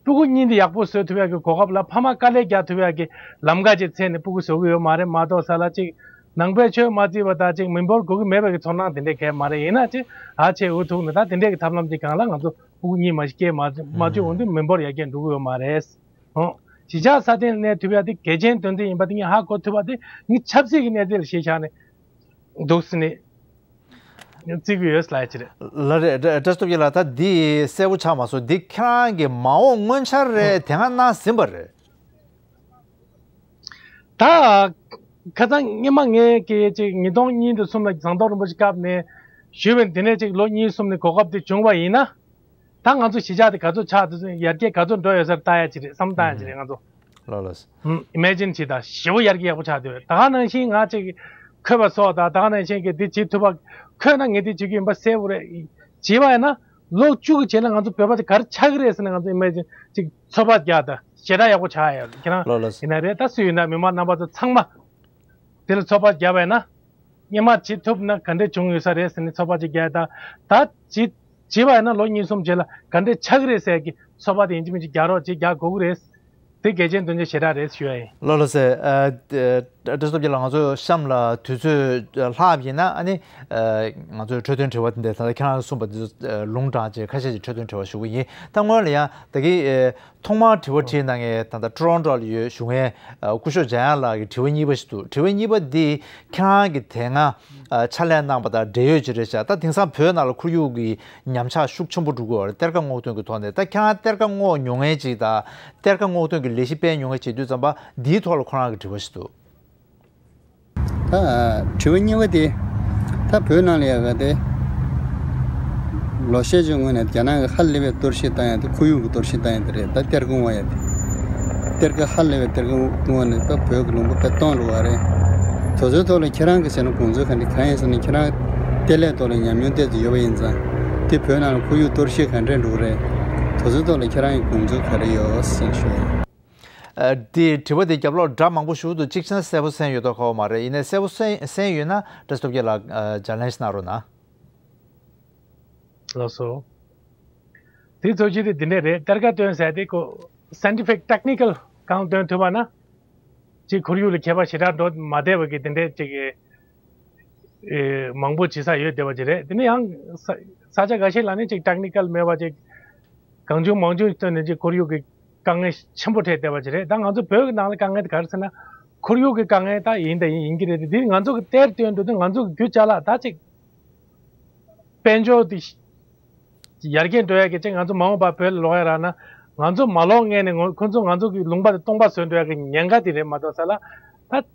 ཕྲུ་གུ་གཉིས་འདི་ཡག་པོ་བཟོ་ཐུབ་ཡག་གི་གོ་སྐབས་ལ་ཕ་མ་དཀའ་ལས་རྒྱག་ཐུབ་ཡག་གི་ལམ་ཁ་ཅིག་འཚོལ་ནས་ཕྲུ་གུ་བཟོ་གི་ཡོད་མ་རེད། མ་གཏོགས་ས་ལ་ཅིག་ནང་པའི་ཆོས་མ་བརྩིས་པ་དང་། ཅིག་མི་འབོར་དགོས་ཀྱི་མེད་པའི་གི་ཚོར་སྣང་དེ་འདྲས་གས་མ་རེད། ཡིན་ན་ཅིག་ཨ་ཆེ་འུ་ཐུག་ནས་ད་དེ་འདྲས་གི་ཐབས་ལམ་ཅིག་སྒང་ལ་ང་ཚོ་ཕྲུ་གུ་གཉིས་མ་གཞི་སྐྱེ་མ་མ་བཅུག་འོང་དུས་མི་འབོར་ཡར་རྒྱས་འགྲོ་གི་ཡོད་མ་རེད། ཨོ། གཞིས་ཆགས་སྲ་བརྟན་གནས་ཐུབ་ཡ་དེ་གལ་ཆེན་དོན་ཚན་ཡིན་པ་དེ་ངས་ཧ་གོ་ཐུབ་པ་དེ། ངས་ཆབ་སྲིད་ཀྱི་གནས་ཚད་ལ་གཞི་བཞག་ནས་འདུག་ཟེར་ནས་བརྩི་གི་ཡོད་ལབ་ཡ་ཅིག་རེད། ལགས་རེད། བཀྲ་ཤིས་སྟོབས་རྒྱལ་ལགས། ད་འདི་གསལ་པོ་ཆགས་མ་སོང་། འདི་ཁྱེད་རང་གི་མ་འོངས་སྔོན་འཆར་རེད། ཨོ། དེ་སྔ་གནང་ཟིན་པ་རེད། ད་ཁ་སང་སྔོན་མ་ངས་ཀྱི་ཅིག་ཉིས་སྟོང་གཉིས་དང་གསུམ་ལ་ཟམ་གདོང་རིན་པོ་ཆེ་སྐབས་ནས་ཞུས་པའི་དེ་ནས་ཅིག་ལོ་གཉིས་གསུམ་ནས་གོ་སྐབས་དེ་བྱུང་བ་ཡིན་ན། ད་ང་ཚོ་གཞིས་ཆགས་དེ་ག་ཚོད་ཆགས། དེ་ཚོ་ཡར་རྒྱས་ག་ཚོད་འགྲོ་ཡོད་ས་ལྟ་ཡ་ཅིག་རེད། བསམ་བློ་བཏང་ཡ་ཅིག་རེད། ང་ཚོ། ལགས་ལགས། ཨིམ་ཨི་མེ་ཇིན་བྱེད་དང་། ཞེ་པོ་ཡར་རྒྱས་ཡག་པོ་ཆགས་བསྡད་ཡོད། ད་ག་ནང་བཞིན་ང་ཅིག་ འཁོད་པ་སོགས་དང་ད་ག་ནང་བཞིན་གྱི་འདི་བྱེད་ཐུབ་པ། འཁོད་ན་ངས་འདི་བྱེད་ཀྱི་ཡིན་པ་གསལ་པོ་རེད། བྱས་པ་ཡིན་ན་ལོ་བཅུ་གི་རྗེས་ལ་ང་ཚོ་བོད་པ་དེ་ག་རེ་ཆགས་ཀྱི་རེད་ཟེར་ན། ང་ཚོ་ཨི་མེ་ཇིན་ཅིག་ཚོད་དཔག་རྒྱག་དང་ཞེ་དྲག་ཡག་པོ་ཆགས་ཡོད། ཁྱེད་རང་ལགས་ལགས། ཡིན་ན་རེད། ད་སུ་ཡིན་ན་མི་མང་རྣམ་པ་ཚོ་ཚང་མ་དེ་ལ་ཚོད་དཔག་བརྒྱབ་པ་ཡིན་ན། སྔོན་མ་བྱེད་ཐུབ་ན་ག་འདྲས་བྱུང་ཡོད་ས་རེད་ཟེར་ནས་ཚོད་དཔག་ཅིག་རྒྱག་ཡ་དང་། ད་བྱེད་བྱེད་པ་ཡིན་ན་ལོ་གཉིས་གསུམ་རྗེས་ལ་ག་འདྲས་ཆགས་ཀྱི་རེད་ཟེར་གྱི་ཚོད་དཔག་དེ་ཡིན་གཅིག་མིན་གཅིག་རྒྱག་རོགས་ཅིག་རྒྱག་དགོས་ཀྱི་རེད། དེ་གལ་ཆེན་དོན་ཆེན་ཞེ་དྲག་རེད་ཞུ་ཡ་ཡིན། ལགས་ལགས་སེ། ཨ། བཀྲ་ཤིས་སྟོབས་རྒྱལ་ལགས། ང་ཚོ་གཤམ་ལ་དུས་ཚོད་ལྷག་པ་ཡིན་ན། ཨ་ནི་ང་ཚོའི་འཕྲོས་དོན་དྲི་བ་དེ་འདྲ། ད་ལྟ་ཁྱེད་རང་གསུངས་པ་འདི་ཚོ་ལུང་དྲངས་བྱས་ཁ་ཤས་ཀྱི་འཕྲོས་དོན་དྲི་བ་ཞུ་གི་ཡིན། ད་སྔོན་ལ་ཡང་ད་གིན་ཐོག་མར་དྲི་བ་དྲིས་གནང་མཁན་ད་ལྟ་ཊོ་རོན་ཊོ་ལ་ཡོད་བཞུགས་མཁན་སྐུ་ཞབས་འཇམ་དབྱངས་ལགས་ཀྱི་དྲི་བ་གཉིས་པ་ཞིག་འདུག་དྲི་བ་གཉིས་པ་འདི་ཁྱེད་རང་གིས་དེ་སྔ་ཕྱག་ལས་གནང་པ་དང་འབྲེལ་ཡོད་ཅིག་རེད་ཤག་ད་དེང་སང་བོད་ནང་ལ་ཁོར་ཡུག་གི་ཉམས་ཆག་ཤུགས་ཆེན་པོ་འགྲོ་གི་ཡོད་རེད། གཏེར་ཁ་སྔོག་འདོན་གྱི་ཐོག་ནས། ད་ཁྱེད་རང་གཏེར་ཁ་སྔོག་མྱོང་མཁན་ཅིག་དང་གཏེར་ཁ་སྔོག་འདོན་གྱི་ལས་གཞི་སྤེལ་མྱོང་མཁན་ཅིག་ཡིན་དུས་ཙམ་པ་འདིའི་ཐོག་ལ་ཁོ་རང་གི་དྲི་བ་ཞིག་འདུག་ད་དྲི་བ་གཉིས་པ་དེ། ད་བོད་ནང་ལ་ཡ་ག་དེ་ལོ་ཤས་ཀྱི་སྔོན་ནས་རྒྱ་ནག་གིས་ཧ་ལས་པའི་གཏོར་བཤིག་བཏང་ཡ་དེ་ཁོར་ཡུག་གི་གཏོར་བཤིག་བཏང་ཡ་དེ་རེད། ད་གཏེར་ཁ་སྔོག་ཡ་དེ། གཏེར་ཁ་ཧ་ལས་པའི་གཏེར་ཁ་སྔོག་ནས་ད་བོད་ཀྱི་ལུང་པ་དཔེ་སྟོང་འགྲོ་བ་རེད། དེ་ཚོའི་ཐོག་ལ་ཁྱེད་རང་གི་ཟེར་ན་དགོངས་ཚུལ་ག་འདྲ་གང་ཡིན་ཟེར་ན། ཁྱེད་རང་གཏེར་ལས་ཐོག་ལ་ཉམས་མྱོང་ཏོག་ཙམ་ཡོད་པ་ཡིན་ཙང་། དེ་བོད་ནང་ལ་ཁོར་ཡུག་གཏོར་བཤིག་ག་འདྲས་འགྲོ་གི་རེད། དེ་ཚོའི་ཐོག་ལ་ཁྱེད་རང་གི་དགོངས་ཚུལ་ག་རེ་ཡོད་ཟེར་ཞུ་ཡ་ཡིན། ཨ། དེ་དྲི་བ་དེ་རྒྱབ་ལོགས་སྒྲ་མང་པོ་ཞིག་འདུག་གཅིག་བྱས་ན་གསལ་པོ་གསན་ཡོད་མདོག་ཁ་པོ་མ་རེད། ཡིན་ནའི་གསལ་པོ་གསན་གསན་ཡོད་ན་བཀྲ་ཤིས་སྟོབས་རྒྱལ་ལགས། ཨ། སྦྱར་ལན་ཞིག་གནང་རོགས་གནང་། ལགས་སོ། དེའི་ཚོད་ཀྱི་དེ་འདི་འདྲས་རེད། གཏེར་ཁ་བཏོན་ཟེར་དེ་ཁོ་སའེན་ཊི་ཕིག་ཊེག་ནི་ཀལ་གང་བཏོན་ཐུབ་པ་ན། ཅིག་ཁོར་ཡུག་ལ་ཁྱད་པར་ཞེ་དྲག་འགྲོ་མ་བསྡད་པ་གི་དེ་འདྲས་ཅིག་ཨེ། མང་པོ་བྱེད་ས་ཡོད་བསྡད་པ་ཅིག་རེད། དེ་ནས་ཡང་ས་ས་ཆ་འགའ་ཤས་ལ་ནི་ཅིག་ཊེག་ནི་ཀལ་མེད་པ་ཅིག་གང་བྱུང་མང་བྱུང་བཏོན་ནས་ཅིག་ཁོར་ཡུག་གི་དཀའ་ངལ་ཆེན་པོ་འཕྲད་བསྡད་པ་ཅིག་རེད། ད་ང་ཚོ་བོད་ཀྱི་ནང་ལ་དཀའ་ངལ་དེ་ག་རེ་ཟེར་ན། ཁོར་ཡུག་གི་དཀའ་ངལ་ད་ཡིན་དང་ཡིན་ཡིན་གྱི་རེད་དེ། འདི་ང་ཚོ་གི་གཏེར་བཏོན་འགྲོ་དུས་ང་ཚོ་གི་རྒྱུ་ཅ་ལག་ད་ཅིག་དཔལ་འབྱོར་དེ་ཡར་རྒྱས་འགྲོ་ཡ་གི་ཅིག་ང་ཚོ་མ་འོངས་པ་བོད་ལ་ལོག་ཡ་རག་ན། ང་ཚོ་མ་ལོག་སྔོན་ནས་ངོ་ཁོ་ཚོ་ང་ཚོ་གི་ལུང་པ་དེ་སྟོང་པ་བཟོས་འགྲོ་ཡ་གི་ཉེན་ཁ་དེ་རེད་མ་གཏོགས་ས་ལ། ད་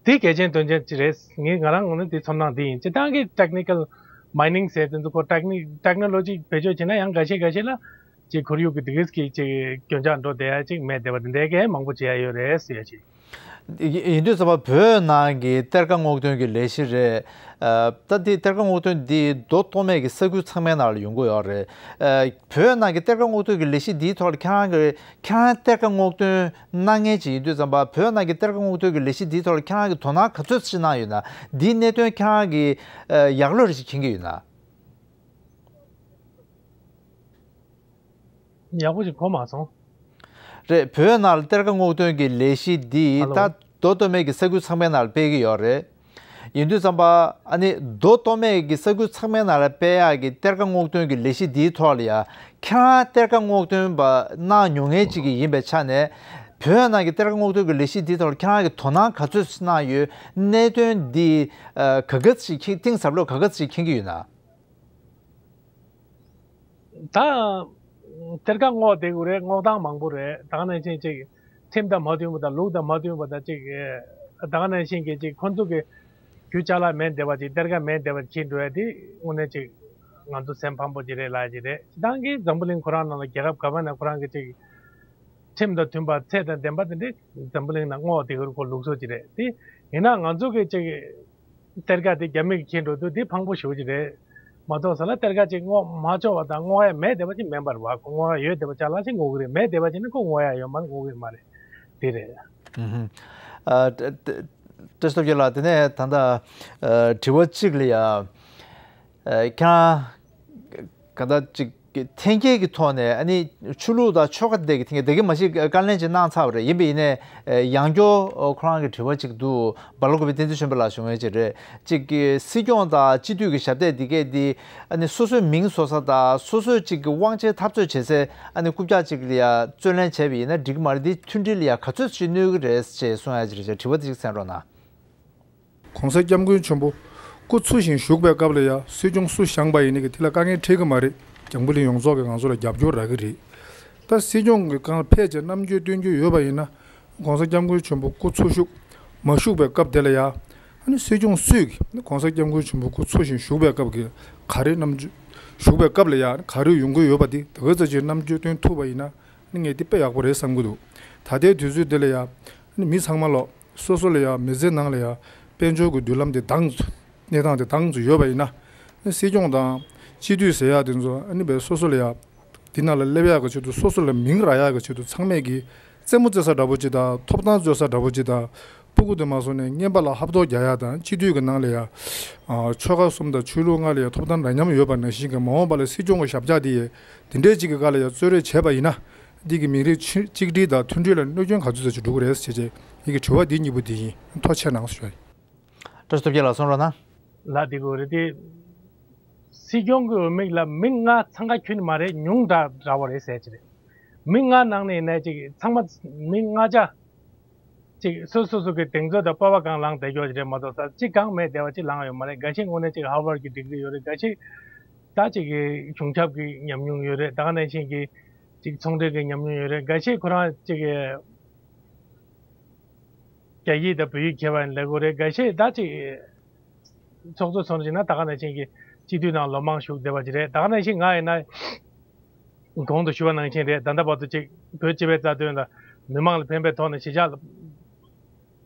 དེ་གལ་ཆེན་དོན་ཆེན་ཅིག་རེད། ངས་ང་རང་ངོས་ནས་དེ་ཚོར་སྣང་དེ་ཡིན། སྤྱིར་བཏང་གི་ཊེག་ནི་ཀལ་མའི་ནིང་ཟེར་དེ་ཚོ་ཁོ་ཊེག་ནི་ཊེག་ནོ་ལོ་ཇི་བེད་སྤྱོད་བྱས་ན་ཡང་འགའ་ཤས་འགའ་ཤས་ལ་ཅིག་ཁོར་ཡུག་གི་དེ་གིས་ཀྱི་ཅིག་སྐྱོན་ཆག་འགྲོ་བསྡད་ཡ་ཅིག་མེད་བསྡད་པ་དེ་འདྲའི་གས་མང་པོ་བྱེད་ཡ་ཡོད་རེད་ཟེར་ཡ་ཅིག་ཡིན་དུས་ཙམ་པ་བོད་ནང་གི་གཏེར་ཁ་སྔོག་འདོན་གྱི་ལས་གཞི་རེད། ཨ། ད་འདི་གཏེར་ཁ་སྔོག་འདོན་འདི་མདོ་སྟོད་སྨད་ཀྱི་ས་ཁུལ་ཚང་མའི་ནང་ལ་ཡོང་གི་ཡོད་རེད། ཨ། བོད་ནང་གི་གཏེར་ཁ་སྔོག་འདོན་གྱི་ལས་གཞི་འདིའི་ཐོག་ལ་ཁྱེད་རང་གི་ཁྱེད་རང་གཏེར་ཁ་སྔོག་འདོན་གནང་མཁན་ཅིག་ཡིན་དུས་ཙམ་པ། བོད་ནང་གི་གཏེར་ཁ་སྔོག་འདོན་གྱི་ལས་གཞི་འདིའི་ཐོག་ལ་ཁྱེད་རང་གིས་དོ་སྣང་ག་ཚོད་ཅིག་གནང་ཡོད་ན། འདིའི་གནད་དོན་ཁྱེད་རང་གིས་ཨ། ཡག་ལོས་རེ་ཞིག་མཁྱེན་གྱི་ཡོད་ན། ཡག་པོ་ཞིག་གོ་མ་སོང་། རེད། བོད་ནང་ལ་གཏེར་ཁ་སྔོག་འདོན་གྱི་ལས་གཞི་འདི། ཧ་ལོ། ད་མདོ་སྟོད་སྨད་ཀྱི་ས་ཁུལ་ཚང་མའི་ནང་ལ་སྤེལ་གྱི་ཡོད་རེད། ཡིན་དུས་ཙམ་པ། ཨ་ནི་མདོ་སྟོད་སྨད་ཀྱི་ས་ཁུལ་ཚང་མའི་ནང་ལ་སྤེལ་ཡག་གི་གཏེར་ཁ་སྔོག་འདོན་གྱི་ལས་གཞི་འདིའི་ཐོག་ལ་ཡ། ཁྱེད་རང་གཏེར་ཁ་སྔོག་འདོན་པ་གནང་མྱོང་མཁན་ཅིག་གི་ཡིན་པའི་ཆ་ནས། བོད་ནང་གི་གཏེར་ཁ་སྔོག་འདོན་གྱི་ལས་གཞི་འདིའི་ཐོག་ལ་ཁྱེད་རང་གིས་དོ་སྣང་ག་ཚོད་གནང་ཡོད། གནད་དོན་འདི་ཨ། ག་ག་ཅིག་མཁྱེན། གཏིང་ཟབ་ལོས་ག་ག་ཅིག་མཁྱེན་གྱི་ཡོད་ན། ད་གཏེར་ཁ་སྔོག་བསྡད་དགོས་རེད། སྔོག་སྟངས་མང་པོ་རེད། ད་ག་ནང་བཞིན་ཅིག་ཁྲིམས་དང་མ་མཐུན་པ་དང་ལུགས་དང་མ་མཐུན་པ་དང་ཅིག་ད་ག་ནང་བཞིན་གྱི་ཅིག་ཁོང་ཚོ་གི་རྒྱུ་ཅ་ལག་མེད་བསྡད་པ་ཅིག་གཏེར་ཁ་མེད་བསྡད་པ་ཅིག་འགྲོ་ཡ་དེ་དངོས་གནས་ཅིག་ང་ཚོ་སེམས་ཕམ་པོ་ཅིག་རེད་ལབ་ཡ་ཅིག་རེད། སྤྱིར་བཏང་གི་འཛམ་བུ་གླིང་ཁོ་རང་ནང་ལ་རྒྱལ་ཁབ་ག་བ་ན་ཁོ་རང་གི་ཅིག་ཁྲིམས་དང་མཐུན་པ་ཚད་དང་ལྡན་པ་དེ་འདྲའི་འཛམ་བུ་གླིང་ནང་སྔོག་བསྡད་ཀྱི་ཁོ་ལུགས་སྲོལ་ཅིག་རེད། དེ་ཡིན་ན་ང་ཚོ་གི་ཅིག་གཏེར་ཁ་དེ་རྒྱ་མི་གིས་ཁྱེར་འགྲོ་དུས་དེ་ཕངས་པོ་ཞེ་པོ་ཅིག་རེད་མ་གཏོགས་ས་ལ། གཏེར་ཁ་ཅིག་སྔོག་མ་ཆོག་པ་དང་སྔོག་ཡ་མེད་བསྡད་པ་ཅིག་མིན་པ་རེད་བ། ཁོ་སྔོག་ཡ་ཡོད་བསྡད་པ་ཅ་ལག་ཅིག་སྔོག་གི་རེད། མེད་བསྡད་པ་ཅིག་ནི་ཁོ་སྔོག་ཡ་ཡོད་མ་རེད། སྔོག་གི་མ་རེད། དེ་རེད། ཨུ་ཧུམ། ཨ། བཀྲ་ཤིས་སྟོབས་རྒྱལ་ལགས། དེ་ནས་ད་ལྟ་ཨ། དྲི་བ་གཅིག་ལ་ཡ། ཨ། ཁྱེད་རང་ག་ད་ཅིག་འཐེན་འཁྱེར་གྱི་ཐོག་ནས། ཨ་ནི་ཆོས་ལུགས་དང་ཆོལ་ཁ་དེ་གི་འཐེན་འཁྱེར་དེ་གི་མ་གཞི་བཀའ་ལན་ཅིག་གནང་ཚར་བ་རེད། ཡིན་པ་ཡིན་ནའི་ཡང་བསྐྱར་ཁོ་རང་གི་དྲི་བ་ཅིག་འདུག་སྦེལ་ཀོབ་བསྟན་འཛིན་ཆོས་འཕེལ་ལགས་ཞུ་མཁན་ཅིག་རེད། ཅིག་གི་སྲིད་སྐྱོང་དང་སྤྱི་འཐུས་ཀྱི་ཞབས་སྟེགས་འདི་གས་འདི། ཨ་ནི་སོ་སོའི་མིང་བཟོ་ས་དང་སོ་སོའི་ཅིག་གི་དབང་ཆའི་འཐབ་རྩོད་བྱེད་སའི་ཨ་ནི་རྐུབ་བཀྱག་ཅིག་ལ་ཡ་རྩོད་ལེན་བྱས་པ་ཡིན་ན་འགྲིག་གི་མ་རེད། འདི་མཐུན་སྒྲིལ་ལ་ཡ་ག་ཚོད་ཅིག་གནོད་ཀྱི་རེད་ཅེས་གསུང་ཡ་ཅིག་རེད། དྲི་བ་འདི་ཅིག་གསན་རོགས་གནང་།༸གོང་ས་༸སྐྱབས་མགོན་ཆེན་པོ་སྐུ་འཚོ་ཞིང་བཞུགས་པའི་སྐབས་ལ་ཡ་སྲིད་སྐྱོང་སུ་བཞེངས་པ་ཡིན་ནའི་གི་དེ་ལ་དཀའ་ངལ་འཕྲད་ཀྱི་མ་རེད། འཛམ་བུ་གླིང་ཡོངས་རྫོགས་ཀྱིས་ང་ཚོ་ལ་རྒྱབ་སྐྱོར་རག་གི་རེད། ད་སྲིད་སྐྱོང་གི་སྒང་ལ་ཕེབས་བྱས་རྣམ་འགྱུར་སྟོན་རྒྱུ་ཡོད་པ་ཡིན་ན། ༸གོང་ས་༸སྐྱབས་མགོན་ཆེན་པོ་སྐུ་འཚོ་བཞུགས་མ་བཞུགས་པའི་སྐབས་དེ་ལ་ཡ། ཨ་ནི་སྲིད་སྐྱོང་སུས་ཀྱིས་༸གོང་ས་༸སྐྱབས་མགོན་ཆེན་པོ་སྐུ་འཚོ་ཞིང་བཞུགས་པའི་སྐབས་ཀྱི་ག་རེ་རྣམ་འགྱུར། བཞུགས་པའི་སྐབས་ལ་ཡ་ག་རེ་ཡོང་གི་ཡོད་པ་དེ་དེ་ག་ཙམ་ཅིག་རྣམ་འགྱུར་སྟོན་ཐུབ་པ་ཡིན་ན། ཨ་ནི་ངས་དེ་དཔེ་ཡག་པོ་རེད་བསམ་གྱི་འདུག་ད་ལྟའི་དུས་ཚོད་འདི་ལ་ཡ། ཨ་ནི་མི་ཚང་མ་ལོག་སོ་སོ་ལ་ཡ་མི་ཚེ་ནང་ལ་ཡ་ དཔལ་འབྱོར་གྱི་མདུན་ལམ་དེ་དྭངས་གནས་སྟངས་དེ་དྭངས་ཚུ་ཡོད་པ་ཡིན་ན། སྲིད་སྐྱོང་དང་སྤྱི་འཐུས་ཟེར་ཡག་དེ་ཚོ་ཨ་ནི་བས་སོ་སོ་ལ་ཡ། དེ་ནང་ལ་སླེབས་ཡག་གི་ཆེད་དུ་སོ་སོ་ལ་མིང་རག་ཡག་གི་ཆེད་དུ་ཚང་མས་ཀྱི་རྩེད་མོ་རྩེ་ས་འདྲ་པོ་ཅིག་དང་ཐོབ་ཐང་རྩོད་ས་འདྲ་པོ་ཅིག་དང་། སྤུ་གུ་དེ་མ་སོང་ནས་རྔན་པ་ལ་ཧབ་ཐོབ་རྒྱག་ཡག་དང་། སྤྱི་འཐུས་ཀྱི་ནང་ལ་ཡ། ཆོལ་ཁ་གསུམ་དང་ཆོས་ལུགས་ལྔ་ལ་ཡ་ཐོབ་ཐང་འདྲ་མཉམ་ཡོད་པ་ནང་བཞིན་གྱི་མ་འོངས་པ་ལ་སྲིད་སྐྱོང་གི་ཞབས་བཀྱག་དེ་ཡ། དེ་འདྲའི་ཅིག་གི་སྒང་ལ་ཡ་རྩོད་རེས་བྱས་པ་ཡིན་ན། འདི་གི་མི་རིགས་ཆིག་སྒྲིལ་དང་མཐུན་སྒྲིལ་ལ་གནོད་སྐྱོན་ག་ཚོད་ཙམ་ཅིག་འགྲོ་གི་རེད་ཟེར་བྱས་བྱས་ཡིན་གྱི་དྲི་བ་འདི་གཉིས་པོ་འདི་ཡིན། ཐུགས་རྗེ་གནང་ཞུ་ཡ་ཡིན། བཀྲ་ཤིས་སྟོབས་རྒྱལ་ལགས་གསུང་རོགས་གནང་། ལ་དེ་གོ་རེད་དེ། སྲིད་སྐྱོང་གི་འོས་མིག་ལ་མི་ལྔ་འཚང་ཁ་ཁྱོན་ནས་མ་རེད། ཉུང་དྲགས་འདྲ་བོ་རེད་ཟེར་གྱི་རེད། མི་ལྔ་ནང་ནས་ཡིན་ནའི་ཅིག་ཚང་མ་མི་ལྔ་ཆ་ཅིག་སོ་སོ་སོ་གི་གདེང་ཚོད་དང་སྤོབས་པ་གང་ལངས་བསྡད་ཀྱོག་ཅིག་རེད་མ་གཏོགས་ས་ཅིག་གང་མེད་བསྡད་པ་ཅིག་ལངས་ཡོད་མ་རེད། འགའ་ཤས་དངོས་གནས་ཅིག་ཧར་ཝར་གྱི་ཌིག་རི་ཡོད་རེད། འགའ་ཤས་ད་ཅིག་གི་གཞུང་ཞབས་ཀྱི་ཉམས་མྱོང་ཡོད་རེད། ད་ག་ནང་བཞིན་གྱི་ཅིག་ཚོང་འབྲེལ་གྱི་ཉམས་མྱོང་ཡོད་རེད། འགའ་ཤས་ཁོ་རང་ཅིག་གི་རྒྱ་ཡིག་དང་བོད་ཡིག་མཁས་པ་ཡིན་ལབ་དགོས་རེད། འགའ་ཤས་ད་ཅིག་ཚོགས་གཙོ་སོང་ཅིག་ན་ད་ག་ནང་བཞིན་གྱི་སྤྱི་འཐུས་ནང་ལོ་མང་བཞུགས་བསྡད་པ་ཅིག་རེད། ད་ག་ནང་བཞིན་ང་ཡིན་ན་གོང་དུ་ཞུ་བ་ནང་བཞིན་རེད། ད་ལྟ་བར་དུ་ཅིག་བོད་སྤྱི་པའི་རྩ་དོན་ལ་མི་མང་ལ་ཕན་པའི་ཐོག་ནས་གཞིས་ཆགས་ལ་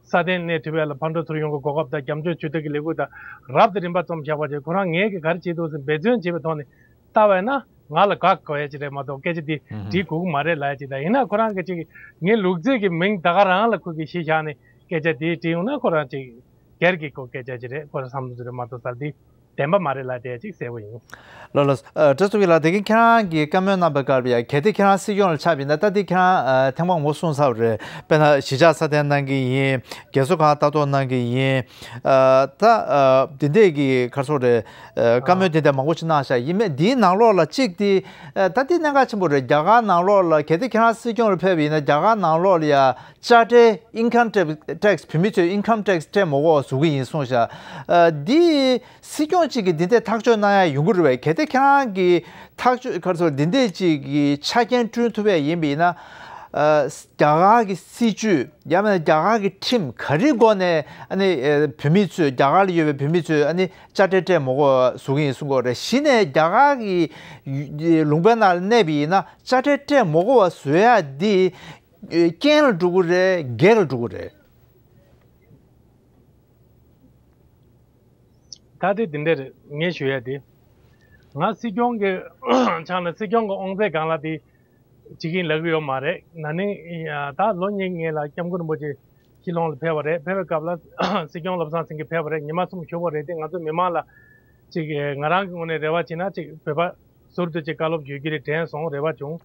སྲ་བརྟན་གནས་ཐུབ་ཡ་ལ་ཕར་འགྲོ་ཚུར་ཡོང་གི་གོ་སྐབས་དང་རྒྱབ་སྐྱོར་ཇུས་འདེགས་ཀྱི་ལས་འགུལ་དང་རབ་དང་རིམ་པ་རྩོམ་བཞག་པ་ཅིག་ཁོ་རང་ངས་ཀྱི་ག་རེ་བྱེད་འདུག་ཟེར་འབད་བརྩོན་བྱེད་པའི་ཐོག་ནས་ལྟ་བས་ན་ང་ལ་དགག་དགོས་ཡ་ཅིག་རེད་མ་གཏོགས་སྐད་ཆ་འདི་ཨུ་ཧུམ། འགྲིག་དགོས་ཀྱི་མ་རེད་ལབ་ཡ་ཅིག་དང་། ཡིན་ན་ཁོ་རང་གི་ཅིག་ངའི་ལུག་རྫི་གི་མིང་ད་ག་རང་ལ་ཁོ་གི་གཞི་བཞག་ནས་སྐད་ཆ་འདི་དྲིས་ཡོང་ན་ཁོ་རང་ཅིག་སྒེར་གྱི་ཁོ་སྐད་ཆ་ཅིག་རེད། ཁོ་རང་བསམ་བློ་ཅིག་རེད་མ་གཏོགས་ས་འདི་བདེན་པ་མ་རེད་ལབ་དེ་ཅིག་གསལ་པོ་ཡིན། ལགས་ལགས། ཨ། བཀྲ་ཤིས་ལགས། དེ་གིན་ཁྱེད་རང་གིས་བཀའ་མོལ་གནང་པའི་སྐབས་ལ་ཡ། གལ་ཏེ་ཁྱེད་རང་སྲིད་སྐྱོང་ལ་ཆགས་པ་ཡིན་ན། ད་དེ་ཁྱེད་རང་ཨ་ཐེངས་མ་མང་པོ་གསུངས་ཚར་བ་རེད། དཔེར་ན་གཞིས་ཆགས་སྲ་བརྟན་གནང་གི་ཡིན། རྒས་གསོ་ཁང་ལྟ་རྟོག་གནང་གི་ཡིན། ཨ། ད་ཨ་དེ་འདྲས་ཀྱི་ག་རེ་ཟེར་དགོས་རེད། ཨ། བཀའ་མོལ་དེ་འདྲ་མང་པོ་ཞིག་གནང་ཤག་ཡིན་མེད་འདིའི་ནང་ལོགས་ལ་གཅིག་དེ། ཨ། ད་དེ་གནད་འགག་ཆེན་པོ་རེད། རྒྱ་གར་ནང་ལོགས་ལ་གལ་ཏེ་ཁྱེད་རང་སྲིད་སྐྱོང་ལ་ཕེབས་པ་ཡིན་ན། རྒྱ་གར་ནང་ལོགས་ལ་ཡ་དཔྱ་ཁྲལ། income tax། བོད་མི་ཚོས་income tax སྤྲད་མ་དགོས་པ་བཟོ་གི་ཡིན་གསུངས་ཤག་ཨ། འདི་སྲིད་སྐྱོང་གཅིག་གིས་འདི་འདྲའི་ཐག་གཅོད་གནང་ཡ་ཡོང་གི་རེད་པས། གལ་ཏེ་ཁྱེད་རང་གིས་ཐག་གཅོད་ག་རེ་ཟེར། འདི་འདྲའི་གཅིག་གི་ཆ་རྐྱེན་བསྐྲུན་ཐུབ་ཡ་ཡིན་པ་ཡིན་ན། ཨ། རྒྱ་གར་གྱི་སྲིད་ཇུས་ཡང་མིན་ན་རྒྱ་གར་གྱི་ཁྲིམས་ག་རེའི་སྒོ་ནས་ཨ་ནི་ཨ་བོད་མི་ཚོས། རྒྱ་གར་ལ་ཡོད་པའི་བོད་མི་ཚོས་ཨ་ནི་དཔྱ་ཁྲལ་སྤྲད་མ་དགོས་པ་བཟོ་གི་ཡིན་གསུང་གི་ཡོད་རེད། གཞི་ནས་རྒྱ་གར་གྱི་ལུང་པའི་ནང་ལ་གནས་པ་ཡིན་ན་དཔྱ་ཁྲལ་སྤྲད་མ་དགོས་པ་བཟོ་ཡ་འདི་རྐྱེན་ལ་འགྲོ་གི་རེད། གེགས་ལ་འགྲོ་གི་རེད། ད་དེ་འདི་འདྲ་རེད། ངས་ཞུ་ཡ་དེ། ང་སྲིད་སྐྱོང་གི་ཆ་ནས་སྲིད་སྐྱོང་གི་དབང་ཚད་སྒང་ལ་དེ་བྱེད་ཀྱིན་ལབ་ཀྱི་ཡོད་མ་རེད། ན་ནིང་ད་ལོ་གཉིས་སྔོན་ལ་སྐྱབས་མགོན་རིན་པོ་ཆེ་ཕྱི་ལོགས་ལ་ཕེབས་པ་རེད། ཕེབས་པའི་སྐབས་ལ་སྲིད་སྐྱོང་བློ་བཟང་སེང་གེ་ཕེབས་པ་རེད། ཉི་མ་གསུམ་བཞུགས་པ་རེད་དེ། ང་ཚོ་མི་མང་ལ་ཅིག་ང་རང་གི་ངོས་ནས་རེ་བ་བྱས་ན་ཅིག་བོད་པ་ཟུར་དུ་ཅིག་བཀའ་སློབ་ཞུ་རྒྱུ་རེད་དྲན་སོང་། རེ་བ་བྱུང་།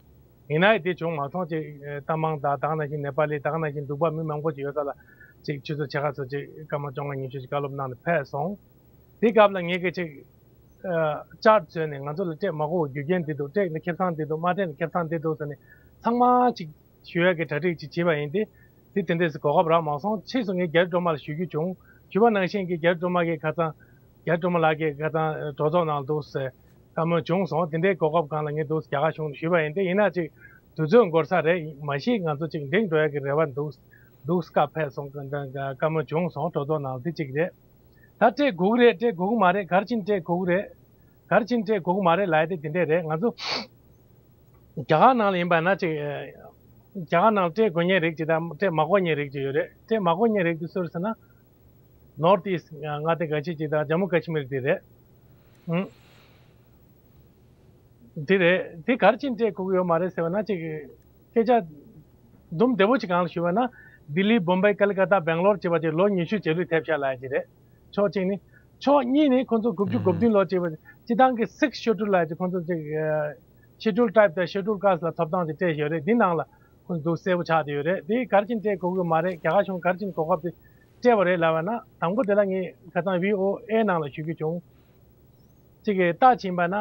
ཡིན་ནའི་དེ་བྱུང་མ་སོང་། ཅིག་ཏ་མང་དང་ད་ག་ནང་བཞིན་ནེ་པ་ལི། ད་ག་ནང་བཞིན་འབྲུག་པ་མི་མང་པོ་ཅིག་ཡོད་ས་ལ་ཅིག་ཆུ་ཚོད་ཕྱེད་ཀ་ཚོད་ཅིག་སྐར་མ་བཅོ་ལྔ་ཉི་ཤུ་ཅིག་བཀའ་སློབ་གནང་ནས་ཕེབས་སོང་། དེ་སྐབས་ལ་ངེད་ཀྱིས་ཅིག་ཨ་བཅར་བྱས་ནས་ང་ཚོ་ལ་སྤྲད་མ་དགོས་པའི་རྒྱུ་རྐྱེན་འདི་འདུག་སྤྲད་ན་ཁེ་བཟང་འདི་འདུག་མ་སྤྲད་ན་ཁེ་བཟང་འདི་འདུག་ཟེར་ནས་ཚང་མ་ཅིག་ཞུ་ཡས་ཀྱི་གྲ་སྒྲིག་ཅིག་བྱས་པ་ཡིན་ཏེ། དེ་དེ་འདྲས་སུ་གོ་སྐབས་རག་མ་སོང་། ཕྱིས་སུ་ངས་རྒྱ་རི་སྒྲོལ་མ་ལ་ཞུ་རྒྱུ་བྱུང་། ཞུ་བ་ནང་བཞིན་གྱི་རྒྱ་རི་སྒྲོལ་མ་གིས་ཁ་སང་། རྒྱ་རི་སྒྲོལ་མ་ལགས་ཀྱིས་ཁ་སང་གྲོས་ཚོགས་ནང་འདུག་ཟེར་བཀའ་མོལ་བྱུང་སོང་། དེ་འདྲའི་གོ་སྐབས་སྒང་ལ་ངས་འདུག་རྒྱ་གར་གཞུང་ལ་ཞུས་པ་ཡིན་ཏེ། ཡིན་ན་ཅིག་དུས་ཚོད་འགོར་ས་རེད། མ་གཞི་ང་ཚོ་ཅིག་འགྲིག་འགྲོ་ཡ་གི་རེ་བ་འདུག་འདུག་བཀའ་ཕེབས་སོང་། བཀའ་མོལ་བྱུང་སོང་། གྲོས་ཚོགས་ནང་དེ་གཅིག་རེད། ད་སྤྲད་དགོས་ཀྱི་རེད། སྤྲད་དགོས་ཀྱི་མ་རེད། ག་རེ་བྱས་ནས་སྤྲད་དགོས་ཀྱི་རེད། ག་རེ་བྱས་ནས་སྤྲད་དགོས་ཀྱི་མ་རེད་ལབ་ཡ་དེ་དེ་འདྲས་རེད། ང་ཚོ་རྒྱ་གར་ནང་ལ་ཡིན་པ་ན་ཅིག་རྒྱ་གར་ནང་ལ་སྤྲད་དགོས་མཁན་རིགས་ཅིག་དང་སྤྲད་མ་དགོས་མཁན་རིགས་ཅིག་ཡོད་རེད། སྤྲད་མ་དགོས་མཁན་རིགས་དེ་སུ་རེད་ཟེར་ན། North East མངའ་སྡེ་ཁག་ཅིག་དང་ཇམ་མུ་ཀ་ཤི་མིར་དེ་རེད། ཨང་། དེ་རེད། དེ་ག་རེ་བྱས་ནས་སྤྲད་དགོས་ཀྱི་ཡོད་མ་རེད་ཟེར་བ་ན། ཅིག་སྐད་ཆ་འདུམ་བདེ་པོ་ཅིག་གང་ལ་ཞུས་པ་ན། ལྡི་ལི། བོམ་བེ། ཀལ་ཀ་ཏ། སྦེང་ལོར་བཅས་པ་ཅིག་ལོ་ཉི་ཤུ་རྗེས་ལུས་ཐེབས་ཤག་ལབ་ཡ་ཅིག་རེད། ཕྱོགས་གཅིག་ནས། ཕྱོགས་གཉིས་ནས་ཁོང་ཚོ་དགུ་བཅུ་གོ་བདུན་ལོ་བཅས་པ་སྤྱི་བཏང་གི་Sixth Schedule ལབ་ཡ་ཅིག་ཁོང་ཚོ་ཅིག་Scheduled Tribe དང་Scheduled Caste ལ་ཐོབ་ཐང་ཅིག་སྤྲད་ཡོད་རེད། འདི་ནང་ལ་ཁོང་ཚོ་གསལ་པོ་ཆགས་བསྡད་ཡོད་རེད། དེ་ག་རེ་བྱས་ནས་སྤྲད་དགོས་ཀྱི་མ་རེད། རྒྱ་གར་གཞུང་ག་རེ་བྱས་ནས་གོ་སྐབས་དེ་སྤྲད་པ་རེད་ལབ་པ་ན། དང་པོ་དེ་ལ་ངས་ཁ་སང་བྷི་ཨོ་ཨེ་ནང་ལ་ཞུ་རྒྱུ་བྱུང་། ཅིག་གི་རྟགས་ཕྱིན་པ་ན།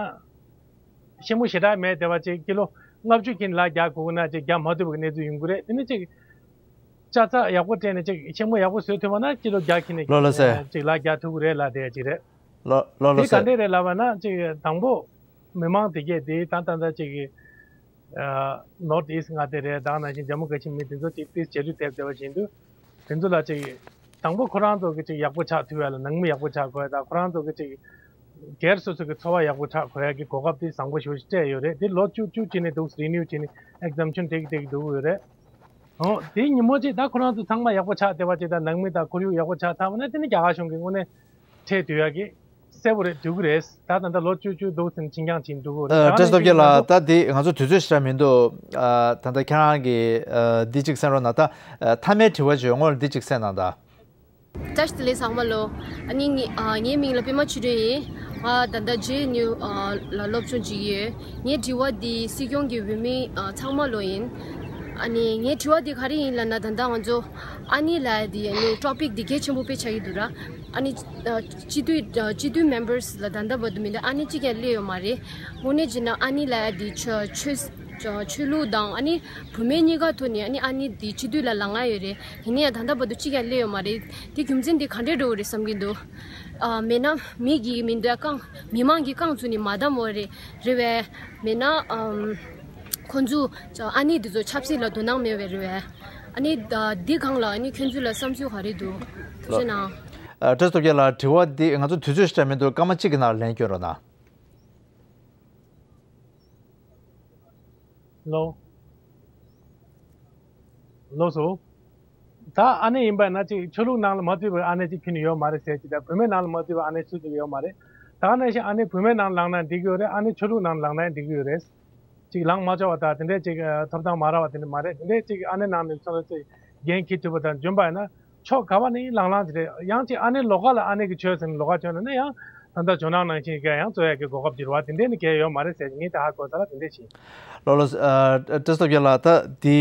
ཤེད་མོ་ཞེ་དྲག་མེད་བསྡད་པ་ཅིག་ཀི་ལོ་ལྔ་བཅུ་ཁྱེར་ནས་ལག་རྒྱག་དགོས་ན་ཅིག་རྒྱག་མ་ཐུབ་པའི་གནས་ཚུལ་ཡོང་གི་རེད། དེ་ནི་ཅིག་ཅ་ཚ་ཡག་པོ་སྤྲད་ནས་ཅིག་ཤེད་མོ་ཡག་པོ་བཟོས་ཐུབ་པ་ན་ཀི་ལོ་བརྒྱ་ཁྱེར་ནས་ལོ་ལ་སེ། ཅིག་ལག་རྒྱག་ཐུབ་ཀྱི་རེད་ལབ་བསྡད་ཡ་ཅིག་རེད། ལོ་ལོ་ལ་དེ་ག་སེ། འདྲས་རེད་ལབ་པ་ན། ཅིག་དང་པོ་མི་མང་དེ་གས་དེ་ད་ད་ད་ཅིག་གི་ཨ་North East མངའ་སྡེ་རེད། ད་ག་ནང་བཞིན་ཇམ་མུ་ཀ་ཤི་མིར་དེ་ཚོ་ཅིག་ཏིས་རྗེས་ལུས་ཐེབས་བསྡད་པ་བཞིན་དུ། དེ་ཚོ་ལ་ཅིག་དང་པོ་ཁོ་རང་ཚོ་གི་ཅིག་ཡག་པོ་ཆགས་ཐུབ་ཡ་ལ། ནང་མི་ཡག་པོ་ཆགས་དགོས་ཡ་དང་། ཁོ་རང་ཚོ་གི་ཅིག་སྒེར་སོ་སོ་གི་འཚོ་བ་ཡག་པོ་ཆགས་དགོས་ཡ་གི་གོ་སྐབས་དེ་བཟང་པོ་ཞེ་པོ་ཅིག་སྤྲད་ཡོད་རེད། དེ་ལོ་བཅུ་བཅུ་བྱས་ནས་འདུག་renew བྱས་ནས་exemption སྤྲད་ཀྱི་སྤྲད་ཀྱི་འདུག་ཡོད་རེད། ཨོ། དེའི་ཉིན་མོ་ཅིག་ད་ཁོ་རང་ཚོ་ཚང་མ་ཡག་པོ་ཆགས་བསྡད་པ་ཅིག་དང་། ནང་མི་དང་ཁོར་ཡུག་ཡག་པོ་ཆགས་ཚར་བ་ན། དེ་ནི་རྒྱ་གར་གཞུང་གི་དངོས་གནས་ཁྲལ་བསྡུ་ཡག་གི་གསལ་པོ་རེད། བསྡུ་གི་རེད། ད་ད་ལྟ་ལོ་བཅུ་བཅུ་འདུག་ཟེར་ནས་ཕྱིན་རྐྱང་ཕྱིན་འགྲོ་གི་རེད། ཨ། ད་བཀྲ་ཤིས་སྟོབས་རྒྱལ་ལགས། ད་འདི་ང་ཚོ་དུས་ཚོད་ཞེ་དྲག་མི་འདུག་ཨ། ད་ལྟ་ཁྱེད་རང་གི་ཨ། འདི་གཅིག་གསན་རོགས་གནང་། ད་ཨ། མཐའ་མའི་དྲི་བ་ཅིག་ཡོད། ངོ་འདི་གཅིག་གསན་གནང་ད། བཀྲ་ཤིས་བདེ་ལེགས་ཚང་མ་ལོ། ཨ་ནི་ངའི་ཨ། ངའི་མིང་ལ་པད་མ་ཆོས་སྒྲོན་ཡིན། ང་ད་ལྟ་ཇེ་ཨེན་ཡུ་ཨ། ལ་སློབ་སྦྱོང་བྱེད་ཀྱི་ཡོད། ངའི་དྲི་བ་འདི་སྲིད་སྐྱོང་གི་འོས་མི་ཨ། ཚང་མ་ལོ་ཡིན། ཨ་ནི་ངའི་དྲི་བ་འདི་ག་རེ་ཡིན་ལབ་ན། ད་ལྟ་ང་ཚོ་ཨ་ནི་ལབ་ཡག་འདི་ཨ་ནི་ཊོ་པིག་འདི་གལ་ཆེན་པོ་དཔེ་ཆགས་ཀྱི་འདུག་ར། ཨ་ནི་ཨ། སྤྱི་འཐུས་ཨ། སྤྱི་འཐུས་མེམ་བར་སི་ལ་ད་ལྟ་བར་དུ་མི་འདི་ཨ་ནི་གཅིག་ཀྱང་སླེབས་ཡོད་མ་རེད། དངོས་གནས་བྱས་ན་ཨ་ནི་ལབ་ཡག་འདི་ཆོས་ཆོས་ཆོས་ལུགས་དང་ཨ་ནི་བུད་མེད་གཉིས་ཀ་ཐོག་ནས་ཨ་ནི་ཨ་ནི་འདི་སྤྱི་འཐུས་ལ་ལངས་ཡག་ཡོད་རེད། ཡིན་ན་ཡང་ད་ལྟ་བར་དུ་གཅིག་ཀྱང་སླེབས་ཡོད་མ་རེད། དེ་རྒྱུ་མཚན་དེ་ག་འདྲས་འདྲ་བོ་རེད་བསམ་གྱི་འདུག་ཨ། མེད་ན་མི་གི་མི་འདོད་རྐང་མི་མང་གི་རྐང་བཙུགས་ནས་མ་བསྡམས་པ་རེད། རེད་པས། མེད་ན་ཨམ། ཁོང་ཚོ་ཨ་ནི་འདི་ཚོ་ཆབ་སྲིད་ལ་དོ་སྣང་མེད་པས་རེད་པས། ཨ་ནི་ད་འདི་སྒང་ལ་ཨ་ནི་ཁྱོད་ཚོ་ལ་བསམ་ཚུལ་ག་རེ་འདུག་ཐུགས་རྗེ་གནང་། ཨ། བཀྲ་ཤིས་སྟོབས་རྒྱལ་ལགས། དྲི་བ་འདི་ང་ཚོ་དུས་ཚོད་ཞེ་དྲག་མི་འདུག་སྐར་མ་གཅིག་གི་ནང་ལན་སྐྱོན་རོགས་གནང་། ལགས་ལགས་སོ། ད་ཨ་ནེ་ཡིན་པ་ན་ཅིག་ཆོས་ལུགས་ནང་ལ་མ་བརྩིས་པའི་ཨ་ནེ་ཅིག་ཁྱོན་ནས་ཡོད་མ་རེད་ཟེར་གྱི། ད་བུད་མེད་ནང་ལ་མ་བརྩིས་པའི་ཨ་ནེ་སུ་ཅིག་ཡོད་མ་རེད། ད་ནང་བཞིན་ཨ་ནེ་བུད་མེད་ནང་ལངས་ན་འགྲིག་གི་ཡོད་རེད། ཨ་ནེ་ཆོས་ལུགས་ནང་ལངས་ན་འགྲིག་གི་ཡོད་རེད། ཅིག་ལངས་མ་ཆོག་པ་དང་དེ་འདྲས་ཅིག་ཐོབ་ཐང་མ་རག་པ་དེ་འདྲས་མ་རེད། དེ་འདྲས་ཅིག་ཨ་ནེ་ནང་ནས་སོ་སོ་ཅིག་འགན་འཁྱེར་ཐུབ་པ་དང་འཇོན་པ་ཡིན་ན། ཕྱོགས་ག་བ་ནས་ལངས་ལངས་ཅིག་རེད། ཡང་ཅིག་ཨ་ནེ་ལོགས་ཀ་ལ་ཨ་ནེ་གི་ཆོས་ཟེར་ནས་ལོགས་ཀ་བྱོན་ན་ནི་ཡང་ད་ལྟ་ཇོ་ནང་ནང་བཞིན་ག་ཡང་རྩོད་ཡག་གི་གོ་སྐབས་འགྱུར་བ་དེ་འདྲས་ནི་གལ་ཡོད་མ་རེད་ཟེར་གྱི། ངས་ད་ཧ་གོ་ས་ལ་དེ་འདྲས་ཤིག་ལགས་ལགས། ཨ། བཀྲ་ཤིས་སྟོབས་རྒྱལ་ལགས། ད་འདི་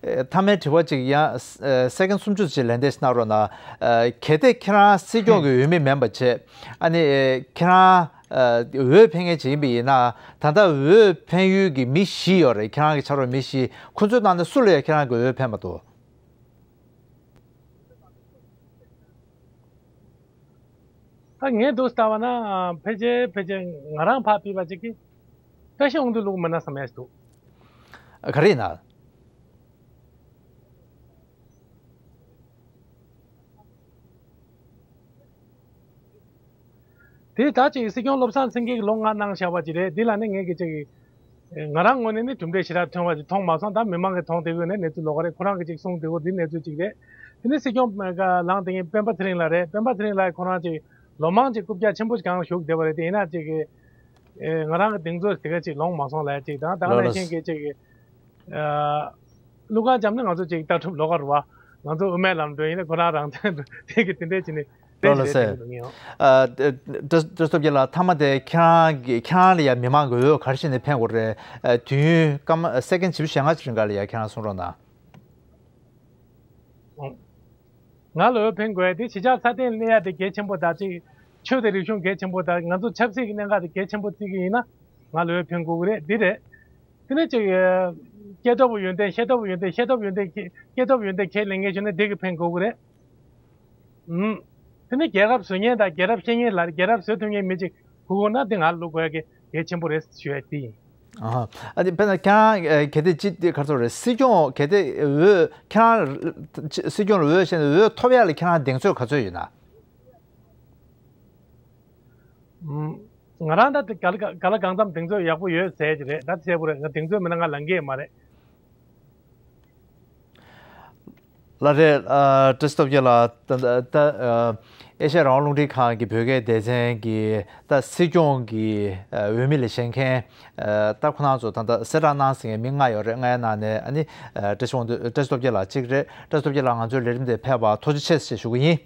ཨ། མཐའ་མའི་དྲི་བ་ཅིག་ཡང་ཨ། སེ་ཀན་སུམ་ཅུ་ཅིག་ལན་འདེབས་གནང་རོགས་གནང་། ཨ། གལ་ཏེ་ཁྱེད་རང་སྲིད་སྐྱོང་གི་འོས་མི་མིན་པ་བྱས། ཨ་ནི་ཨ། ཁྱེད་རང་ཨ། འོས་འཕེན་མཁན་ཅིག་ཡིན་པ་ཡིན་ན། ད་ལྟ་འོས་འཕེན་ཡུལ་གྱི་མི་བཞི་ཡོད་རེད། ཁྱེད་རང་གི་ཕྱག་རོགས་མི་བཞི། ཁོ་ཚོའི་ནང་ནས་སུ་ལ་ཡང་ཁྱེད་རང་གི་འོས་འཕེན་མ་ཐུབ། ད་ངས་འདུག་ལྟ་བ་ན་ཕལ་ཆེར་ཕལ་ཆེར་ང་རང་ཕར་ཕུད་པ་ཅིག་གིས་བཀྲ་ཤིས་དབང་འདུས་བླུག་མིན་ན་བསམ་ཡག་ཞིག་འདུག་ག་རེ་ཡིན་ན། དེ་ད་ཅིག་སྲིད་སྐྱོང་བློ་བཟང་སེང་གེ་གིས་ལོ་ལྔ་གནང་བཞག་པ་ཅིག་རེད། འདི་ལ་ནི་ངས་ཀྱི་ཅིག་ང་རང་ངོས་ནས་ནི་གྲུབ་འབྲས་ཞེ་དྲག་ཐོན་པ་ཅིག་མཐོང་མ་སོང་། ད་མི་མང་གིས་མཐོང་བསྡད་ཡོད་ནི་གནས་ཚུལ་ལོགས་ཀ་རེད། ཁོ་རང་གིས་ཅིག་གསུངས་བསྡད་ཡོད་འདི་གནས་ཚུལ་ཅིག་རེད། དེ་ནི་སྲིད་སྐྱོང་ལངས་བསྡད་མཁན་སྤེན་པ་ཚེ་རིང་ལགས་རེད། སྤེན་པ་ཚེ་རིང་ལགས་ཁོ་རང་ཅིག་ལོ་མང་ཅིག་རྐུབ་བཀྱག་ཆེན་པོ་ཞིག་སྒང་ལ་བཞུགས་བསྡད་པ་རེད། དེ་ཡིན་ན་ཅིག་གི་ང་རང་གི་གདེང་ཚོད་དེ་ག་ཅིག་ལོངས་མ་སོང་ལབ་ཅིག་དང་། ད་ག་ནང་བཞིན་གྱི་ཅིག་གི་ཨ། ཀླུ་མཁར་བྱམས་ནི་ང་ཚོ་ཅིག་ལྟ་གྲུབ་ལོགས་ཀ་རེད་པ། ང་ཚོ་དབུ་མའི་ལམ་འགྲོ་ཡིན་ན་ཁོ་རང་རང་བཙན་འགྲོ་དེ་གི་དེ་འདྲས་བྱས་ནས་དེ་ལགས་ལགས་སེ། འདུག་ངེས། ཨ། བཀྲ་བཀྲ་ཤིས་སྟོབས་རྒྱལ་ལགས། མཐའ་མ་དེ་ཁྱེད་རང་གི་ཁྱེད་རང་ལ་ཡང་མི་མང་གི་འོས་ག་རེ་བྱས་ནས་འཕེན་དགོས་རེད། ཨ། དུས་ཡུན་སྐར་མ་སེ་ཀན་བཞི་བཅུ་ཞེ་ལྔ་ཅིག་རིང་ག་ལ་ཡང་ཁྱེད་རང་གསུང་རོགས་གནང་། ང་ལ་འོས་འཕེན་དགོས་ཡ་དེ་གཞིས་ཆགས་སྲ་བརྟན་གནས་ཡ་དེ་གལ་ཆེན་པོ་དང་། ཅིག་ཆོས་དང་རིག་གཞུང་གལ་ཆེན་པོ་དང་། ང་ཚོ་ཆབ་སྲིད་ཀྱི་གནད་འགག་དེ་གལ་ཆེན་པོ་བརྩི་གི་ཡིན་ན། ང་ལ་འོས་འཕེན་དགོས་ཀྱི་རེད། འདི་རེད། དེ་ནས་ཅིག་སྐྱེས་སྟོབས་ཡོན་ཏན། ཤེས་སྟོབས་ཡོན་ཏན། ཤེས་སྟོབས་ཡོན་ཏན་ཁྱེད། སྐྱེས་སྟོབས་ཡོན་ཏན་ཁས་ལེན་མཁན་བྱུང་ན་འདི་གི་འཕེན་དགོས་ཀྱི་རེད། ཨུམ། དེ་ནས་རྒྱལ་རབས་བཟོ་མཁན་དང་རྒྱལ་རབས་ཤེས་མཁན་ལ། རྒྱལ་རབས་བཟོ་ཐུབ་མཁན་མི་ཅིག་དགོས་དགོས་ན་དེ་ང་ལ་བླུག་དགོས་ཡ་གི་གལ་ཆེན་པོ་རེད་ཞུ་ཡ་དེ་ཡིན། ཨ། ཨ་ནི་དཔེར་ན་ཁྱེད་རང་གལ་ཏེ་ཅི་དེ་ག་རེ་ཟེར་དགོས་རེད། སྲིད་སྐྱོང་གལ་ཏེ་འོས་ཁྱེད་རང་སྲིད་སྐྱོང་ལ་འོས་བྱས་ནས་འོས་ཐོབ་ཡ་ལ་ཁྱེད་རང་གདེང་ཚོད་ག་ཚོད་ཡོད་ན། ཨུམ། ང་རང་ད་ག་ལ་ག་ལ་གང་འཚམ་གདེང་ཚོད་ཡག་པོ་ཡོད་ཟེར་གྱི་རེད། ད་གསལ་པོ་རེད། ང་གདེང་ཚོད་མེད་ན་ང་ལངས་ཀྱི་ཡོད་མ་རེད། ལགས་རེད། ཨ། བཀྲ་ཤིས་སྟོབས་རྒྱལ་ལགས། ད་ད་ཨ། ཨེ་ཤ་ཡ་རང་དབང་རླུང་འཕྲིན་ཁང་གི་བོད་སྐད་སྡེ་ཚན་གྱི་ད་སྲིད་སྐྱོང་གི་ཨ། འོས་མི་ལ་བཞེངས་མཁན། ཨ། ད་ཁོ་རང་ཚོ་ད་ལྟ་གསལ་བསྒྲགས་གནང་ཟིན་མཁན་མི་ལྔ་ཡོད་རེད། ལྔའི་ནང་ནས་ཨ་ནི་ཨ། བཀྲ་ཤིས་དབང་འདུས། བཀྲ་ཤིས་སྟོབས་རྒྱལ་ལགས་གཅིག་རེད། བཀྲ་ཤིས་སྟོབས་རྒྱལ་ལགས་ང་ཚོའི་ལས་རིམ་དེ་ཕེབས་པར་ཐུགས་རྗེ་ཆེ་ཞེས་ཞུ་གི་ཡིན།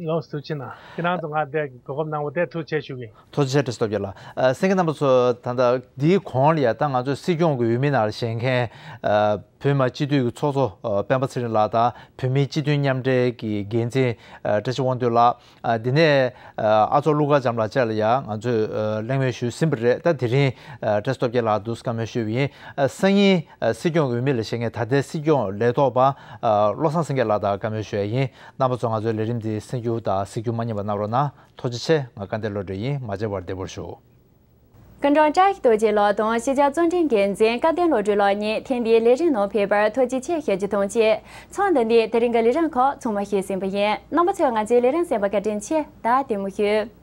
ལགས་སོ། ཐུགས་རྗེ་གནང་། ཁྱེད་རང་ཚོ་ང་འདིར་གོ་སྐབས་གནང་བ་དེར་ཐུགས་རྗེ་ཆེ་ཞུ་གི་ཡིན། ཐུགས་རྗེ་ཆེ། བཀྲ་ཤིས་སྟོབས་རྒྱལ་ལགས། ཨ། གསན་མཁན་རྣམ་པ་ཚོ། ད་ལྟ་འདིའི་གོང་ལ་ཡ་ད་ང་ཚོའི་སྲིད་སྐྱོང་གི་འོས་མི་ནང་ལ་བཞེངས་མཁན། ཨ། བོད་མི་མང་སྤྱི་འཐུས་ཀྱི་ཚོགས་གཙོ་ཨ། སྤེན་པ་ཚེ་རིང་ལགས་དང་བོད་མིའི་སྤྱི་མཐུན་མཉམ་འབྲེལ་གྱི་འགན་འཛིན་ཨ། བཀྲ་ཤིས་དབང་འདུས་ལགས། ཨ། འདི་ནས་ཨ། ཨ་ཚོགས་ཀླུ་མཁར་བྱམས་ལགས་བཅས་ལ་ཡང་ང་ཚོས་ཨ། གླེང་མོལ་ཞུས་ཟིན་པ་རེད། ད་དེ་རིང་ཨ། བཀྲ་ཤིས་སྟོབས་རྒྱལ་ལགས་འདུག་སེ་བཀའ་མོལ་ཞུས་པ་ཡིན། ཨ། སང་ཉིན་ཨ། སྲིད་སྐྱོང་གི་འོས་མི་ལ་བཞེངས་མཁན་ད་ལྟའི་སྲིད་སྐྱོང་ལས་ཐོག་པ་ཨ། བློ་བཟང་སེང་གེ་ལགས་དང་བཀའ་མོལ་ཞུ་ཡ་ཡིན། རྣམ་པ་ཚོ་ང་ཚོའི་ལས་རིམ་འདི་གསན་རྒྱུ་དང་གཟིགས་རྒྱུ་མ་བསྙེལ་བ་གནང་རོགས་གནང་། ཐུགས་རྗེ་ཆེ། ང་སྐལ་ལྡན་བློ་གྲོས་ཡིན། མ་མཇལ་བར་བདེ་པོར་བཞུགས། སྐུ་ངོ་བཀྲ་ཤིས་རྡོ་རྗེ་ལགས་དང་གཞིས་ཆགས་གཙོ་འགན་འཛིན་སྐལ་ལྡན་བློ་གྲོས་ལགས་གཉིས་ཐེངས་འདིའི་ལས་རིམ་ནང་ཕེབས་པར་ཐུགས་རྗེ་ཆེ་ཞུ་རྒྱུ་དང་བཅས། མཚམས་འདི་ནས་དེ་རིང་གི་ལས་རིམ་ཁག་ཚང་མ་ཞུས་ཟིན་པ་ཡིན། རྣམ་པ་ཚོས་ང་ཚོའི་ལས་རིམ་གསན་པར་བཀའ་དྲིན་ཆེ། ད་བདེ་མོ་བཞུགས།